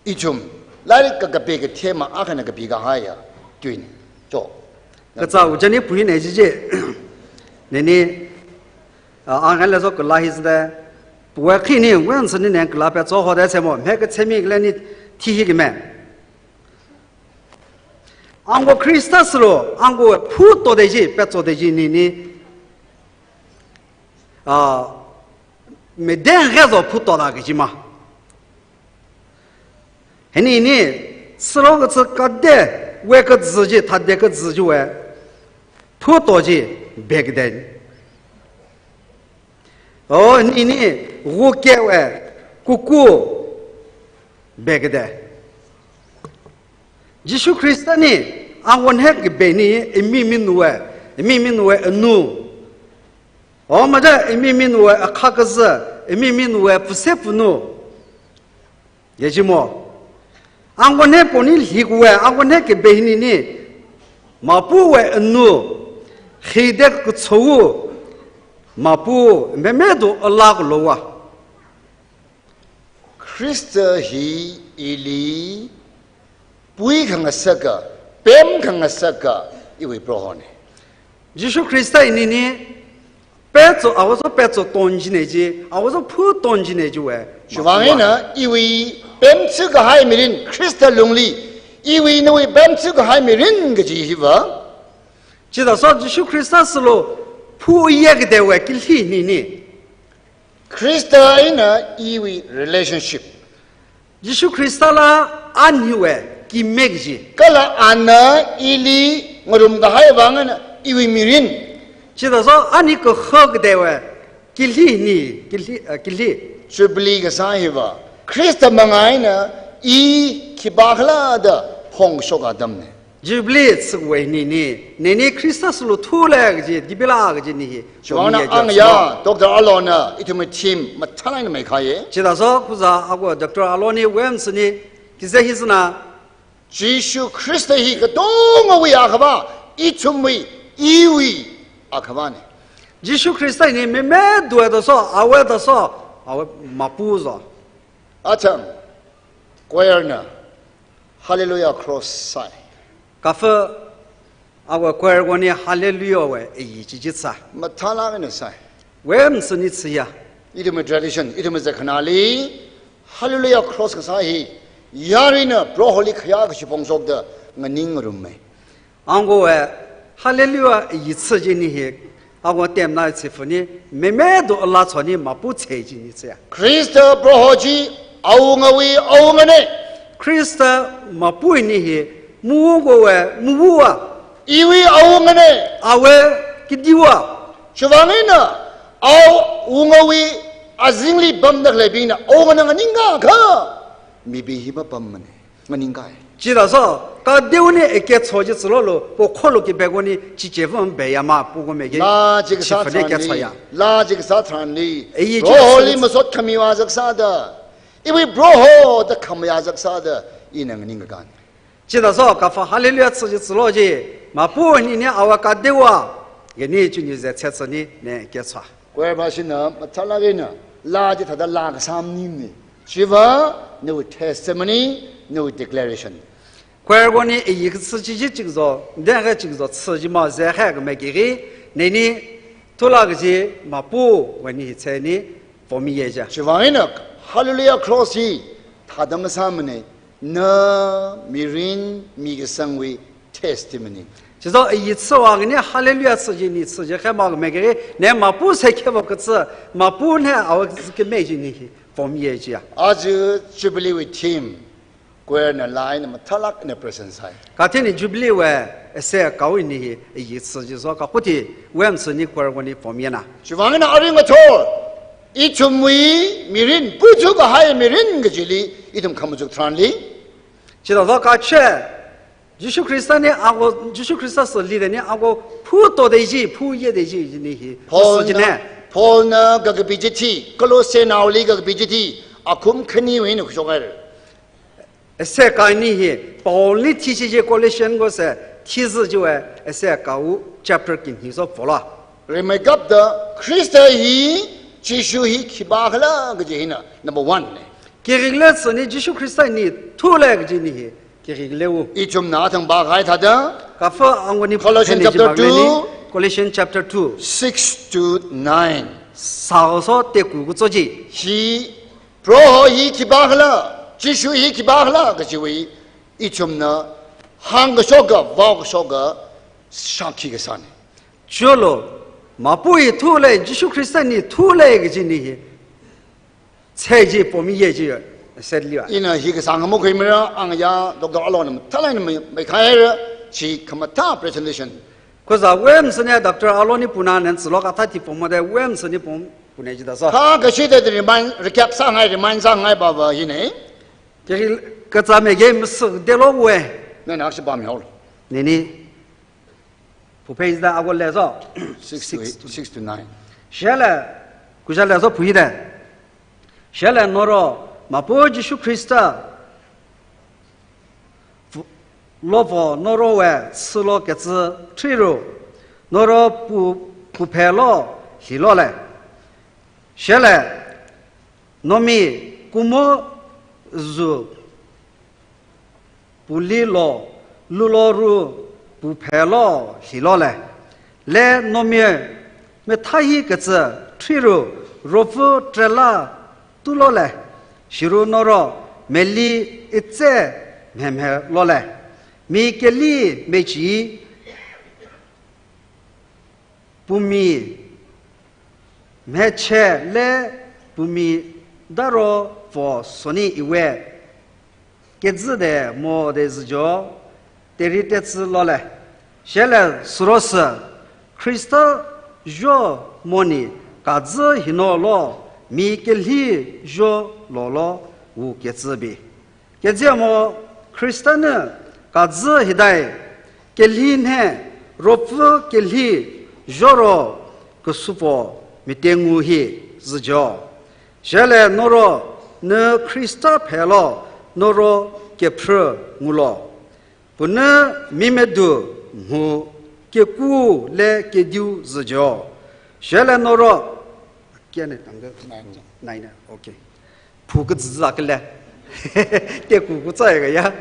ithum, lairik kakapi kathema akhana kapikahaiya, tuina. Cho. Kazā ojā ni puina jije. Nini, ah, angan leso kala hi zide. Puwa khini, wen sani nen kala phetso hoda semo, mhe katsemi kala ni thihi kime. Ango Khrista silo, ango phuto de ji, phetso de ji nini. Ah, meden rezo phuto da kaji ma. Hini ni, silo katsi kade, we kazi ji, thade kazi ji we. Phuto ji, bekden. Oh, nini, gu ke we, kuku, bekade. Jishu Khristani, angwon hek beni, imi min we, imi min we anu. Oh, mada, imi min we akha kaza, imi min we puse punu. Yajimo. Angwon hek poni lhik we, angwon hek ke behini ni. Mapu we anu. Hidek kutsowu. Mapu, meme do alak lowa. Khrista hi ili pui khangasaka, pem khangasaka, iwui Prohone. Jishu Khrista ini ni, petso, awaso petso tonjine ji, awaso phu tonjine ji we. Chiwang eina, iwui pemtsu kahai mirin, Khrista lungli, iwui nawui pemtsu kahai mirin kaji hiva. Chida so Jishu Khrista silo, phu yekade we, kilhi nini. Khrista eina iwui relationship. Jishu Khrista la an hiwe, kimek ji. Kala anna ili ngarum kahai vang eina iwui mirin. Chida so ani kahak de we, kilhi ni, kilhi, eh, kilhi. Jubilee kasā hiva. Khrista manga eina i khipākhala da phongshok atamne. Jubilee tsukwui nini, nini Khrista silo thule kaji, dibila kaji ni hi. Chiwang eina angya, Doctor Alona, ithumwui theme, mathālāk eina meikhaiye. Chida so, khuza, ago Doctor Aloni, wem sini, kize hi sina. Jishu Khrista hi katongawui akhava, ithumwui, iwui akhavane. Jishu Khrista ni meme dua da so, awe da so, awe mapu zo. Achang, choir na, Hallelujah cross sai. Kafa, awa choir koni Hallelujah we, eyi chichit sa. Mathālāk eina sai. Wem sini tsiya. Ithumwui tradition, ithumwui zakhanali, Hallelujah cross kasā hi, yarina, Proholi khayā kashi phongshok da, nganing rumme. Angko we, Hallelujah, yitsi jini hi, angko temna tsifu ni, meme do ala tsoni mapu tse jini tse. Khrista Proho chi, awungawui, awungane. Khrista mapu ni hi, muwungko we, muwuwa. Iwui awungane. Awe, kidiwa. Chiwang eina, awungawui, azingli pamda khaleibingna, awungana nganingkakha, mibing hi mapammane. Nganingkai. Chida so, kadeone eke tso ji tsilolo, po kholo ki begoni, chiche vang be yama, po ko mege, la jiksa chifa ne ke tso ya. Thanli, la jiksa thanli. Eyi Proholi jiksa masot khamiwa zaksada. Iwui Proho da khamaya zaksada, ina nganingkan. Chida so, kafa Hallelujah tso ji tsilo ji, mapu ni ni awa kadewa, geni chuni ze tse tso ni, ne ke tso. Choir bashina, mathālāk eina, la ji thāda la kasā maningmane. Chiva, nawui testimony, nawui declaration. Choir koni eyi katsi chi chi chikzo, deka chikzo, tsi ji ma ze kha kame kiri, neni, thula kaji, mapu, wani hi tse ni, pomi ye ja. Chiwang eina, Hallelujah cross hi, thāda masāmane, na, mirin, mikasangwui, testimony. Chizo yi tsuwa ngani Hallelujah tsuji ni tsuji khe ma me kiri, ne mapu se khe va katsu, mapu ne awa katsu ke me ji ni hi, form ye ji ya. Aja Jubilee wui theme, choir na la eina mathālāk eina present sai. Kathini Jubilee wui, ese kawi ni hi, yi tsuji so kaputi, wem tsu ni choir koni form ye na. Chiwang eina aring athor, ithumwui mirin, puchu kahai mirin kajili, ithum khamachuk tharanli. Chida va kache, Jishu Khrista ni ago, Jishu Khrista sili de ni ago, phu to de ji, phu ye de ji, ji ni hi. Paul phu ji na, ne. Paul na kakapi chithi, Colossae naoli kakapi chithi, akhum khani wui na khushok ai. Ese kai ni hi, Paul ni thi chi ji Colossian ko se, thi zi ji we, ese kau chapter kin hi so phola. Rimeikapta, Khrista hi, Jishu hi khipākhala kaji hina, number one ne. Kirik le tsu ni Jishu Khrista ni thule kaji ni hi, kirik le u. Ithumna thang ba khai thāda. Kafa angwani Colossians chapter two, Colossians chapter two. Six to nine. Sao so te ku ku tso ji. Hi, Proho hi khipākhala, Jishu hi khipākhala kajiwui, ithumna hāngkashoka, vaokashoka, shākhi kasāne. Cholo, mapu hi thule, Jishu Khrista ni thule kaji ni hi. Tse ji pomi ye ji, set liwa. Ina hi kasang mo khui mira, ang ya, Doctor Alon, thalai na mai, mai khai ra, chi khamathā presentation. Khuza wem sene Doctor Alon ni puna nen tsilo kathā ti pomo de wem sene pom, Kune jida so. Kha kashi de remind, recap sāngai, remind sāngai baba hine. Kiri kazame game suk de lo we. Nana akshi bam yao. Nini. Phu page da ago le so. Six to eight, six to nine. Shele, kuja le so phui de. Shele noro, Mapu Jishu Khrista. Fu-, lovo noro we silo ketsi thriru. Noro pu, puphelo, hilo le. Shele, nomi kumo zu pulilo, lulo ru, puphelo, hilo le. Le nomi methai hi ketsi thriru, rofu trela, tulo le. Shiru noro, meli itse, mhemhe lo le. Mi keli mechi, pumi, mheche le pumi daro vo soni iwe. Ketsi de mo de zijo, teri tetsi lo le. Shele surosi, Khrista jo moni kazi hino lo, mi keli jo lo lo, u ketsi bi. Kazemo Khristana kazi hidai, keli ne, ropu keli, joro, kasupo, mitengu hi, zijo. Shele noro, ne Khrista phelo, noro, kepre ngulo. Puna mimedu, mu, keku, le, kediu, zijo. Shele noro, kene tangga, nine, nine, okay. Phu kaziza kale. Te ku ku tsai ga ya.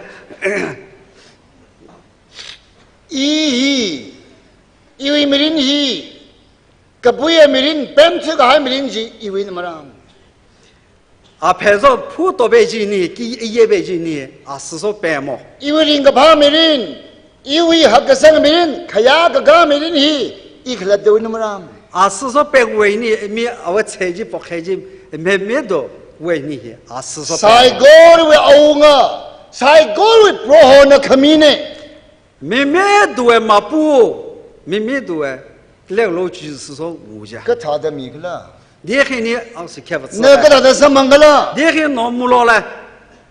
I hi, iwui mirin hi, kapuiya mirin, pemthu kahai mirin ji, iwui na marang. Aphe zo phu to be ji ni, ki iye be ji ni, asi zo pemo. Iwui ringkaphā mirin, iwui hakkasang mirin, khayā kakā mirin hi, i khalatda wui na marang. Asi zo pek wei ni, mi awa tse ji, pokhe ji, me, me do wei ni hi, asi zo pek. Saikora wui awunga, saikora wui Prohona khami ne. Mi me do wei mapu, mi me do wei, lek lo chi si zo wu ja. Kathāda mi khala. Dikhi ni, au si khe vat na sa. Kathāda samphang khala. Dikhi no mulo le.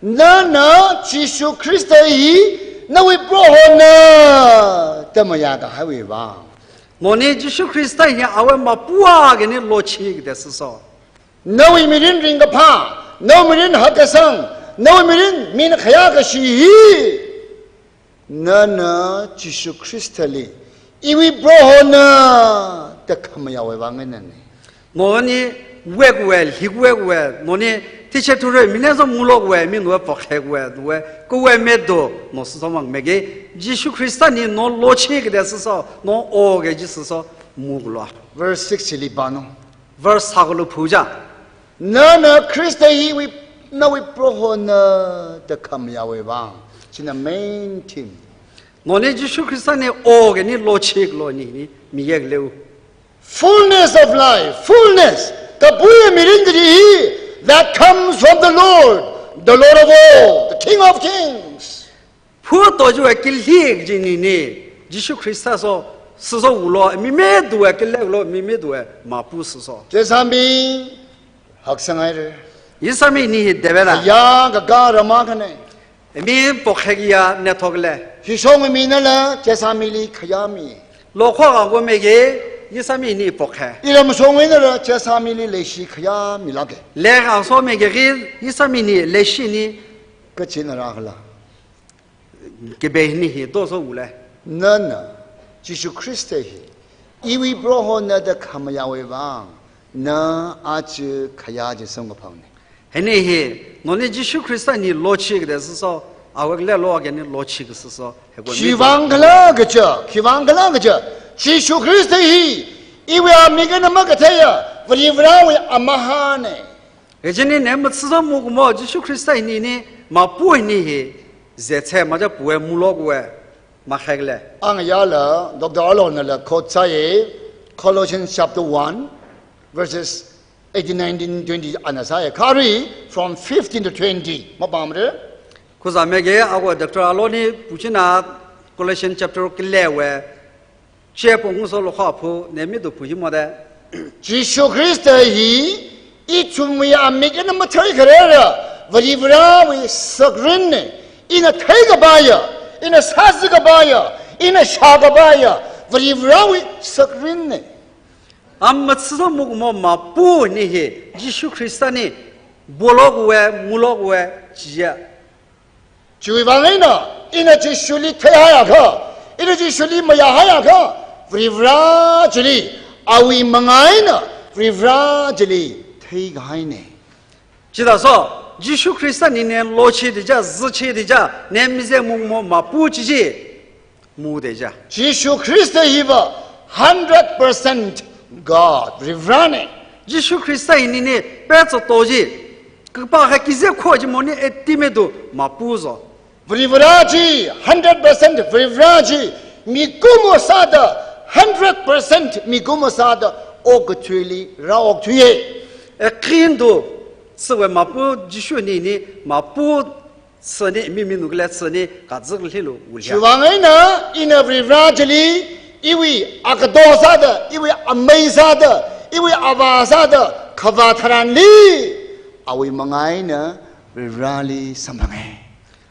Nana Jishu Khrista hi, nawui Prohona, da mayā kahaiwui vang. Noni Jishu Khrista hi awe mapuwa kani lochi kida siso. Nawui mirin ringkaphā, nawui mirin hakkasang, nawui mirin mina khayā kashi hi. Nana Jishu Khristali, iwui Prohona, da khamayāwui vang nane. Noni wek we, hik wek we, noni tiche ture, mine zo mulok we, mi nwe pokhe we, nwe, ko we me do, no siso mang mege, Jishu Khrista ni no lochi kida siso, no o ge ji siso, muklo. Verse six li pāno. Verse sākulu phuja. Nana Khrista hiwui, nawui Prohona, da khamayāwui vang. China main theme. Noni Jishu Khrista ni o ge ni lochik lo ni, ni, mi yek leu. Fullness of life, fullness. Kapuiya mirin kaji hi, that comes from the Lord, the Lord of all, the King of kings. Phu to ju e kili ji ni ni, Jishu Khrista so, siso ulo, mi me do e kile lo, mi me do e mapu siso. Chesami, haksangai re. Isami ni hi debela. Ya, ka, ka, rama kane. Mi pokhe ya ne thok le. Hishong mi na la, chesami li khayami. Lo kho ga go me ge, isami ni pokhe. Ilam shong na la, chesami li leshi khayami lage. Le ga so me ge, isami ni leshi ni. Kachina ra la. Kebe ni hi to so ule. Nana, Jishu Khrista hi, iwui Prohona da khamayāwui vang, na achi khayā ji song kapang ni. Heni hi, noni Jishu Khrista ni lochi kida siso, awak le lo ge ni lochi kida siso. He ko ni khivang khala kaja, khivang khala kaja, Jishu Khrista hi, iwui ami kana ma kathaya, Varivarāwui amahane. Kajini ne matsizo mukumo, Jishu Khrista hini ni, mapu hini hi, zetse maja puwe mulok we, makhek le. Ang ya la, Doctor Alo na la quote sa ye, Colossians chapter one, verses eighteen, nineteen, twenty, ana sa ye, kari from fifteen to twenty, mapamre. Kuzame ge, ago Doctor Alo ni, puchina, Colossians chapter kile we, Che pong so lo kha phu, ne mi do phu hi mo de. Jishu Khrista hi ithumwui amik eina matheikharara, Varivarawui sakrinna, ina theikapaiya, ina sāzakapaiya, ina shākapaiya, Varivarawui sakrinna. Amatsā mukmo mapuni hi, Jishu Khristani, bolokwui, mulokwui, chiya. Chiwui vang eina, ina Jishuli theihaiakha, ina Jishuli mayāhaiakha, Varivara chili, awui manga eina, Varivara chili theikahaina. Chithāso, Jishu Khristani ne lochida ja, zachida ja, ne mize mukmo mapu chi chi, muda ja. Jishu Khrista hiva hundred percent God, Varivarana. Jishu Khrista hini ne pechotto chi, kapakha kizep kho chi moni eti medu mapuzo. Varivara chi, hundred percent Varivara chi, mikumo sāda, hundred percent mikumo sāda, okathuili rāokthuiya. Ekrindu, siwui mapu Jishuni ni, mapu sāni, mi minu kale sāni, kazak lilu, ulia. Chiwuivang eina, ina Varivara chili, iwui akato sāda, iwui amei sāda, iwui avā sāda, kavā tharanli, awui manga eina, Varivarali samphanga.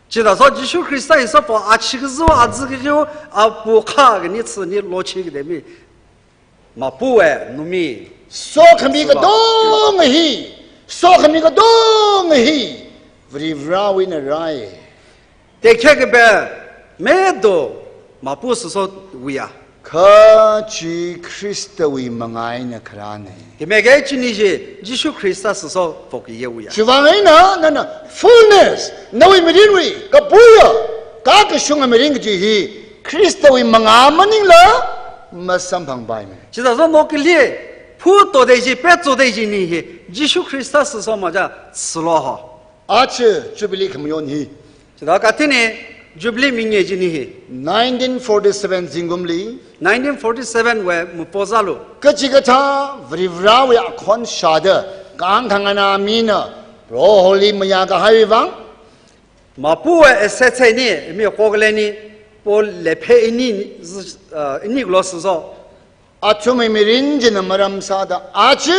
Chithāso Jishu Khrista hi sāpo, achi kazu, azi kazu, apu kha kani sāni lochi kademi. Mapuwui numi. Sokhami katonga hi, sokhami katonga hi, Varivarawui eina rāi. Tekhe kape, medo, mapu sāsowuiya. Kha chi Khristawui manga eina kharāna. Khameke chini chi, Jishu Khrista sāso phokye wuiya. Chiwuivang eina, nana fullness, nawui mirinwui, kapuya, kakashunga mirin kaji hi, Khristawui manga maningla, masamphangpaimana. Chithāso no kali, phu tode chi, pechotde chini hi, Jishu Khrista sāso maja, silo ho. Achi Jubilee khamayon hi. Chithā kathini, Jubilee minge chini hi. Nineteen forty-seven zingkumli. Nineteen forty-seven wui mupozālu. Kachikathā Varivarawui akhon shāda, kang thangana mina, Proholi mayākahaiwui vang. Mapuwui esetseni, mi kokleni, po lephe ini, zi-, uh, ini klo sāso. Athumwui mirin china maram sāda, achi,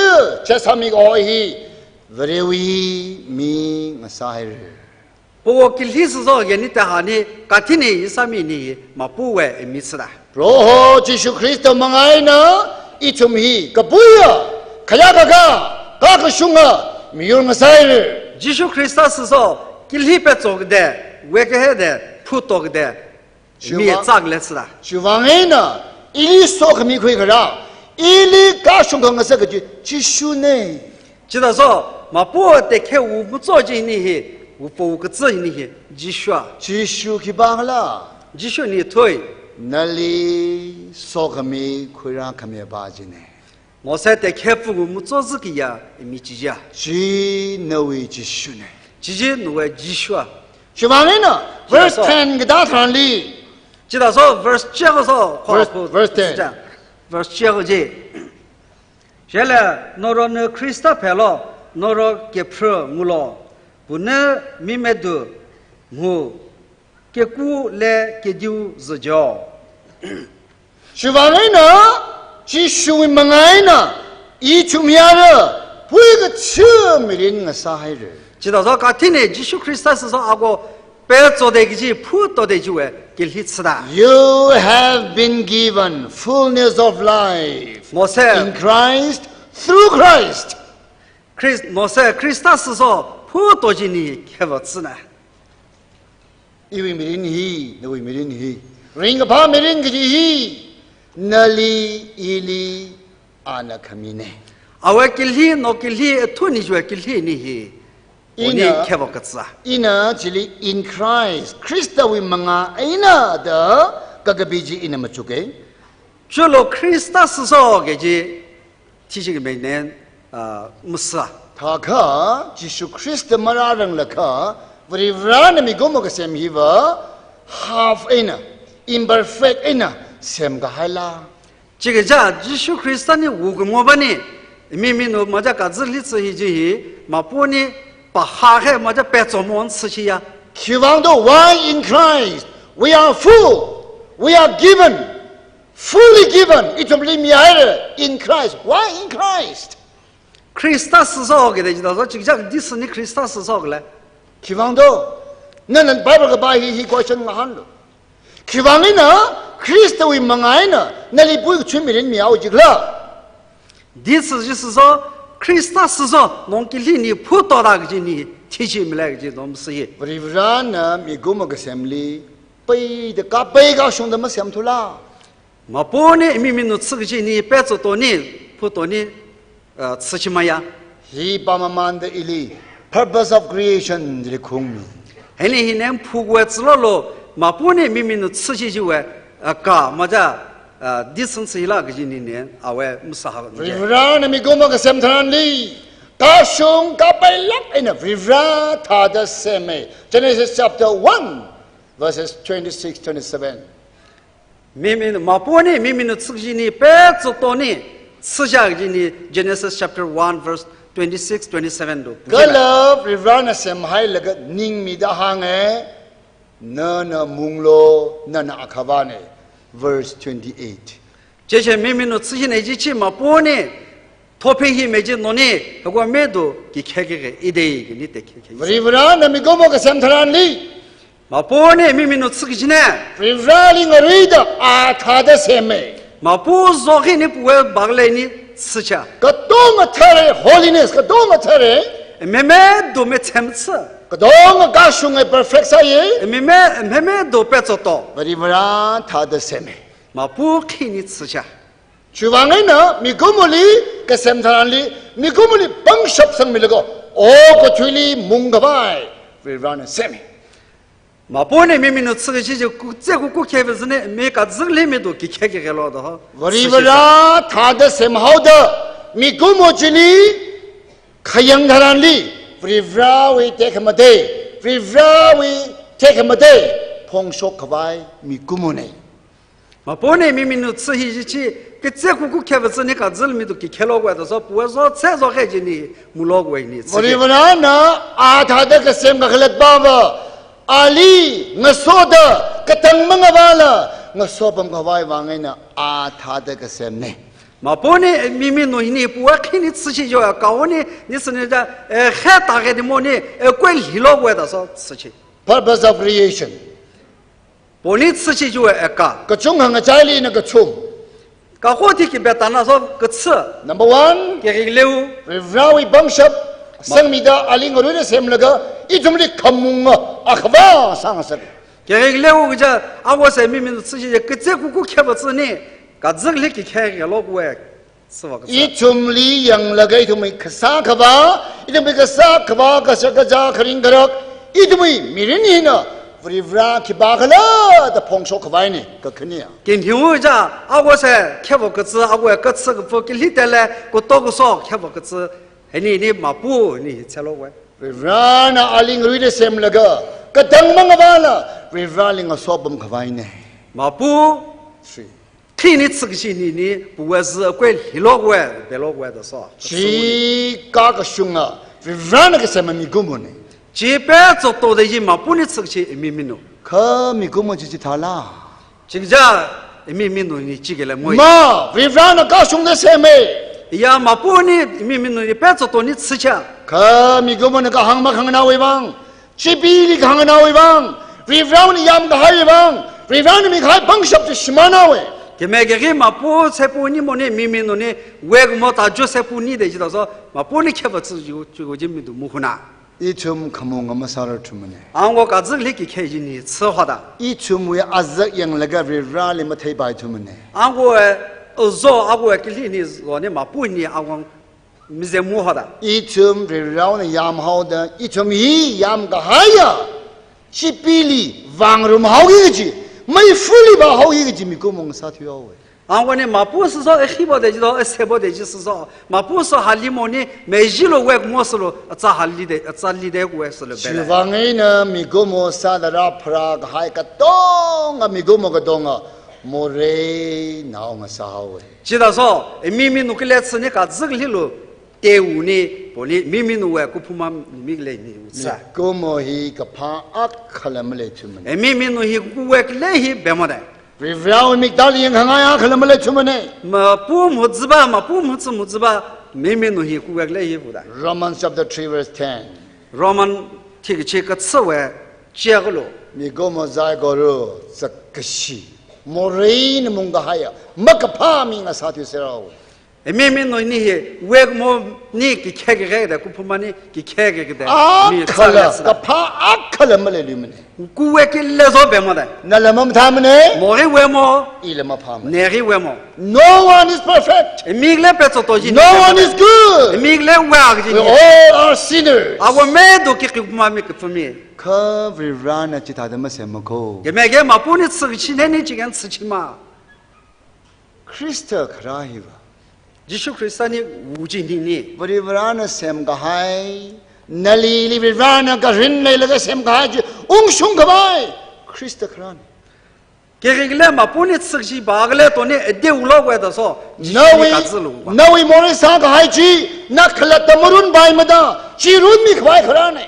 chesāmi kaho hi, Varewui mi ngasāhaira. Poko kali sāso kani tahani, kathini sāmi ni, mapuwui mi sāda. Proho Jishu Khrista manga eina, ithum hi, kapuya, khayākakā, kakashunga, miyur ngasāhaira. Jishu Khrista sāso, kali pechokde, wekahede, phu tokde, mi chiwuivang, chāklāk sāda. Chiwuivang eina, ili sokhami khuikharā, ili kashung khangasak kaji, Jishuna. Chithāso, mapu tekhe wu mucho chini hi, wu po wu kachi ni hi, Jishua. Jishu khipākhala. Jishuni thui. Nali sokhami khuirākhami pa china. Mose tekhe phu wu mucho zikya, mi chiya. Chi nawui Jishuna. Chi chi nawui Jishua. Chiwuivang eina, verse ten kada tharanli. Chithāso, verse chi kaso, verse, verse ten. Verse chi kaji. Shele, noro ne Khrista phelo, noro kephra ngulo, pune mi medu ngu, keku le kediu zijo. Chiwuivang eina, Jishuwui manga eina, ithum yara, pui kachi mirin ngasāhaira. Chithāso kathini Jishu Khrista sāso ako pechotde kaji, phu tode chiwui, kali sāda. You have been given fullness of life. Mose. In Christ, through Christ. Christ, Mose, Khrista sāso, phu to chini, kheva china. Iwui mirin hi, nawui mirin hi. Ringkaphā mirin kaji hi, nali, ili, ana khamina. Awui kali, no kali, athuni chiwui kali ni hi. Oni ina, kheva kachi. Ina chili in Christ, Khristawui manga eina da kakapi chi ina machuka. Chilo Khrista sāso kaji, chi chi khamei nen, ah, masā. Thākha, Jishu Khrista marāranglakha, Varivarana mikumo kasem hiva, half eina, imperfect eina, semkahaila. Chikaja, Jishu Khristani wukumo pāni, mi minu maja kazili tsi hi chi hi, mapuni, pahā he maja pechomon tsi chiya. Chiwuivang do, why in Christ? We are full, we are given. Fully given, ithumli mihaira in Christ. Why in Christ? Christ sāsā kida jida so, chikchak this ni Christ sāsā kala. Khiwuivang do, nana Bible kapā hi, hi question ngahānlu. Khiwuivang eina, Christ wui manga eina, nali pui kachun mirin mihao jikhala. This is just so, Christ sāsā, nong kili ni phuto da kaji ni, thichi mila kaji nom si. Varivarana mikumo kasemli, pai da kapai kashungda masemthula. Mapuni miminu tsi kaji ni, pechotoni, phutoni, uh, tsichimaya. Hi pamamanda ili, purpose of creation, dili khungmi. Hili hinen phukwe tsilolo, mapuni miminu tsi kaji we, uh, ka, maja, uh, this sila kaji ni ne, awe, musaha. Varivarana mikumo kasem tharanli, kashung kapailak eina Varivara thāda seme. Genesis chapter one, verses twenty-six, twenty-seven. Mimin, mapuni miminu tsi kaji ni, pechotoni, tsicha kaji ni, Genesis chapter one, verse twenty-six, twenty-seven do. Kala Varivarana semhailaga ningmida hānge, nana munglo, nana akhavane. Verse twenty-eight. Chichi miminu tsi kaji ni jichi mapuni, thophe hi meji noni, hako medu, kikhekeke, ide, kini tekeke. Varivarana mikumo kasem tharanli, mapuni miminu tsi kaji ne. Varivarali ngaruida a thāda seme. Mapu zokhi ni puwe baklei ni tsicha. Katonga thare holiness, katonga thare. Memedu mechemtsi. Katonga kashunga perfect sāye. Meme, memedu pechoto. Varivara thāda seme. Mapu khi ni tsicha. Chiwuivang eina, mikumoli, kasem tharanli, mikumoli pangshap sangmilaga, okathuili mungkhavai, Varivarana seme. Mapuni miminu tsi kaji chi kutse kuku kheva zine, mi kazingli midu kikhekeke lo do. Varivara thāda semhaoda, mikumo chili, khayang tharanli, Varivarawui tekhamatei, Varivarawui tekhamatei, phongshok khavai mikumone. Mapuni miminu tsi hi jichi, kitse kuku kheva zine kazingli midu kikhelo kwe da so, puwe so, tse so khe jini, mulo kwe ni, tsi. Varivarana, a thāda kasem kakhalat pava, ali, ngasoda, katang mangavala, ngaso pamkhavai vang eina, a thāda kasemne. Mapuni miminu hini puwa khini tsichi jo ya kaoni, ni sini ja, eh, khe ta khe ni moni, eh, kwe lilo kwe da so, tsichi. Purpose of creation. Poni tsichi jo ya ka. Kachung hang achaili na kachung. Ka ho thi ki beta na so, katsi. Number one. Kekik leu. Varivarawui pangshap. Sangmida aling rui na semlaga, ithumli khamunga, akhava sang sak. Kekik leu kaja, awo se miminu tsichi ja, kitse kuku kheva zine, kazingli kikhekelo kwe. Ithumli yanglaga ithumwui kasā khavā, ithumwui kasā khavā, kasā kaja, kharing kharak, ithumwui mirin hina, Varivara khipākhala da phongshok khavaine, kakhane. Kinhiu ja, awo se, kheva katsi, awo katsi kafu, kili tele, kuto kuso, kheva katsi, hini ni mapu, ni tselo we. Varivarana aling rui de semlaga, katang mangavala, Varivarali ngaso pamkhavaine. Mapu, three. Khini tsi kaji ni ni, puwe zi kwe lilo kwe, belo kwe da so. Chi kakashunga, Varivarana kasema mikumone. Chi pechoto da yi mapuni tsi kaji miminu. Kha mikumo chi chithāla. Chingja, miminu ni chikele moi. Ma, Varivarana kashungda seme. Ya mapuni miminu ni pechoto ni tsicha. Kha mikumona kahāng makhanganāwui vang. Chipili khanganāwui vang, Varivarana yamkahaiwui vang, Varivarana mikahai pangshap chi shimānhaowe. Keme keke mapu sepu ni moni miminu ni, wek mo ta jo sepu ni de jida so, mapuni kheva tsi ju, ju ji midu muhuna. Ithum khamunga masārar thumane. Angwo kazingli kikhe ji ni tsi hoda. Ithumwui azak yanglaga Varivarali matheipai thumane. Angwo e, zo, angwo e kili ni zo ni mapuni angwo mizemu hoda. Ithum Varivarana yamhaoda, ithum hi yamkahaiya, chipili vangrumhaoki kaji, meifali vāhaoki kaji mikumo ngasāthuihaowe. Angwani mapu siso, ekhibo de jido, esebo de ji siso. Mapu so hali moni, mejilo wek mo silo, atsa hali de, atsa li de wek silo bele. Chiwuivang eina mikumo sāda rāpharā kahai katonga, mikumo katonga, morei nao ngasāhaowe. Chida so, e mi minu kile tsini kazingli lo, tewu ni, poli mi minuwui kuphuma mi kile ni utsa. Mikumo hi kaphā akhala maleithumane. E mi minu hi kuwek le hi bemode. Varivarāwui miktāli yangkhangai akhala maleithumane. Mapu mahutzapa, mapu mahutsa mahutzapa, mimino hi kuwek lei hi puda. Romans chapter three verse ten. Roman thikachi kathāwui chiaklu. Mikumo saikora zakkashi, moreina mungkahaiya makaphā mi ngasāthuiserrao. Emi minoini hi wekmoni kikhe kikhe da, kuphumani kikhe kikhe da. Mi akhala, sāla sāla. Kaphā akhala maleiluimane. Kuwek kile zo bemada. Nala mamathāmane. Mori wemo. Ila maphāmane. Neri wemo. No one is perfect. Emi kile pechotto ji. No one is good. Emi kile wak ji. We all are sinners. Awo medo kikuphumami kikuphumi. Kha Varivarāna chithāda masemma ko. Kemeke mapuni tshikachineni chikan tshikachima. Khrista kharā hiva. Jishu Khristani wuji nini. Varivarāna semkahai, nalili Varivarāna karin leilaga semkahai chi ungshungkhavai Khrista kharāne. Kekikle mapuni tshikchi ba kale toni ede ulo weda so. Jishuni kazulu ba. Nawui, nawui morei sākahai chi, na khalatta marunpaimada, chi runmikhavai kharāne.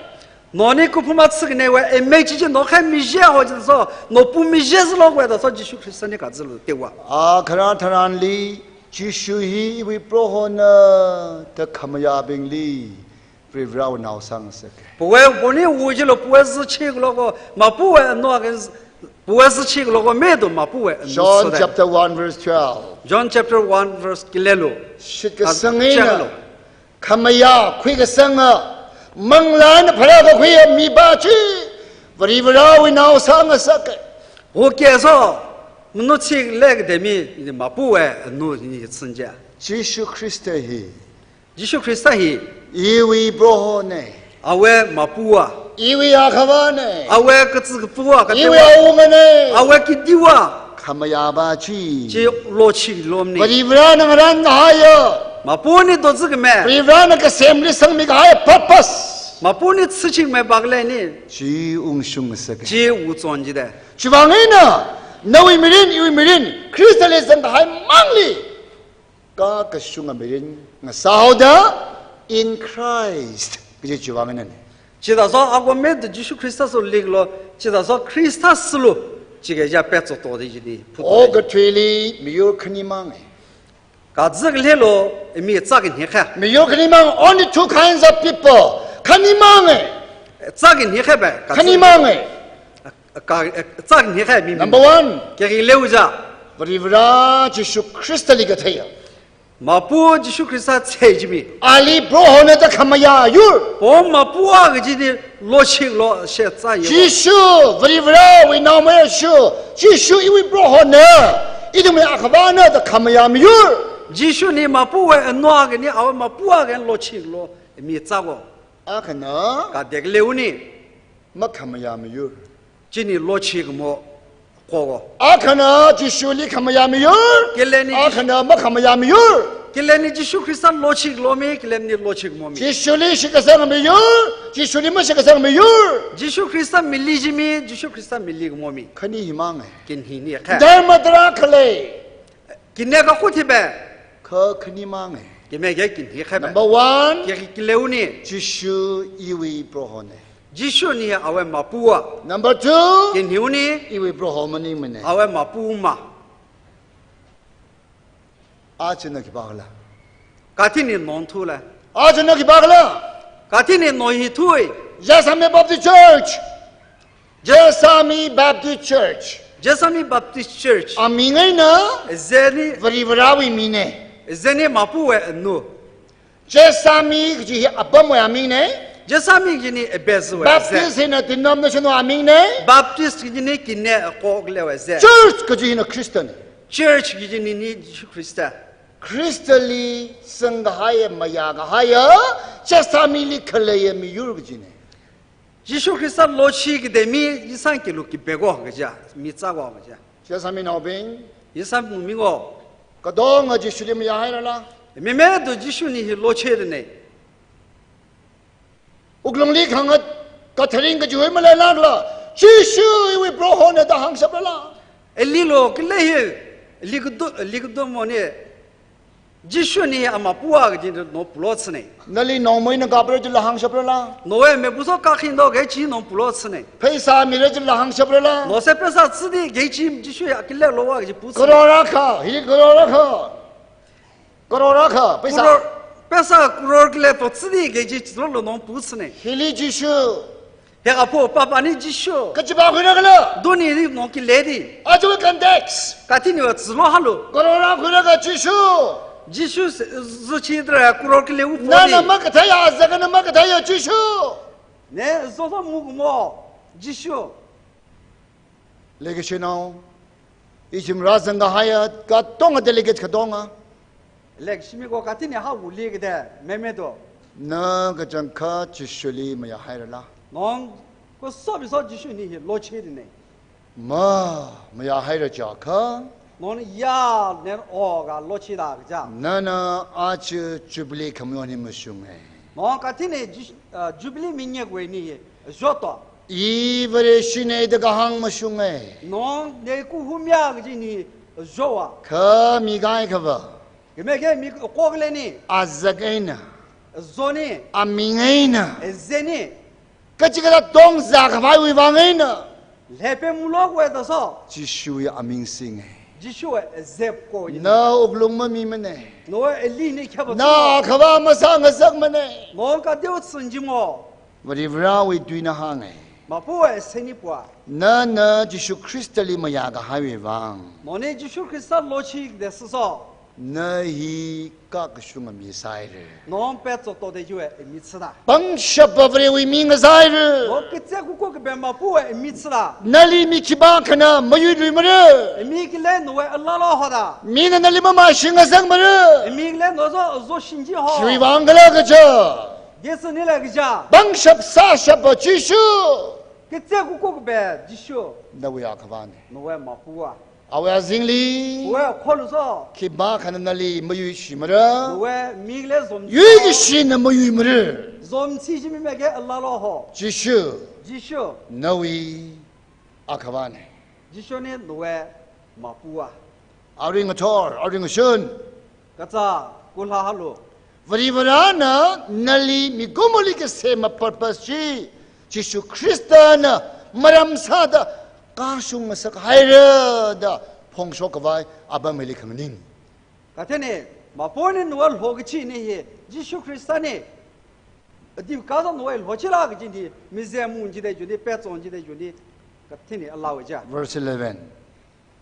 Noni kuphuma tshiknei we, eme chichi no khai mije ho jin so, no pu mije zilo weda so, Jishu Khristani kazulu tewa. A kharā tharanli, Jishu hi iwui Prohona da khamayābingli, Varivarāwui nao sāngasake. Puwe, puni wujilu puwe zichiklo ko, mapuwe anoke, puwe zichiklo ko, medo mapuwe ano. John chapter one verse twelve. John chapter one verse kilelu. Shitkasang eina. Chaklo. Khamayā khuikasanga, manglā eina pharākakhuiya mipā chi, Varivarāwui nao sāngasake. Hoke so, manu chik lek demi, mapuwe ano ni tsinja. Jishu Khrista hi. Jishu Khrista hi. Iwui Prohone. Awe mapuwa. Iwui akhavane. Awe katsi kapuwa, iwui katiwa. Awungane. Awe kidiwa. Khamayāpa chi. Chi lochik lomni. Varivarāna ngarānkahaiya. Mapuni dozikme. Varivarāna kasemli sangmikahai purpose. Mapuni tshikme bakleni. Chi ungshungngasake. Chi wuchon jide. Chiwuivang eina, nawui mirin, iwui mirin, Khristali zangkahai mangli. Kakashunga mirin ngasāhaoda in Christ. Kaji chiwuivang einane. Chithāso akomedo Jishu Khrista sāliklo, chithāso Khrista sālu, chikaja pechotto de jini. Okathuili miyur khani mange. Kazak lelo, mi zak ni kha. Miyur khani mang, only two kinds of people. Khani mange. Zak ni kha ba, kazak. Khani mange. Ka, eh, zak ni kha mi. Number one. Kya ki leu ja. Varivarā Jishu Khristali katheiya. Mapu Jishu Khrista thei jimi. Ali Prohona da khamayā yur. Pom mapuwa kaji ni lochiklo she zaya. Jishu, Varivarāwui naomayara Jishu, Jishu iwui Prohona, ithumwui akhavana da khamayā miyur. Jishuni mapuwe anoke ni awe mapuwa kani lochiklo mi zako. Akhana. Kadek leuni. Makhamayā miyur. Chini lochikmo koko. Akhana Jishuli khamayā miyur. Kileni Jish- Akhana makhamayā miyur. Kileni Jishu Khrista lochiklo mi, kileni lochikmo mi. Jishuli shitkasang miyur, Jishuli mashitkasang miyur. Jishu Khrista mili jimi, Jishu Khrista milikmo mi. Khani hi mange. Kinhi ni kha. Dharma tarākha lei. Kine kakhuti be. Kha khani mange. Kime ke kinhi kha be. Number one. Ke ki leuni. Jishu iwui Prohone. Jishuni awe mapuwa. Number two. Kinhiuni. Iwui Proho maningmane. Awe mapuma. Achina khipākhala. Kathini nonthu la. Achina khipākhala. Kathini nohithui. Jessami Baptist Church. Jessami Baptist Church. Jessami Baptist Church. Aming eina. Zeni. Varivarāwui mine. Zeni mapuwe anu. Jessami kaji hi apamwui amingne. Jessami kajini abezuwe. Baptist hina denomination wui amingne. Baptist kajini kine akok lewe ze. Church kaji hina Christian. Church kajini ni Jishu Khrista. Khristali sangkahaiya, mayākahaiya, Jessamili khaleiya miyur kajine. Jishu Khrista lochikde mi, yisang kilu kibeko kaja, mi zako kaja. Jessamina obing. Yisang numingo. Katonga Jishuli mayāhairala. Mimedo Jishuni hi lochikdene. Wuklungli khangat katharing kajiwui maleilakla. Jishu iwui Prohone da hāngshapla. Elilo, kile hi, likdo, likdo mone. Jishuni amapua kaji nong pulot sine. Nali nongmeina kapra jila hāngshaprala? Noe mebuso kakhindo kaji nong pulot sine. Pheisā mira jila hāngshaprala? Nose pheisā chili kaji Jishu ya kile lowa kaji pu sine. Crore akha, hili crore akha. Crore akha, pheisā. Crore, pheisā crore kile to chili kaji chilo lo nong pu sine. Hili Jishu. Heka po papa ni Jishu. Kachipa khuira kala? Doni ni nong kile di. Aja context. Kathini wa chilo halu. Crore khuira ka Jishu. Jishu se, zuchi dra crore kile u po ni. Nana makathāya, azak eina makathāya Jishu. Ne, zozo mugumo Jishu. Leikashinao, ichim rāzang kahaiya katonga delegate katonga. Leikashi miko kathini ha uli kade meme do. Na kachangkhat Jishuli mayahairala? Nong kusobiso Jishuni hi lochi dine. Ma, mayahaira chiakha. Nong ya nen o ga lochi da kaja. Nana aja Jubilee khamayoni mashunge. Nong kathini Jish-, ah, Jubilee minye kwe ni hi joto. I Vareshi ne da kahāng mashunge. Nong ne kuhumya kaji ni jowa. Kha mi kaikhava. Kame ke mi kokle ni. Azak eina. Zoni. Aming eina. Zeni. Kachikathā tongzā khavaiwui vang eina. Lepe mulok we da so. Jishuya aming singe. Jishu we zep ko yi. Na wuklung mamimane. Noe eli ni khyaba. Na khava masā ngasakmane. Nong kadeo tsinjimo. Varivarawui tuina hānge. Mapu we seni pua. Nana Jishu Khristali mayā kahaiwui vang. None Jishu Khrista lochi de siso. Na hi kakashunga mi sāhaira. Nong pet chotto de yue mi chida. Pangshap Varewui mi ngasāhaira. Nong kitse kuku kabe mapu we mi chida. Nali mi khipākhana mayuiluimara. Mi kile noe alalo hoda. Mina nali mamashi ngasakmara. Mi kile nozo zo shinji ho. Khiwui vang kala kaja. Yesu ni la kaja. Pangshap sāshapa Jishu. Kitse kuku kabe Jishu. Nawui akhavane. Noe mapua. Awui azingli. Noe kholuso. Khipākhana nali mayuishimara. Noe mi le zom. Yuikashina mayuimara. Zomchi jimi meke alalo ho. Jishu. Jishu. Nawui akhavane. Jishuni noe mapua. Aring athor, aring ashun. Kacha, kulha halu. Varivarana nali mikumoli kasema purpose chi, Jishu Khristana maram sāda kashung ngasakhaira da phongshok khavai apam hili khanganing. Kathene, mapuni noe lho kachi ni hi, Jishu Khristani, adi kaza noe lho chila kaji ni, mizem munji de juni, pet chonji de juni, kathene alao ja. Verse eleven.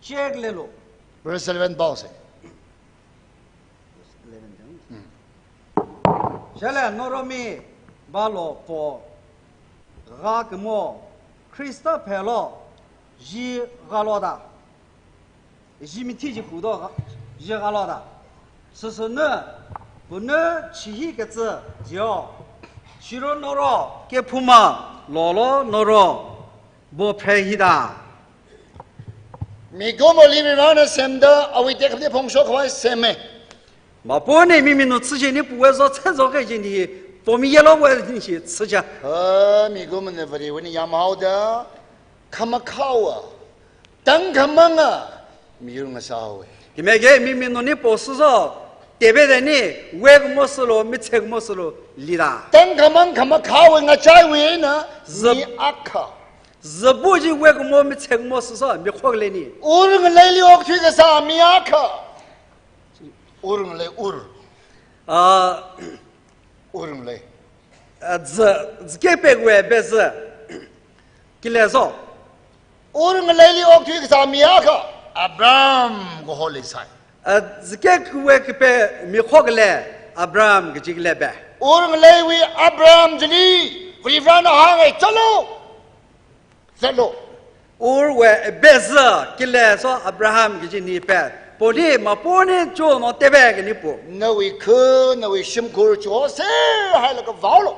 Check lelo. Verse eleven pause. Verse eleven jang. Hmm. Shale noromi balo po ga kemo Khrista phelo ji galo da. Ji mithi ji kudo ga, ji galo da. Sisi ne, bu ne chihi ketsi jio. Shiro noro, ke phuma, lolo noro, bo phe hida. Mikumoli Varena semda, awui tekhamatei phongshok khavai seme. Mapuni mi minu tsi jini puwe zo tse zo ke jini, pomi yelo we jini tsi ja. Ha, mikumona Varewui ni yamhaoda, khamakhaowa, tangkhamanga, miyur ngasāhaowe. Himeke mi minuni posiso, tebe deni, we kumo silo, mitse kumo silo, lida. Tangkhamang khamakhaowe ngachaiwui eina, zap- mi akha. Zabu ji we kumo mitse kumo siso, mi khokle ni. Ur ngaleili okthui kasā mi akha. Ur ngalei ur. Ah, ur ngalei. Ah, zi, zikek pek we be zi. Kile so. Ur ngaleili okthui kasā mi akha. Abraham kaho leisai. Ah, zikek we kape mi khokle Abraham kaji kile be. Ur ngaleiwui Abraham jili, Varivarana hāngai, zatlu. Zatlu. Ur we be zi kile so Abraham kaji ni pe. Poni mapuni cho no tebe kani po. Nawui khu, nawui shimkhur cho se hailaga vaolu.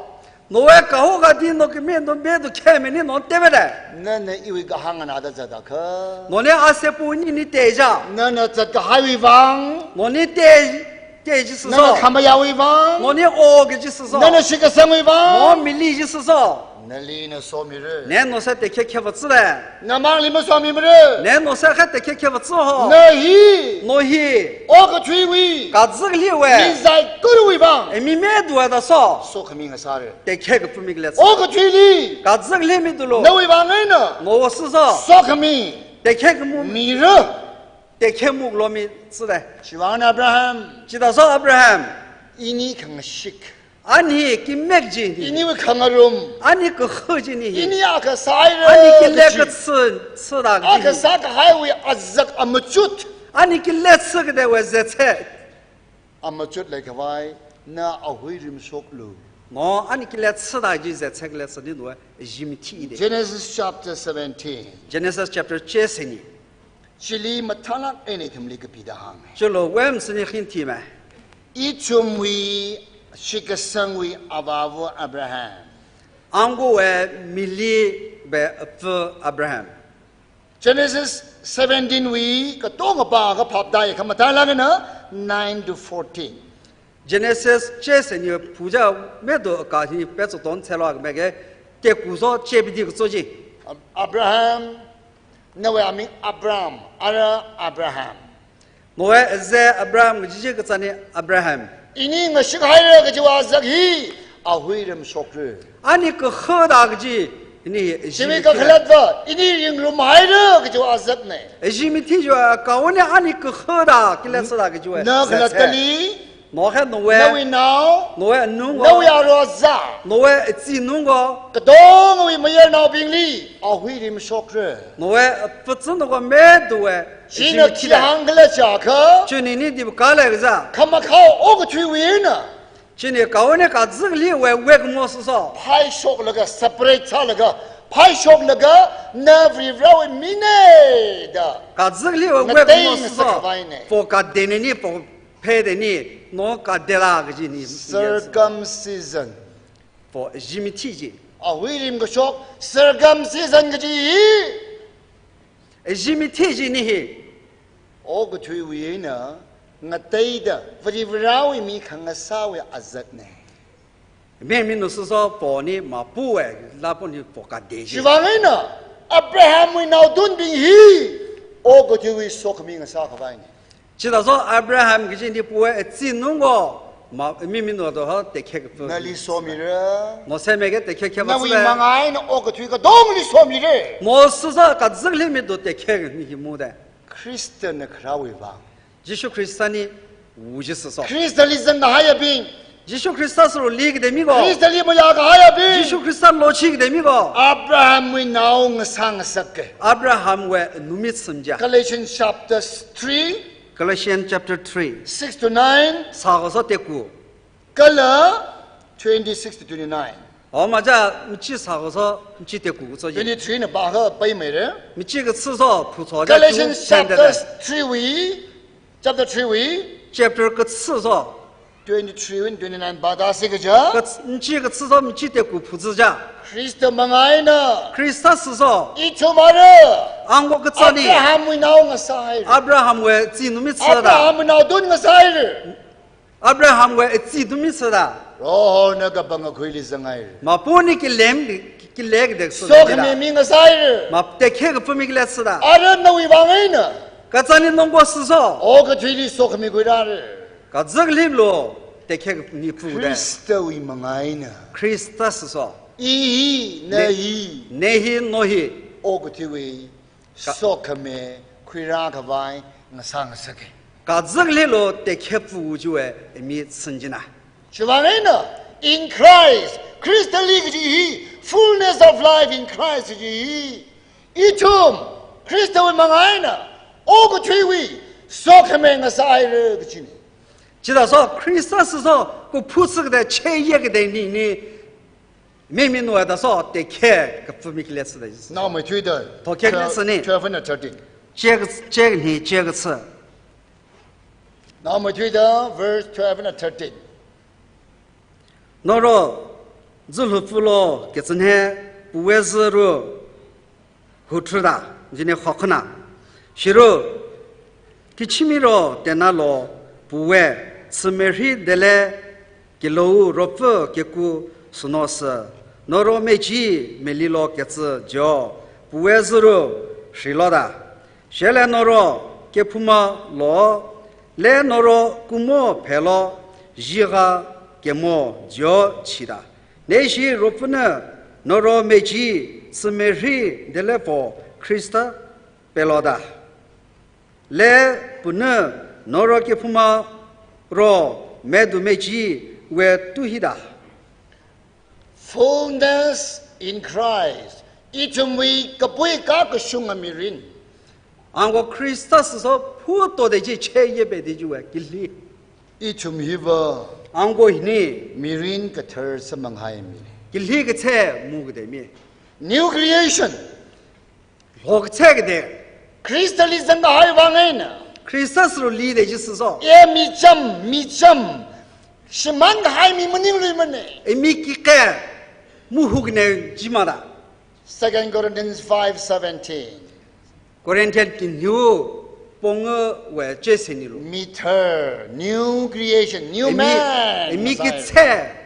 Nowe kaho kadi no kimi no be do khemeni no tebe de. Nana iwui kahāng nganāda zata kha. None ase puni ni teja. Nana zat kahaiwui vang. Noni te, teji siso. Nana khamayāwui vang. Noni o kaji siso. Nana shitkasangwui vang. No mili ji siso. Nali ina somira. Nana nawui sāda tekhe kheva chida. Namangli masomimara. Nana nawui sāda kha tekhe kheva chi ho. Na hi. Nawui hi. Okathuiwui. Kazakliwui. Mi saikorawui vang. E mi meida da so. Sokhami ngasāra. Tekhe kaphumi khalei chi. Okathuili. Kazakli midalu. Nawui vang eina. Nawui sāsa. Sokhami. Tekhe kamu. Mira. Tekhe muklo mi chida. Chiwui vang Abraham. Chithāda so Abraham. Ini khangashik. Ani hi kimik chi ni. Iniwui khangarum. Ani kahu chi ni hi. Ini akha sāhaira. Ani kile kachi. Kachi, chida kachi. Akha sākahaiwui azak amachut. Ani kile chi kadewui zetsek. Amachut leikhavai, na ahui rimshoklu. No, ani kile chida chi zetsek le chi ni no, zimithi de. Genesis chapter seventeen. Genesis chapter chesani. Chili mathālāk eina ithumli kapida hānga. Chilo wem sini khin thima. Ithumwui shitkasangwui avāva Abraham. Angawui mili be apva Abraham. Genesis seventeen wui katonga pākha phapda ya khamathālāk eina nine to fourteen. Genesis chesani phuja medo ka hi pecho ton chelo ka meke, teku so chebidi kacho chi. Ab-, Abraham, nawui aming Abram, ara Abraham. Nawui azak Abraham kaji chi kachāna Abraham. Ini ngashikhaira kajiwui azak hi, ahui rimshokra. Ani kahuda kaji, ini hi chiwui zimithi. Kakhalatva, ini ringrumhaira kajiwui azakna. Zimithi chiwui kaona ani kahuda, kile chida kajiwui. Na zetsek. Khalattali, no kha nawui. Nawui nao. Nawui anung ko. Nawui aro zā. Nawui chi nung ko. Katongawui mayarnaobingli, ahui rimshokra. Nawui pachun ko medo we. China zimithi khi da. Hāngkhala chiakha. Chieina ini dip kale kaza. Khamakhao okathuiwui eina. Chieina kaona kazakliwui wek mo sāsa. Phaishoklaga, separate sālaga, phaishoklaga, na Varivarawui mina da. Kazakliwui wek mo sāsa. Ngateina sākhavaina. Pho kadena ni, pho phedeni, no kadela kaji ni. Circumcision. Pho zimithi chi. Ahui rimkashok, circumcision kaji hi. Zimithi chi ni hi. Okathuiwui eina, ngateida, Varivarawui mi khangasāwui azakna. Miminu sāsa pho ni mapuwui, lapo ni pho kade chi. Chiwui vang eina, Abrahamwui naothotbing hi, okathuiwui sokhami ngasākhavaina. Chithāda so Abraham kaji ni puwui chi nung ko, ma, miminu do ho tekhe kaphu. Nali somira. No sāmeke tekhe kheva. Nawui chi le. Manga eina okathui katongli somira. No sāsa kazakli mido tekhe ni hi mu da. Khristana kharāwui vang. Jishu Khristana wuji sāsa. Khristali zanghaiyabing. Jishu Khrista sālu li kade mi ko. Khristali mayākahaiyabing. Jishu Khrista lochi kade mi ko. Abrahamwui nao ngasā ngasaka. Abrahamwui numit sāmja. Galatians chapter three. Galatians chapter three. Six to nine. Sākha so teku. Kala twenty-six to twenty-nine. O maja, michi sākha so, michi teku so ye. Twenty-three na pākha paimeira. Michi kachi so, phucho ja. Galatians chapter three wui, chapter three wui. Chapter kachi so. Twenty-three wui, twenty-nine pāda sikaja. Kach-, michi kachi so, michi teku phucha ja. Khrista manga eina. Khrista sāsa. Ithum ara. Angko kachāna. Abrahamwui nao ngasāhaira. Abrahamwui chi numit sāda. Abrahamwui naothot ngasāhaira. Abrahamwui chi numit sāda. Prohona kapangakhuili zanghaira. Mapuni kilem, kile kade sāda. Sokhami mi ngasāhaira. Ma tekhe kaphumi kile sāda. Ara nawui vang eina. Kachāna nong ko sāsa. Okathuili sokhami khuirāra. Kazaklilu tekhe ni phu da. Khristawui manga eina. Khrista sāsa. I hi, na hi. Ne hi, no hi. Okathuiwui Ka- sokhami khuirākhavai ngasā ngasaka. Kazaklilu tekhe phu chiwui mi sānjina. Chiwui vang eina, in Christ, Khristali kaji hi, fullness of life in Christ kaji hi. Ithum, Khristawui manga eina, okathuiwui, sokhami ngasāhaira kajina. Chithāda so, Khrista sāsa, kaphu sākade, cheye kade ni ni, miminu da so, tekhe kaphumi kile sāda. Naomeithuida. Thokhe kile sāni. Twelve and thirteen. Chek, chek ni, chek sā. Naomeithuida, verse twelve and thirteen. Noro, zulu phulo, kachinhe, puwe zuru, huthruda, jine khokna. Shiru, kichimiro, tenalo, puwe, tsimeri dele, kilo, ropu, keku, sunosa, Noro meji melilo ketsü jio, puwe zuru shriloda. Shele noro kephuma lo, le noro kumo phelo, jiga kemo jio chida. Neshi ropuna noro meji sumeri delepo Krista peloda. Le puna noro kephuma ro medu meji we tuhida. Fullness in Christ. Ithumwui kapui kakashunga mirin. Angko Krista siso phuto de ji che ye be de ji we kili. Ithum hiva. Angko hini. Mirin kathar samang hai mi. Kili kache mu kade mi. New creation. Lhok che kade. Kristali zangkahai vang eina. Krista suru li de ji siso. E micham, micham. Shimānkahai mi maningluimane. E mi kike muhuk ne jimada. Second Corinthians five seventeen. Corinthian kinyu ponga we cheseni lo. Mithar, new creation, new E mi, man. E mi kiche.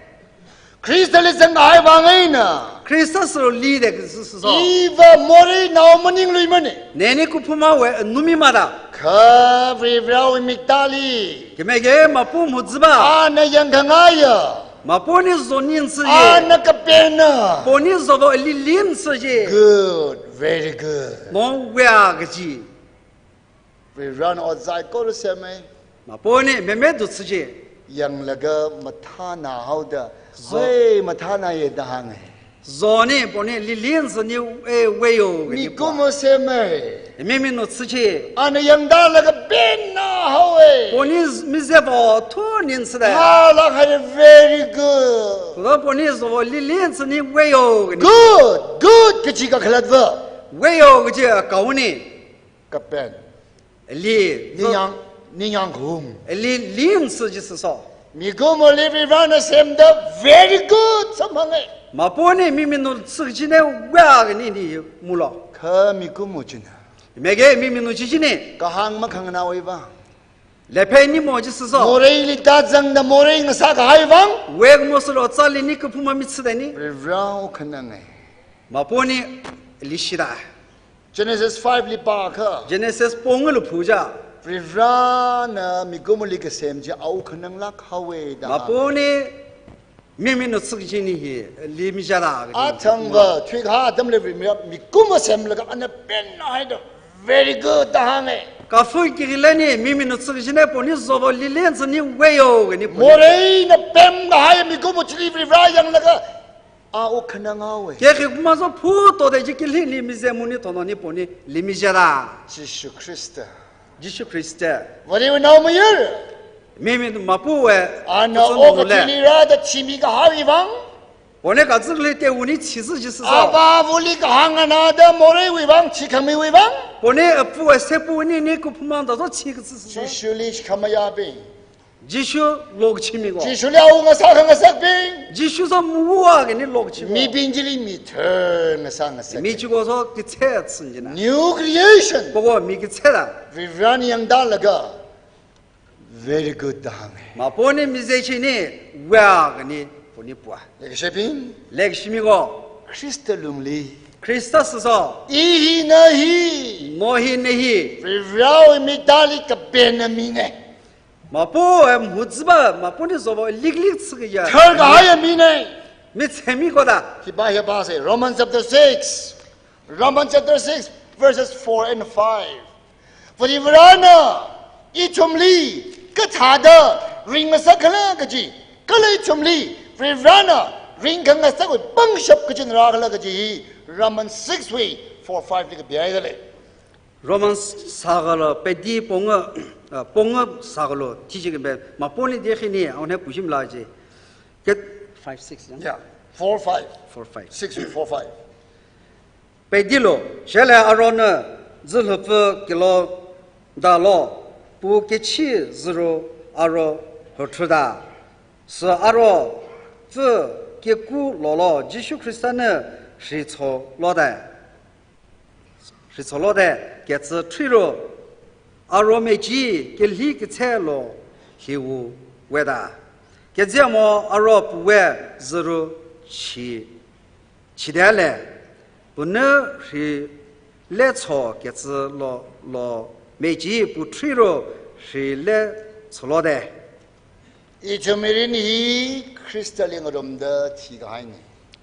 Kristali zangkahai vang eina. Krista suru li de kisi siso. Iva morei nao maningluimane. Neni kuphuma we numimada. Kha Varivarāwui miktali. Kemege mapu muziba. Ana yangkhangaya. Mapuni zonin si ye. Ana kapena. Puni zobo lilin si ye. Good, very good. Mo wea kaji. Varivarāna ot saikora semai. Mapuni meme du si ye. Yanglaga mathāna haoda. Zo- Hoi, mathāna ye da hānge. Zoni puni lilin zoni e weyo. Mikumo semai. Miminu tsuchi. Ana yangda laga benna haowe. Puni mize bo thunin sida. Hala hai very good. Lo puni zo lilin zoni weyo. Good, good kachi kakhalatva. Weyo kachi kauni. Kapen. Li, ningyāng, ningyāng khum. Li lin si ji siso. Mikumoli Varivarāna semda very good samhange. Mapuni miminu tsuchine wa kani ni mulo. Kha mikumo china. Mege miminu chichine. Kahāng makhanganāwui vang. Lephei ni mo ji siso. Moreili tazangda morei ngasākahai vang. Wek mo silo tsali ni kuphuma mitsidani. Varivarā khanange. Mapuni lishida. Genesis five li pākha. Genesis pongalu phuja. Varivarāna mikumoli kasem chi au khananglāk haowe da. Mapuni miminu tsuchini hi limijada. Athangva thuikha atamli Varivarā mikumo semlaga ana penna haida very good da hānge. Kafu kikilani miminu tsuchine puni zobo lilin zoni weyo kani puni. Moreina pemkahai mikumo chili Varivarā yanglaga a u khanangawe. Kekhi kumazo phuto de ji kili ni mize muni tono ni puni limijada. Jishu Khrista. Jishu Khrista. Varivarāwui naomayara. Mimi mapu we. Ana okathuili rāda chimikahaiwui vang. Puni kazikli te uni chisi ji siso. Avāvali kahāng nganāda moreiwui vang, chikhamiwui vang. Puni apu we sepu ni ni kuphumang da zo chi kasi siso. Jishuli chikhamayabing. Jishu lokchimiko. Jishuli au ngasā khangasakbing. Jishu sa muwa kani lokchimiko. Mibing chili mithar ngasā ngasak. Mi chiko so kiche tsinjina. New creation. Poko mi kicheda. Varivarāna yangda laga. Very good da hānge. Mapuni mize chini wa kani puni pua. Leikashibing. Leikashimiko. Khrista lungli. Khrista siso. I hi na hi. No hi na hi. Varivarāwui miktali kapena mine. Mapu em huziba, mapuni zobo liklik tsukiya. Tharkahaiya mine. Mitsemiko da. Hiba hiba se, Romans chapter six. Romans chapter six, verses four and five. Varivarāna ithumli kathāda ringngasakhala kaji, kala ithumli Varivarāna ringkhangasakwui pangshap kachina rākhala kaji hi Romans six wui four five li kapihaida lei. Romans sākhala pedi ponga, ah, ponga sākhala tiji kambe, mapuni de khini, aune pushim la ji. Get five, six, ya? Yeah, four, five. Four, five. Six, four, five. Pedilo, shele arona zilhupfu kilo dalo, pu kechi ziru aro huthuda. Si aro pfu keku lolo, Jishu Khristana shricholoda. Shricholoda, ketsi thiro, aro meji, keli ketselo, hiwu weda. Ketsemo aro puwe ziru chi Chithāle, puna hrile cho ketsilo lo, meji putri ro hrile cholo de. Ithum mirin hi Khristali ngarumda thikahaina.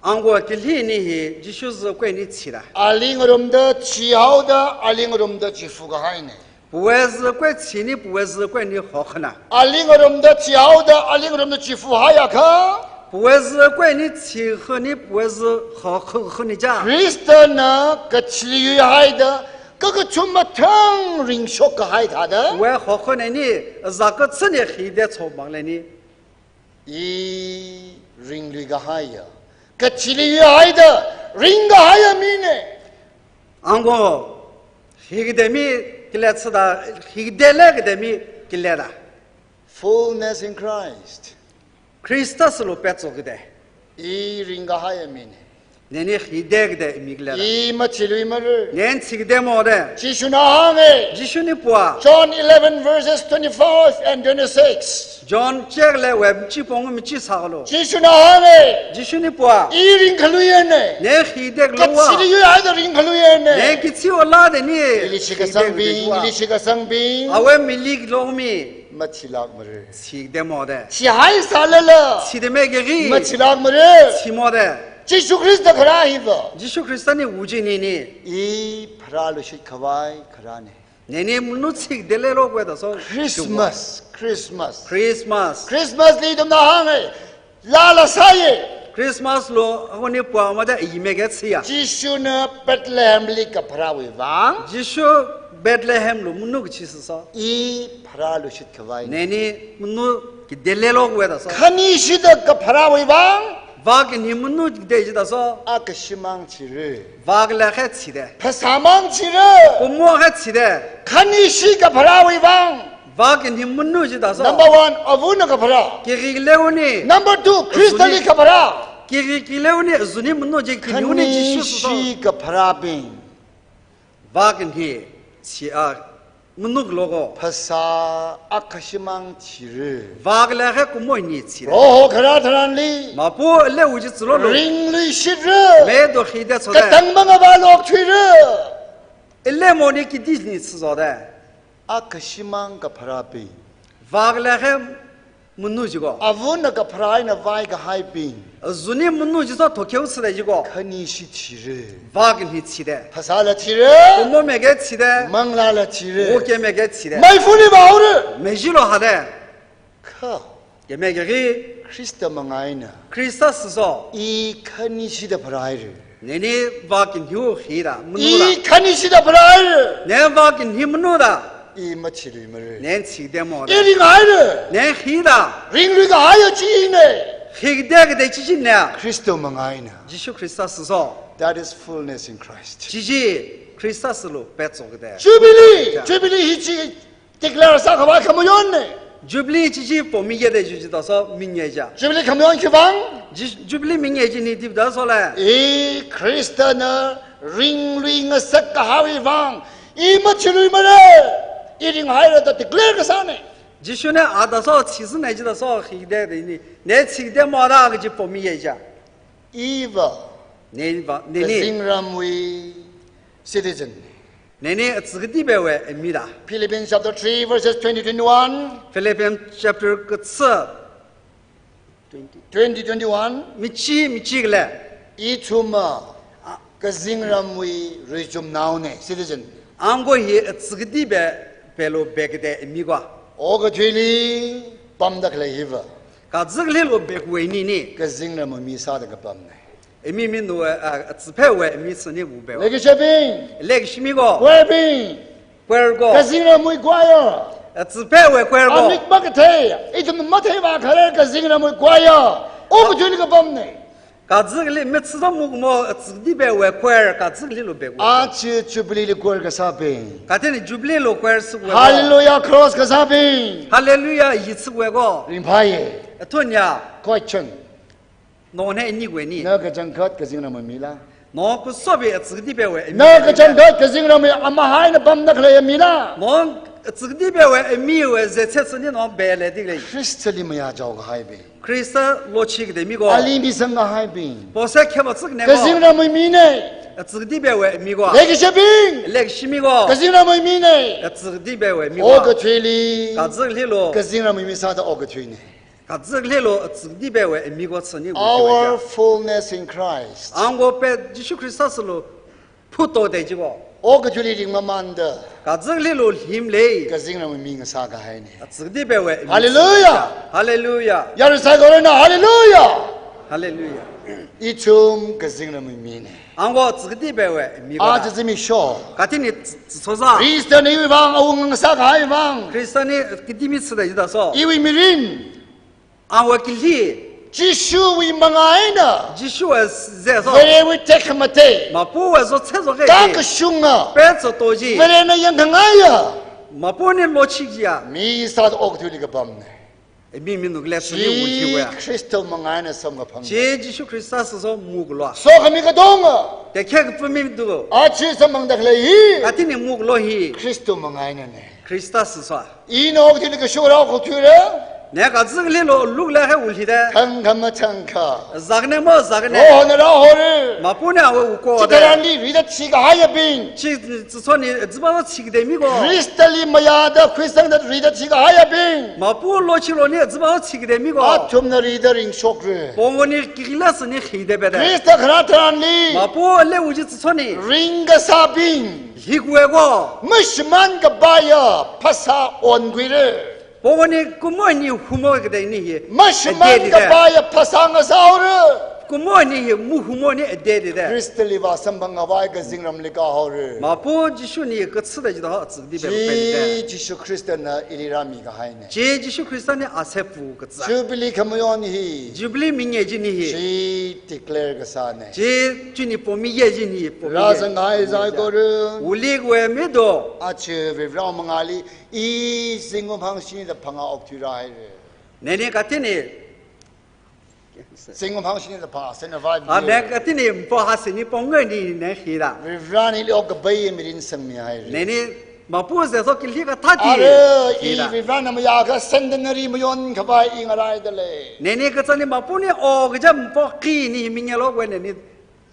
Angwa kili ni hi Jishu zikwe ni thida. Ali ngarumda thihaoda, ali ngarumda chifu kahaina. Puwe zikwe thini, puwe zikwe ni hokhana. Ali ngarumda thihaoda, ali ngarumda chifu haiakha. Puwe zikwe ni thikha ni, puwe zi hokha ni ja. Khristana kathili yuihaida, kakathuma thang ringshok kahai thāda. Puwe hokhana ni, zaka tsane hide chomang le ni. I ringlui kahaiya, kathili yuihaida ring kahaiya mina. Angwa, hikida mi kile chida, hikida le kida mi kile da. Fullness in Christ. Khrista silo pet so kida. I ring kahaiya mina. Nene hide kida mi kile da. I mathilui mara. Nen thikida mo de. Jishuna hānga. Jishu ni pua. John eleven verses twenty-five and twenty-six. John chekle we mchi pong mchi sakalo. Jishuna hānga. Jishu ni pua. I ringkhaluiyana. Nen hide kalo wa. Kathili yuihaida ringkhaluiyana. Nen kichi ola de ni. Ili shikasangbing, ili shikasangbing. Awe milik lo mi. Mathilak mara. Thikida mo de. Thihai sālala. Thida meke ri. Mathilak mara. Thi mo de. Jishu Khrista kharā hiva. Jishu Khrista ni wuji ni ni. I pharāluishit khavai kharāna. Nene manu thikda lelo kwe da so. Christmas, Christmas. Christmas. Christmas li ithumna hānga. Lala sāya. Christmas lo, honi pua mada i meke chiya. Jishuna Bethlehem li kapharāwui vang. Jishu Bethlehem lo manu kachi sāsa. I pharāluishit khavai. Nene manu kida lelo kwe da so. Khanishida kapharāwui vang. Vak ni manu kida ji da so. Akashimang chira. Vak le khe chida. Phasāmang chira. Kumo khe chida. Khanishi kapharāwui vang. Vak ni manu ji da so. Number one, avuna kapharā. Kiri leo ni. Number two, Khristali kapharā. Kiri ki leo ni, zuni manu ji ki ni uni Jishu so. Khanishi kapharābing. Vak ni chi a manu kalo ko. Phasā akashimang chira. Vak le khe kumo ni chida. Proho kharā tharanli. Mapu le wuji chilo lo. Ringluishitra. Me do hide chode. Katang mangava lok thuira. Ile mo ni kidi ni chiso de. Akashimang kapharābing. Vak le khe manu ji ko. Avuna kapharā eina vai kahaibing. Zuni manu ji so thokheu chida ji ko. Khanishi chira. Vak ni chida. Phasāla chira. Kumo meke chida. Manglāla chira. Oke meke chida. Maiphuli vaura. Meji lo hade. Kha. Ke meke ri. Khrista manga eina. Khrista siso. I khanishida pharāhaira. Nene vak ni hida, manu da. I khanishida pharāhaira. Nen vak ni manu da. I mathilui mara. Nen chida mo da. I ringhaira. Nen hida. Ringlui kahaiya china. Hide kida chi china. Khrista manga eina. Jishu Khrista siso. That is fullness in Christ. Chi chi Khrista silo pet so kida. Jubilee, ja. Jubilee hi chi declare sākhavai khamayonna. Jubilee chi chi pomi yade ju ji da so minge ja. Jubilee khamayon khivang. Ji-, Jubilee minge ji ni dip da so le. I Khristana ringlui ngasak kahaiwui vang. I mathilui mara. I ringhaira da declare kasāna. Jishuna a da so, chi sine ji da so, hide de ni. Ne chida mo da kaji pomi ye ja. Iva. Neva, nene. Kazingramwui citizen. Nene atsakatiwui mi da. Philippians chapter three, verses twenty, twenty-one. Philippians chapter katsa. Twenty. Twenty, twenty-one. Michi, michi kale. Ithumva kazingramwui ruichumnaona, citizen. Angko hi atsakatiwui pelo bekde mi kwa. Okathuili pamda khalei hiva. Kazakli lo bekhuiwui ni ni. Kazingramwui mi sāda kapamna. Imi mi nu, a, a, atsiphewe mi sani bu be. Leikashibing. Leikashi mi ko. Choirbing. Choir ko. Kazingramwui choir. Atsiphewe choir ko. Amik makathei, ithum matheiva khalei kazingramwui choir. Okathuili kapamna. Kazakli mi sida mu mo atsakatiwui choir, kazakli lo be. Achi Jubilee li choir kasābing. Katheni Jubilee lo choir sāwe ko. Hallelujah cross kasābing. Hallelujah yi sāwe ko. Ringphāya. Athunya. Question. None ini kwe ni. Na kachangkhat kazingramwui mi la. No kusobi atsakatiwui mi. Na kachangkhat kazingramwui amahai eina pamda khalei mi la. No Azakdi peiwui miwui zetsetsuni nong pele dikle. Khristali mayāchao kahaibing. Khrista lochikda miko. Ali misang kahaibing. Pose khema tsik ne ko. Kazingramwui mine. Azakdi peiwui miko. Leikashibing. Leikashi miko. Kazingramwui mine. Azakdi peiwui miko. Okathuili. Kazaklilu. Kazingramwui mi sāda okathuine. Kazaklilu azakdi peiwui miko tsuni. Our fullness in Christ. Angko pe Jishu Khrista silu phuto de jiko. Okathuili ringmamanda. Kazaklilu himlei. Kazingramwui mi ngasā kahaine. Azakdi peiwui mi. Hallelujah. Hallelujah. Yarui saikorana hallelujah. Hallelujah. Ithum kazingramwui mine. Angko azakdi peiwui miko. Aja zimiksho. Kathini zi-, zimiksho sā. Khristana iwui vang awunga ngasā kahai vang. Khristana kidi mi sāda jida so. Iwui mirin. Angwui kali. Jishuwui manga eina. Jishuwui ze so. Varewui tekhamatei. Mapuwui zotse zoke. Kakashunga. Pet zoto ji. Varena yangkhangaiya. Mapuni lochikjiya. Mi sāda okathuili kapamne. Mi minuk le suni. Chi wulhiwui. Khristawui manga eina samkaphang. Chi Jishu Khrista siso muklo. Sokhami katonga. Tekhe kapumi tu. Achi samphangda khalei hi. Kathini muklo hi. Khristawui manga einane. Khrista siso. Ina okathuili kashura okathuira. Ne kazaklilu lukla he wulhida. Thangkha mathangkha. Zakne mazakne. Rohona rahora. Mapuni awui wuko da. Chitharanli rida chikahaiyabing. Chi zitsoni ziba chikda miko. Khristali mayāda Khristana rida chikahaiyabing. Mapu lochiloni ziba chikda miko. Athumna rida ringshokra. Pongoni kikila sini khida peda. Khrista kharā tharanli. Mapu le uji zitsoni. Ringkasābing. Hikwui ko. Mashimān kapaiya phasā onkhuira. Pongoni kumo ni humo kadai ni hi. Mashimān kapaiya phasā ngasāhaora. Kumo ni hi mahumo ni adei dei dei. Khristali vāsamphang khavai kazingramli kahaora. Mapu Jishuni katsida jida ho azakdi peiwui pei dei. Chi Jishu Khristana ili rāmi kahaine. Chi Jishu Khristana ase pu kazā. Jubilee khamayon hi. Jubilee minge jini hi. Chi declare kasāne. Chi chuni pomiye jini pomiye. Rāzanghai saikora. Wulikwui mi do. Achi Varivarāwui mangāli I zingkum hangshini da phangā okathui rāhaira. Nene kathini. Zingkum hangshini da phangā sena vai. A, ne kathini mpo hasini pongwe ni ne hira. Varivarāna ili okapaiya mirin sangmihaira. Nene mapu ze so kili kathāti. Ara, I hira. Varivarāna mayākha centenary mayon khavai I ngaraida lei. Nene kazani mapuni o kaja mpo kini minge lo kwe nene.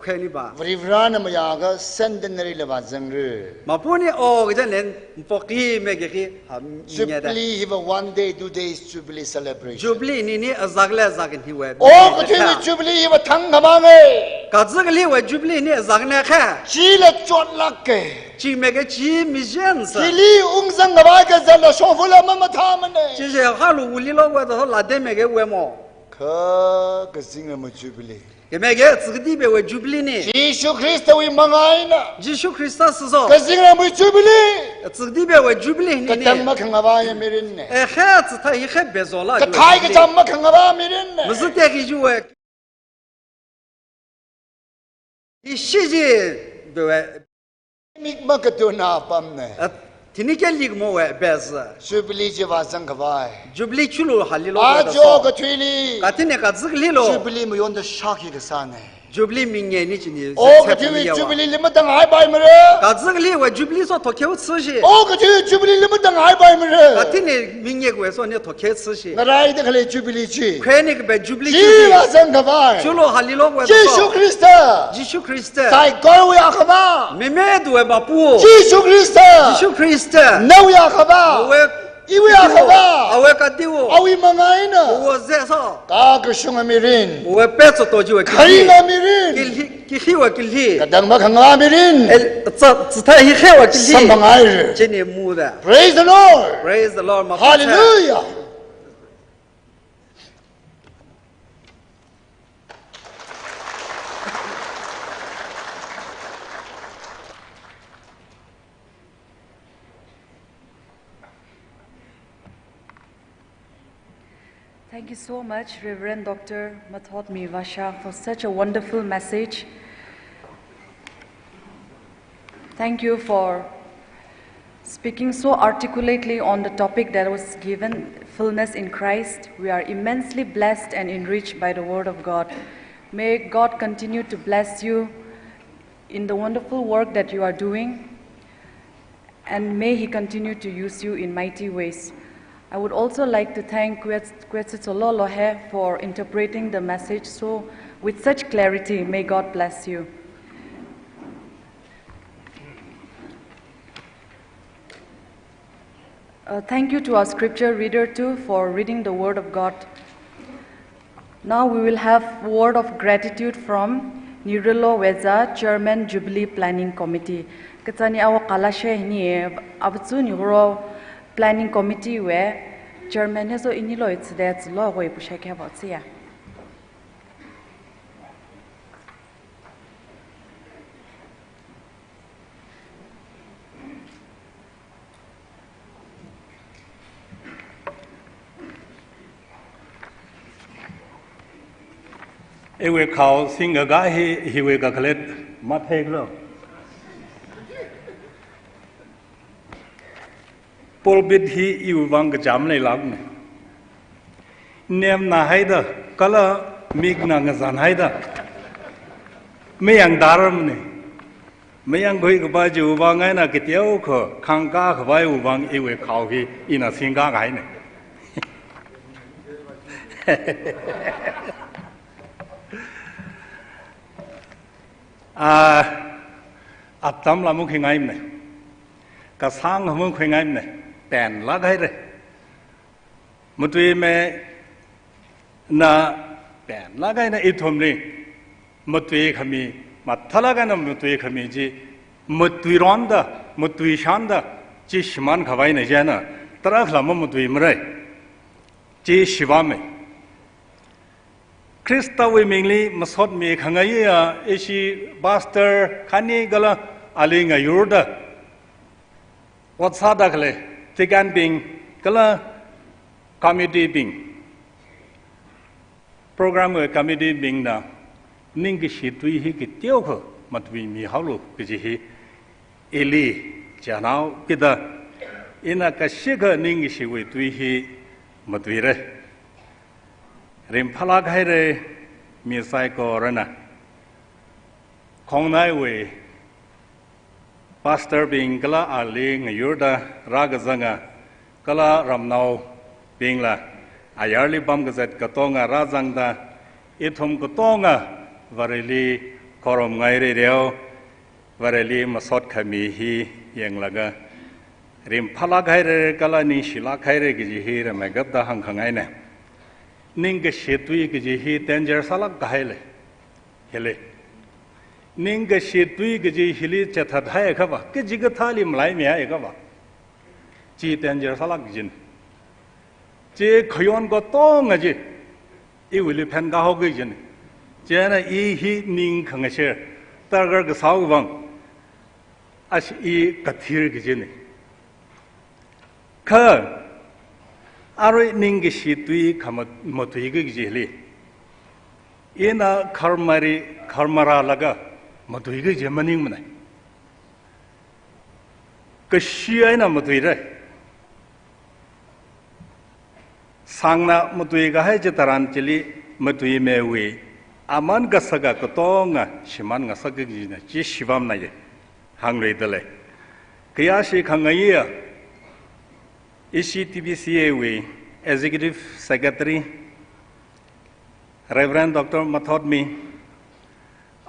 Kheni ba. Varivarāna mayākha centenary la vāzangra. Mapuni o kaja len mpo ki me ke ki ham inge da. Jubilee hiva one day, two days Jubilee celebration. Jubilee nini azak le azak ni we. Okathuiwui Jubilee hiva thangkhamang e. Kazakliwui Jubilee ni azak ne kha. Chila chotlāka. Chi me ke chi mijen sa. Chili ungzang khavai kazala shongfala mamathāmane. Chi je halu wulilo we da la de me ke we mo. Kha kazingramwui Jubilee. Kemeke, azakdi peiwui Jubilee ni. Jishu Khristawui manga eina. Jishu Khrista siso. Kazingramwui Jubilee. Azakdi peiwui Jubilee ni ni. Katang makhangavā ya mirin ne. E khe zitha hi khe bezola. Kathai kacham makhangavā mirin ne. Mazute ki juwe. Ishi ji bewe. Mik makatuna pamne. A, tini ke lik mo we bez. Jubilee ji vāzang khavai. Jubilee chulu halilo. Ajo kathuili. Kathine kazaklilu. Jubilee mayonda shākhi kasāne. Jubilee minge ni chini. Okathuiwui Jubilee li matanghaipai mara. Kazakliwui Jubilee so thokheu tsushi. Okathuiwui Jubilee li matanghaipai mara. Kathine minge kwe so ne thokheu tsushi. Ngaraida khalei Jubilee chi. Kheni kape Jubilee chi. Chi vāzang khavai. Chulu halilo kwe. Jishu Khrista. Jishu Khrista. Saikorwui Akhava. Mimei tuwe mapu. Jishu Khrista. Jishu Khrista. Nawui Akhava. Awe. Iwui Akhava. Awe katiwo. Awui manga eina. Awe ze so. Kakashunga mirin. Awe petso tojiwe. Kharinga mirin. Kilhi, kilhiwe kilhi. Katang makhangavā mirin. El, tsa, tsa hi khewe kilhi. Samphanghaira. Chini muda. Praise the Lord. Praise the Lord. Mapu. Hallelujah. Thank you so much, Reverend Doctor Mathotmi Vasha, for such a wonderful message. Thank you for speaking so articulately on the topic that was given, fullness in Christ. We are immensely blessed and enriched by the Word of God. May God continue to bless you in the wonderful work that you are doing. And may He continue to use you in mighty ways. I would also like to thank Kwet-, Kwetsitsolo Lohe for interpreting the message so with such clarity. May God bless you. Uh, thank you to our scripture reader too for reading the word of God. Now we will have word of gratitude from Nirilo Weza, Chairman, Jubilee Planning Committee. Kachani awo kalashe ni, Abatsu Nirilo Planning Committee wui Chairman heso inilo itside tsilo wui pushake bo tsiya. Iwui khao singkaka hi, hiwui kakhalet matheiklo. Pulpit hi iwui vang kacham leilākne. Nemna haida, kala mikna ngazan haida. Mayang daramne. Mayang khuikapai chiwui vang eina kateokha khangkā khavaiwui vang iwui khao hi ina singkakahaine. Ah, aptam lamuk hi ngaimne. Kasang hamuk hi ngaimne. Penlāk haire. Matuimeina penlāk eina ithumli matui khami, mathālāk eina matui khami chi, matuironda, matuishanda, chi shimān khavaina chieina, tarākha lam matui marai. Chi shivāme. Khristawui mingli masotmi khangaiya ishi pastor khani kala ali ngayurda ot sāda khalei deaconbing kala committeebing, programwui committeebingna ningkashi tui hi kateokha matuimihaolu kaji hi ili chānhaokida ina kashikha ningkashiwui tui hi matuire. Ringphālāk haire mi saikorana. Khongnaiwui pastorbing kala ali ngayurda rākazanga kala ramnaobingla ayarli pamkazat katonga rāzangda ithum katonga Vareli khorumngairei reo, Vareli masot khami hi yanglaga ringphālāk haire kala ningshilāk haire kaji hi ramai kapda hāngkhangaine. Ningkashi tui kaji hi danger sālāk kahaile. Hili. Ningkashi tui kaji hili chithat haiakhava, kachikathāli malaimi haiakhava, chi danger sālāk kajine. Chi khayon katonga chi iwuili phenkāhaoki kajine. Chieina i hi ning khangasher, darkar kasāwui vang, ashi i kathir kajine. Kha, arui ningkashi tui khama-, matuiki kajili, ina kharmari, kharmaralaga matuiki kaji maningmane. Kashi eina matuire. Sangna matuikahai chitharan chili matuimeiwui aman kasaka katonga shimān ngasakki kajina, chi shivāmnaye. Hāngluidalei. Kayāshi khangaiya ishi T B C A wui Executive Secretary, Reverend Doctor Mathotmi,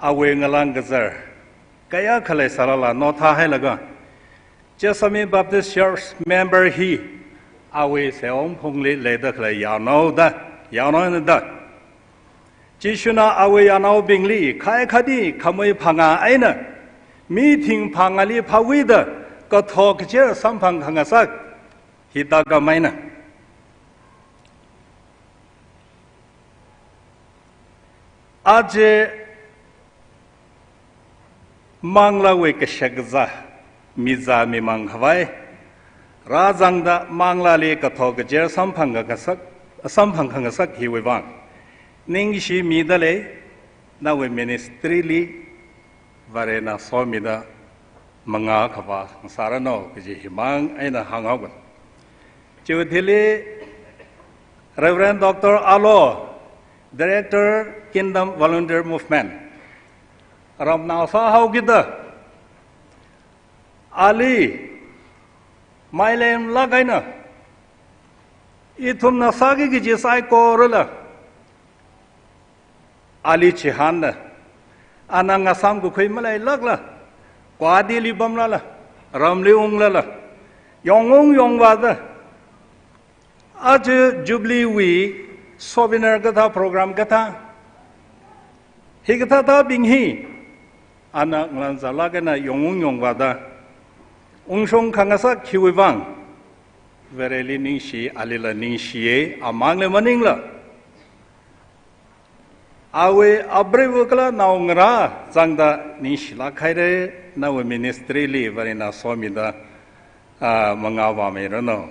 awui ngalāng kazar kayākha leisālala nothahailaga, Jessami Baptist Church member hi awui seihom phungli leida khalei yaonaoda, yaonaona da. Jishuna awui yaonaobingli khaikhadi khamui phangā eina, mi thing phangāli phāwuida, kathok kacher samphang khangasak, hithākha maina. Aja manglāwui kashakazā, mizā mimang khavai, rāzangda manglāli kathok kacher samphang khangasak, samphang khangasak hiwui vang ningshimidalei, nawui ministry li Varena somida mangā khavā ngasāranu kaji himang eina hānghaoga. Chiwui thili Reverend Doctor Alo, Director Kingdom Volunteer Movement, ramnao sāhaokida, ali mailemlāk eina, ithumna sāki kaji saikorala ali chihānda, ana ngasāmkakhui maleilākla, Guwahatili pamlala, ramli unglala, yongung yongvāda, aja Jubilee wui souvenir kathā, program kathā, hikathāthābing hi ana ngalanzālāk eina yongung yongvāda ungshung khangasak hiwui vang Vareli ningshi, alila ningshiya, amangla maningla. Awui apreiva kala naongarā zangda ningshilāk haira, nawui ministry li Varena somida, ah, mangā vāmiranu.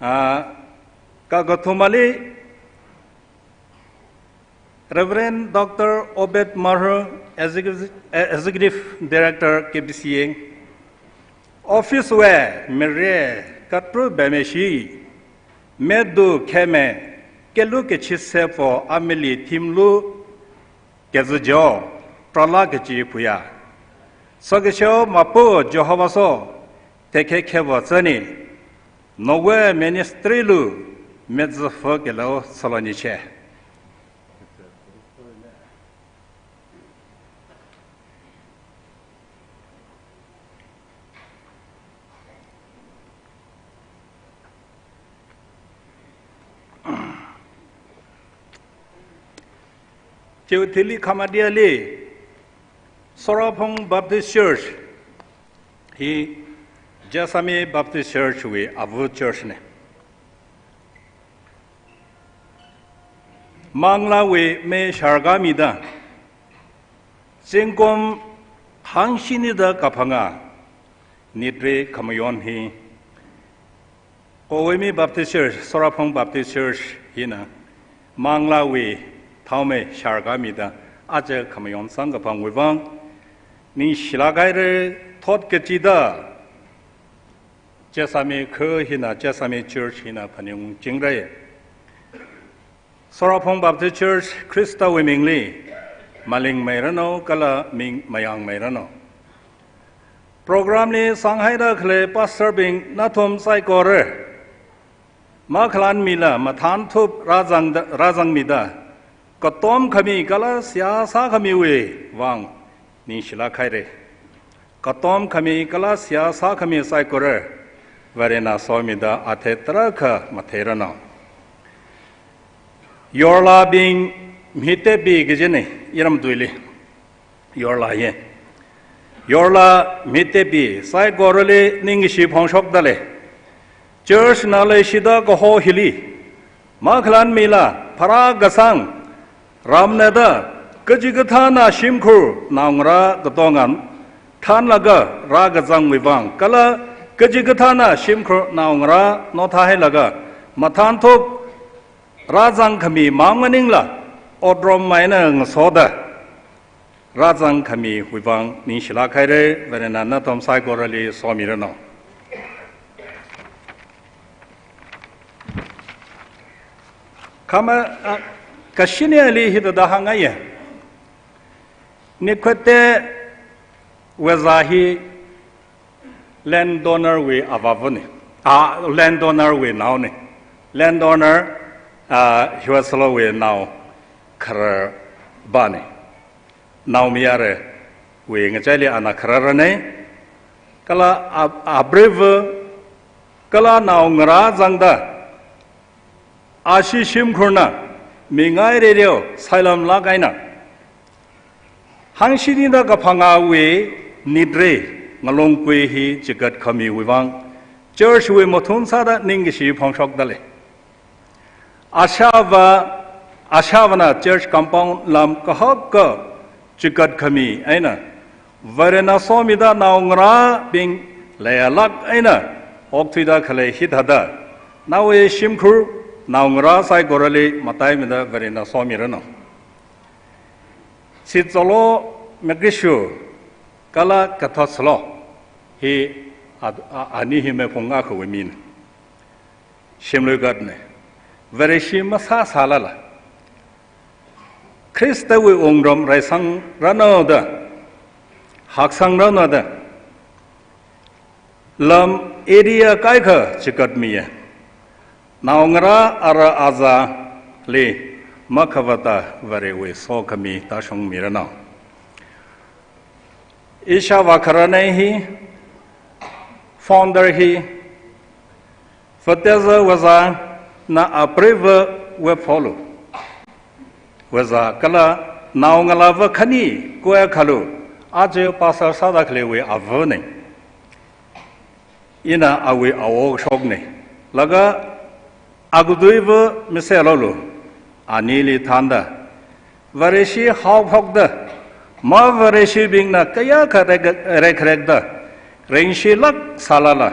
Ah, kakathumali Reverend Doctor Obed Marhu, Executive, Executive Director K B C A, office wui mire katru bemeishi, medu kheme, kelu kachise po amili thimlu kazajo, prala kachi puya. Sokisho mapu Jehovah so, tekhe khewa zani, nawui ministry lu, mezafo kelo saloni che. Chiwui thili khamatiyali, Soraphong Baptist Church hi Jessami Baptist Church wui avu church ne. Manglāwui mei sharkāmida, zingkum hangshinida kaphangā nitre khamayon hi, Kowemi Baptist Church, Soraphong Baptist Church hina, Manglāwui thaomei sharkāmida, aja khamayon sangkaphangwui vang, ningshilāk haira, thot kachida, Jessami kha hina, Jessami Church hina phaningungchingra. Soraphong Baptist Church Khristawui mingli malingmeiranu kala ming mayangmeiranu. Program li sanghaida khalei pastor bing nathum saikora makhalanmila mathānthup rāzangda, rāzangmida, katom khami kala seihā sākhamiwui vang ningshilāk haira. Katom khami kala seihā sākhami saikora Varena somida athei tarākha matheiranu. Yorlābing mitepi kajina iramtuili. Yorlā ye. Yorlā mitepi saikorali ningshi phongshokdalei. Church na leishida kaho hili makhalanmila pharākasang ramna da, kachikathāna shimkhur naongarā katonga thānlaga rākazangwui vang kala kachikathāna shimkhur naongarā nothahailaga mathānthup rāzangkhami mang maningla, otrom maina ngasoda rāzangkhamiwui vang ningshilāk haira, Varena nathum saikorali somiranu. Khama, ah, kashinili hithāda hāngngaiya. Nikhwete Weza hi landowner wui avāvane. Ah, landowner wui naone. Landowner, ah, hiwasalo wui nao khararbane. Naomayarewui ngachaili ana khararane. Kala a, apreiva, kala naongarā zangda, ashi shimkhurna mingai rereo sailamlāk eina, hangshinida kaphangāwui nitre ngalungkui hi chigatkhamiwui vang, church wui mathun sāda ningkashi phongshokdalei. Ashāva, ashāvana church compound lam kahaka chigatkhami eina, Varena somida naongarābing leilāk eina okthuida khalei hithāda, nawui shimkhur naongarā saikorali mataimida Varena somiranu. Shitsolo, Makrishu, kala Kathotsalo hi a, a, ani hi meiphung akhawui mina. Shimluigatne. Vareshi masāsālala, Khristawui wungram raisangranu da, haksangranu da, Lam area kaikha chigatmiya. Naongarā ara azāli makhavata Varewui sokhami tāshungmiranu. Ishāvā kharanei hi, founder hi, Fateza Vazana apreiva Vephaolu. Vaza kala naongalāva khani kua khalu, aja pastor sāda khaleiwui avānei. Ina awui awo shoknei. Laga aguthuiva miseilolu, anili thānda, Vareshi haophokda, mavareshibingna kayākha rek-, rekrekda, ringshilāk sālala,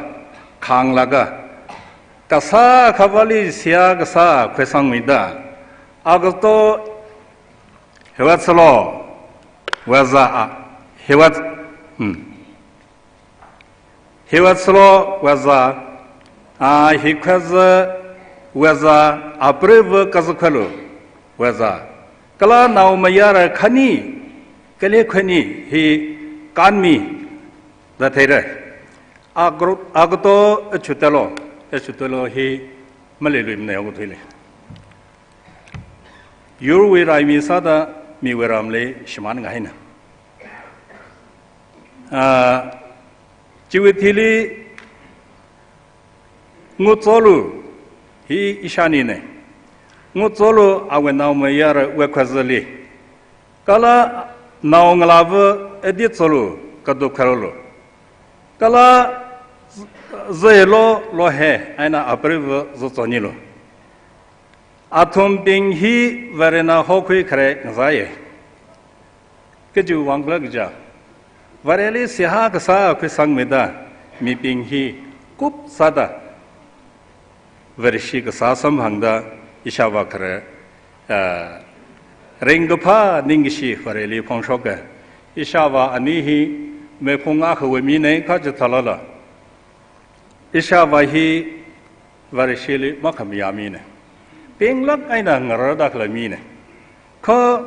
khānglaga, kasā khavāli seihā kasā khuisangmida, agato hiwat salo, Vaza a, hiwat, hmm. Hiwat salo Vaza, a, hi khaza Vaza, apreiva kazakhalu Vaza. Kala naomayara khani, kale khani hi kanmida theira. Agro-, agato achutelo, achutelo hi maleiluimana yongthuili. Yurwui raimi sāda miwui ramli shimān ngahaina. Ah, chiwui thili Ngutsolu hi ishāninei. Ngutsolu awui naomayara Vekhazali. Kala naongalāva Aditsolu Kadukharolu. Kala Z-, Zelo Lohe eina apreiva Zotsonilu. Athumbing hi Varena hokhui khare ngazaiye. Kajiwui vang khala kaja, Vareli seihā kasā khuisangmida mibing hi kupsāda Vareshi kasā samphangda ishāvā khare, ah, ringkaphā ningkashi Vareli phongshoka. Ishāvā ani hi meiphung akhawui minei kha chithalala. Ishāvā hi Vareshili makhamayā minei. Penglāk eina ngararda khalei minei. Kha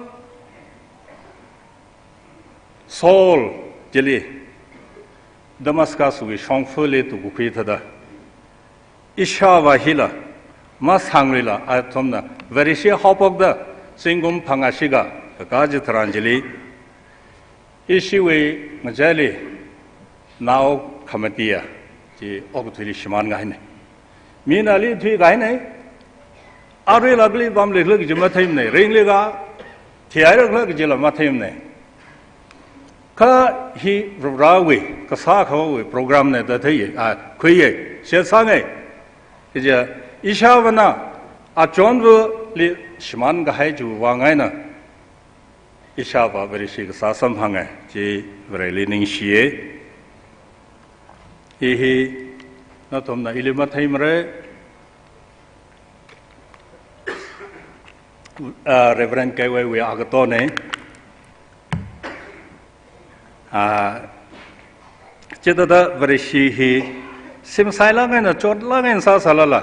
Saul chili Damascus wui shongfali tukakhui thāda, ishāvā hila masangluila athumna Vareshi haophokda zingkum phangā shikha kaka chitharan chili, ishiwui ngachaili nao khamatiya chi okathuili shimān ngahainei. Mina ali thuikahainei. Aruila kali pamli khala kaji matheimanei. Ringli ka thihaira khala kajila matheimanei. Kha hi Varewui kasā khavāwui program nei da theiye, a, khuiye, shitsangei. Kaja ishāvāna achonvali shimān kahai chiwui vang eina ishāvā Vareshi kasā samphanga, chi Vareli ningshiye. Hi hi nathumna ili matheimara, ah, Reverend Kaiweiwui agatonei. Ah, chithāda Vareshi hi simsailāk eina chotlāk eina sāsālala,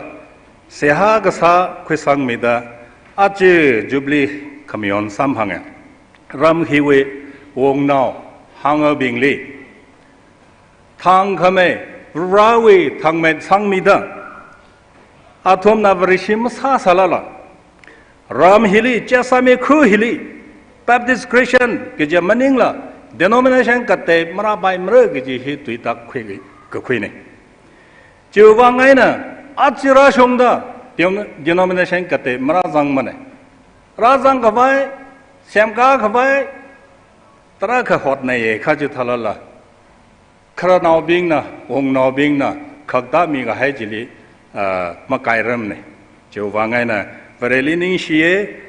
seihā kasā khuisangmida, aja Jubilee khamayon samphanga. Ram hiwui wungnao hāngabingli thangkhamei, Varewui thangmei sangmida, athumna Vareshi masāsālala, ram hili, chesami khu hili, Baptist Christian kaji maningla, denomination katei marāpaimara kaji hi tuitak khui, kakhuinei. Chiwui vang eina, aja rāshungda, denom-, denomination katei marāzangmanei. Rāzang khavai, semkā khavai, tarākha hotnaiye kha chithalala, khararnaobingna, wungnaobingna khakta mikahai chili, ah, makairarmanei. Chiwui vang eina Vareli ningshiye,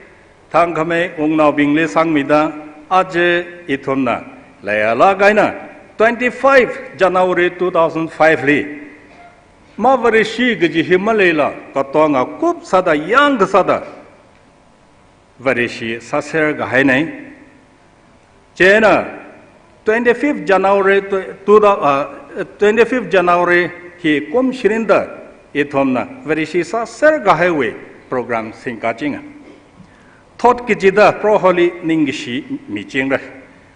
thangkhamei wungnaobingli sangmida, aja ithumna leiyalāk eina twenty-five January two thousand five li, mavareshi kaji hi maleila, katonga kupsāda, yangkasāda Vareshi sāser kahainei. Chieina twenty-fifth January tw-, two thou-, uh, twenty-fifth January hi kum shirinda ithumna Vareshi sāser kahaiwui program singkachinga. Thot kachida Proholi ningkashi michingra,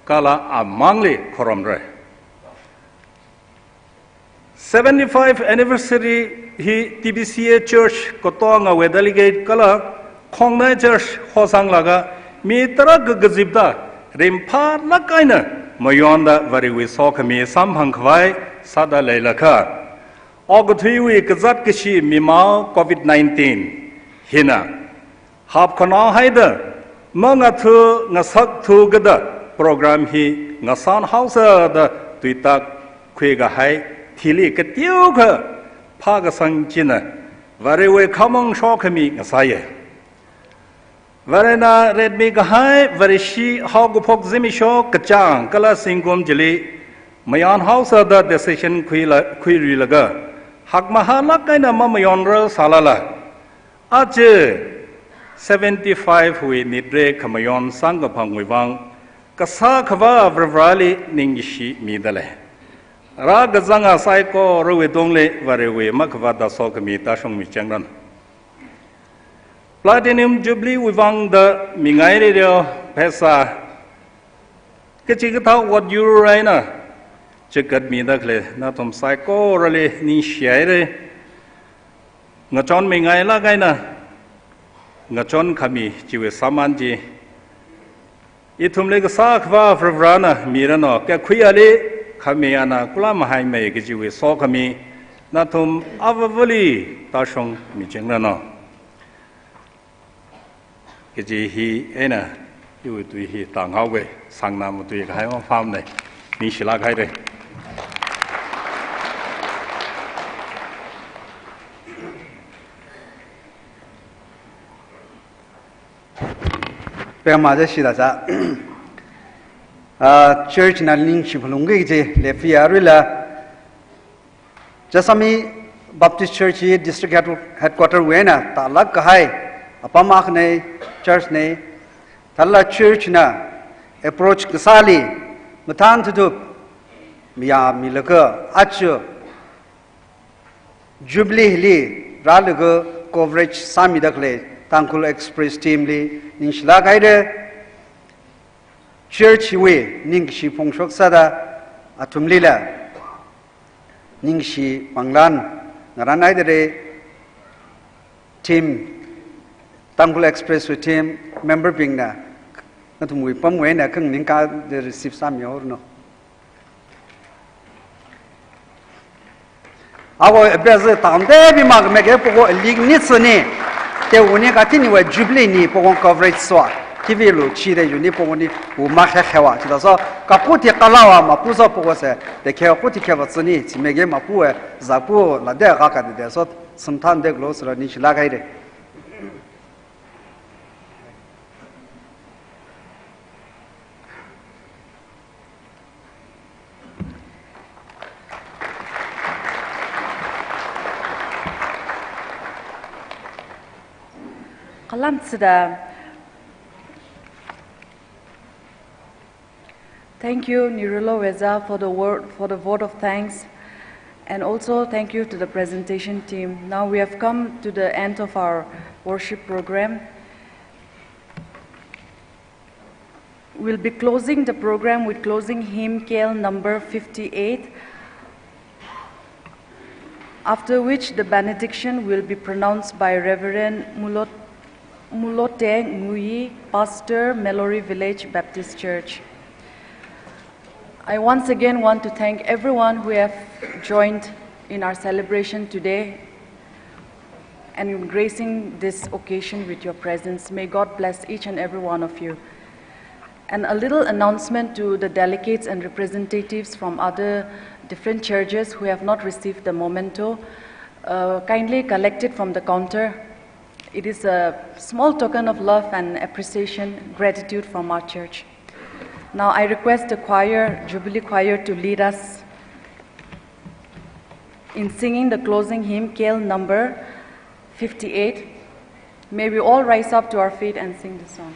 kala amangli khorumra. Seventy-five anniversary hi T B C A Church katongawui delegate kala Khongnai Church hosanglaga mi tarākha kazipda ringphālāk eina mayonda Varewui sokhami samphang khavai sāda leilakha, okathuiwui kazāt kashi mimao covid nineteen hina hapkhanao haida mangathu ngasakthu kada program hi ngasān haosa da tuitak khuikahai thili kateokha phākasang china Varewui khamong shokhami ngasāya. Varena retmi kahai Vareshi haokaphok zimiksho kachāng kala zingkum chili mayon haosa da decision khuila, khuiluilaga hakmahālāk eina mamayonrar sālala, aja seventy-five wui nitre khamayon sangkaphangwui vang kasā Akhava Varivarali ningshimida lei. Rākazanga saikorawui tungli Varewui makhavāta sokhami tāshungmi chengran. Platinum Jubilee wui vangda mingaireo pheisā kachikathā ot yur eina chikatmida khalei nathum saikorali ningshihaira. Ngachonmingailāk eina ngachonkhami chiwui sāman chi ithumli kasā Akhava Varivarana miranu, kakhuiali khami ana kula mahaimei kachiwui sokhami nathum avāvali tāshungmi chengranu. Kaji hi eina iwui tui hi tānghaowe, sāngnā matui kahai maphāmane. Ningshilāk haire. Pema ja shida ja. Ah, church na ningshi phalungki kaji lefi aruila Jessami Baptist Church hi district head-, headquarter wui eina tālāk kahai apam akhane, church ne. Thālala church na approach kasāli mathān thutup mayāmilaga aja Jubilee hili rālaga coverage sāmida khalei Tangkhul Express team li ningshilāk haire. Church wui ningkashi phongshok sāda athumlila ningshi panglan ngaran haidare. Team, Tangkhul Express wui team member bingna nathumwui pamwui eina khanganing kaji receive sāmihaoranu. Ako ebeze tamde bima khameke poko alik ni tsuni. Te uni kathini wui Jubilee ni poko coverage swa. T V lu chide uni poko ni uma khekhewa. Chida so kakuthi kalawa mapu so poko se. Te khe kuthi khewa tsuni. Chimeke mapu e zapu lade kaka de so. Sumthan dek lo sura ningshilāk haire. Kalam sida. Thank you, Nirulo Weza, for the word, for the vote of thanks. And also thank you to the presentation team. Now we have come to the end of our worship program. We'll be closing the program with closing hymn K L number fifty-eight, after which the benediction will be pronounced by Reverend Mulot-, Mulote Nguyi, Pastor, Mallory Village Baptist Church. I once again want to thank everyone who have joined in our celebration today and in gracing this occasion with your presence. May God bless each and every one of you. And a little announcement to the delegates and representatives from other different churches who have not received the memento. Uh, kindly collect it from the counter. It is a small token of love and appreciation, gratitude from our church. Now I request the choir, Jubilee Choir, to lead us in singing the closing hymn, K L number fifty-eight. May we all rise up to our feet and sing the song.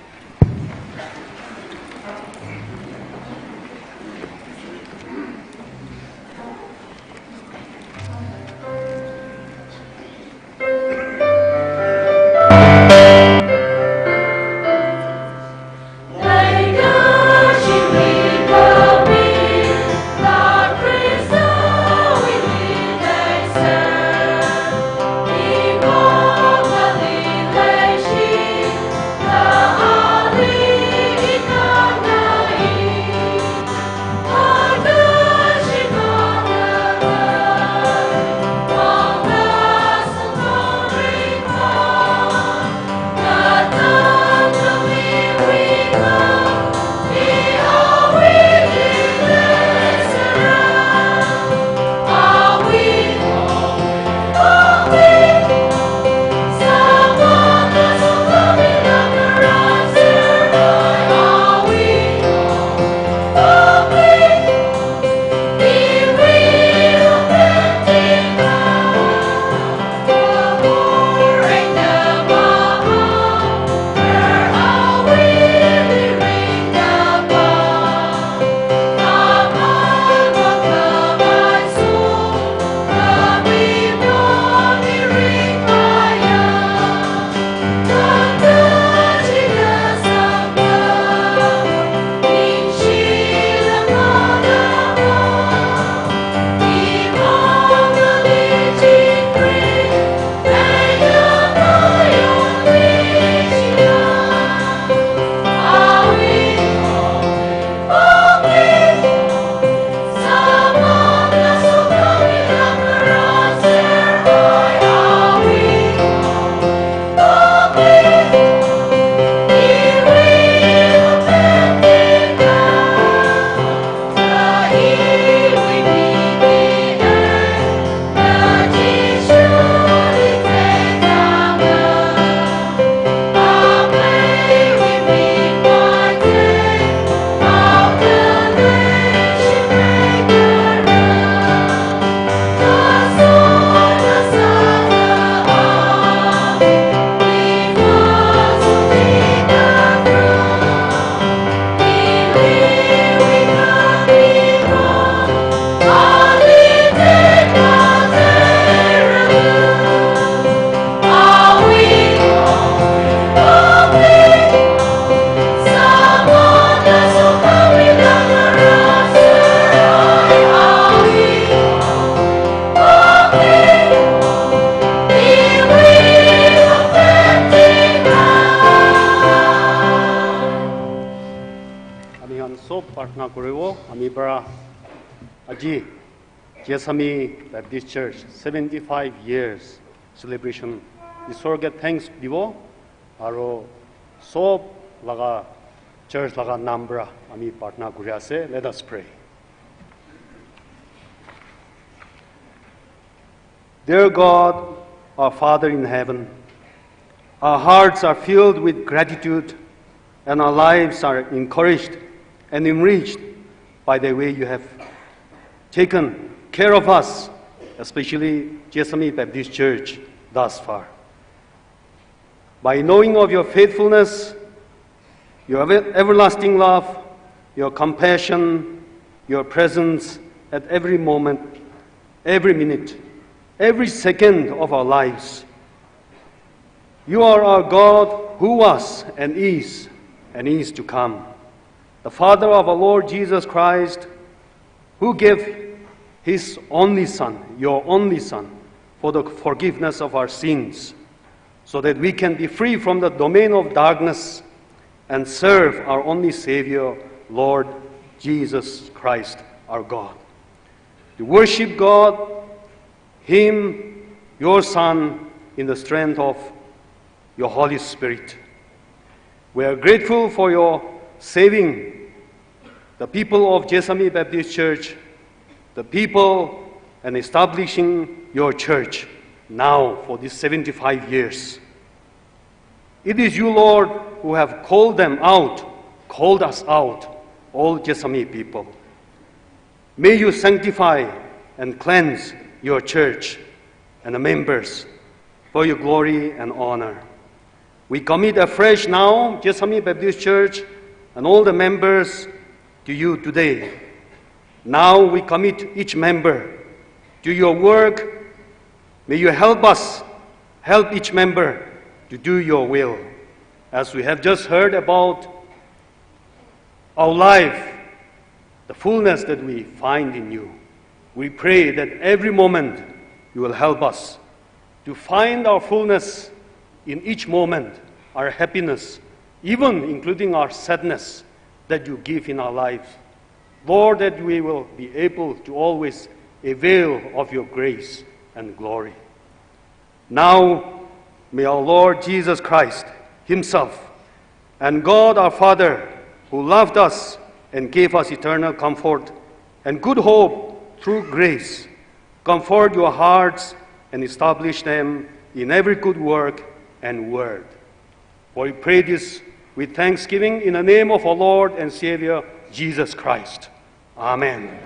Prarthana khuiwo, ami para aja Jessami Baptist Church seventy-five years celebration Ishwar ke thanks diwo, aro sob laga church laga nam para ami prarthana khuiase. Let us pray. Dear God, our Father in heaven, our hearts are filled with gratitude and our lives are encouraged and enriched by the way you have taken care of us, especially Jessami Baptist Church, thus far. By knowing of your faithfulness, your ever-, everlasting love, your compassion, your presence at every moment, every minute, every second of our lives. You are our God who was and is and is to come. The Father of our Lord Jesus Christ, who gave his only Son, your only Son, for the forgiveness of our sins, so that we can be free from the domain of darkness and serve our only Savior, Lord Jesus Christ, our God. To worship God, him, your Son, in the strength of your Holy Spirit. We are grateful for your saving the people of Jessami Baptist Church, the people, and establishing your church now for these seventy-five years. It is you, Lord, who have called them out, called us out, all Jessami people. May you sanctify and cleanse your church and the members for your glory and honor. We commit afresh now Jessami Baptist Church and all the members to you today. Now we commit each member to your work. May you help us, help each member to do your will. As we have just heard about our life, the fullness that we find in you. We pray that every moment you will help us to find our fullness in each moment, our happiness, even including our sadness that you give in our lives. Lord, that we will be able to always avail of your grace and glory. Now, may our Lord Jesus Christ himself and God our Father, who loved us and gave us eternal comfort and good hope through grace, comfort your hearts and establish them in every good work and word. For we pray this with thanksgiving in the name of our Lord and Savior, Jesus Christ. Amen.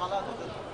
Mala to.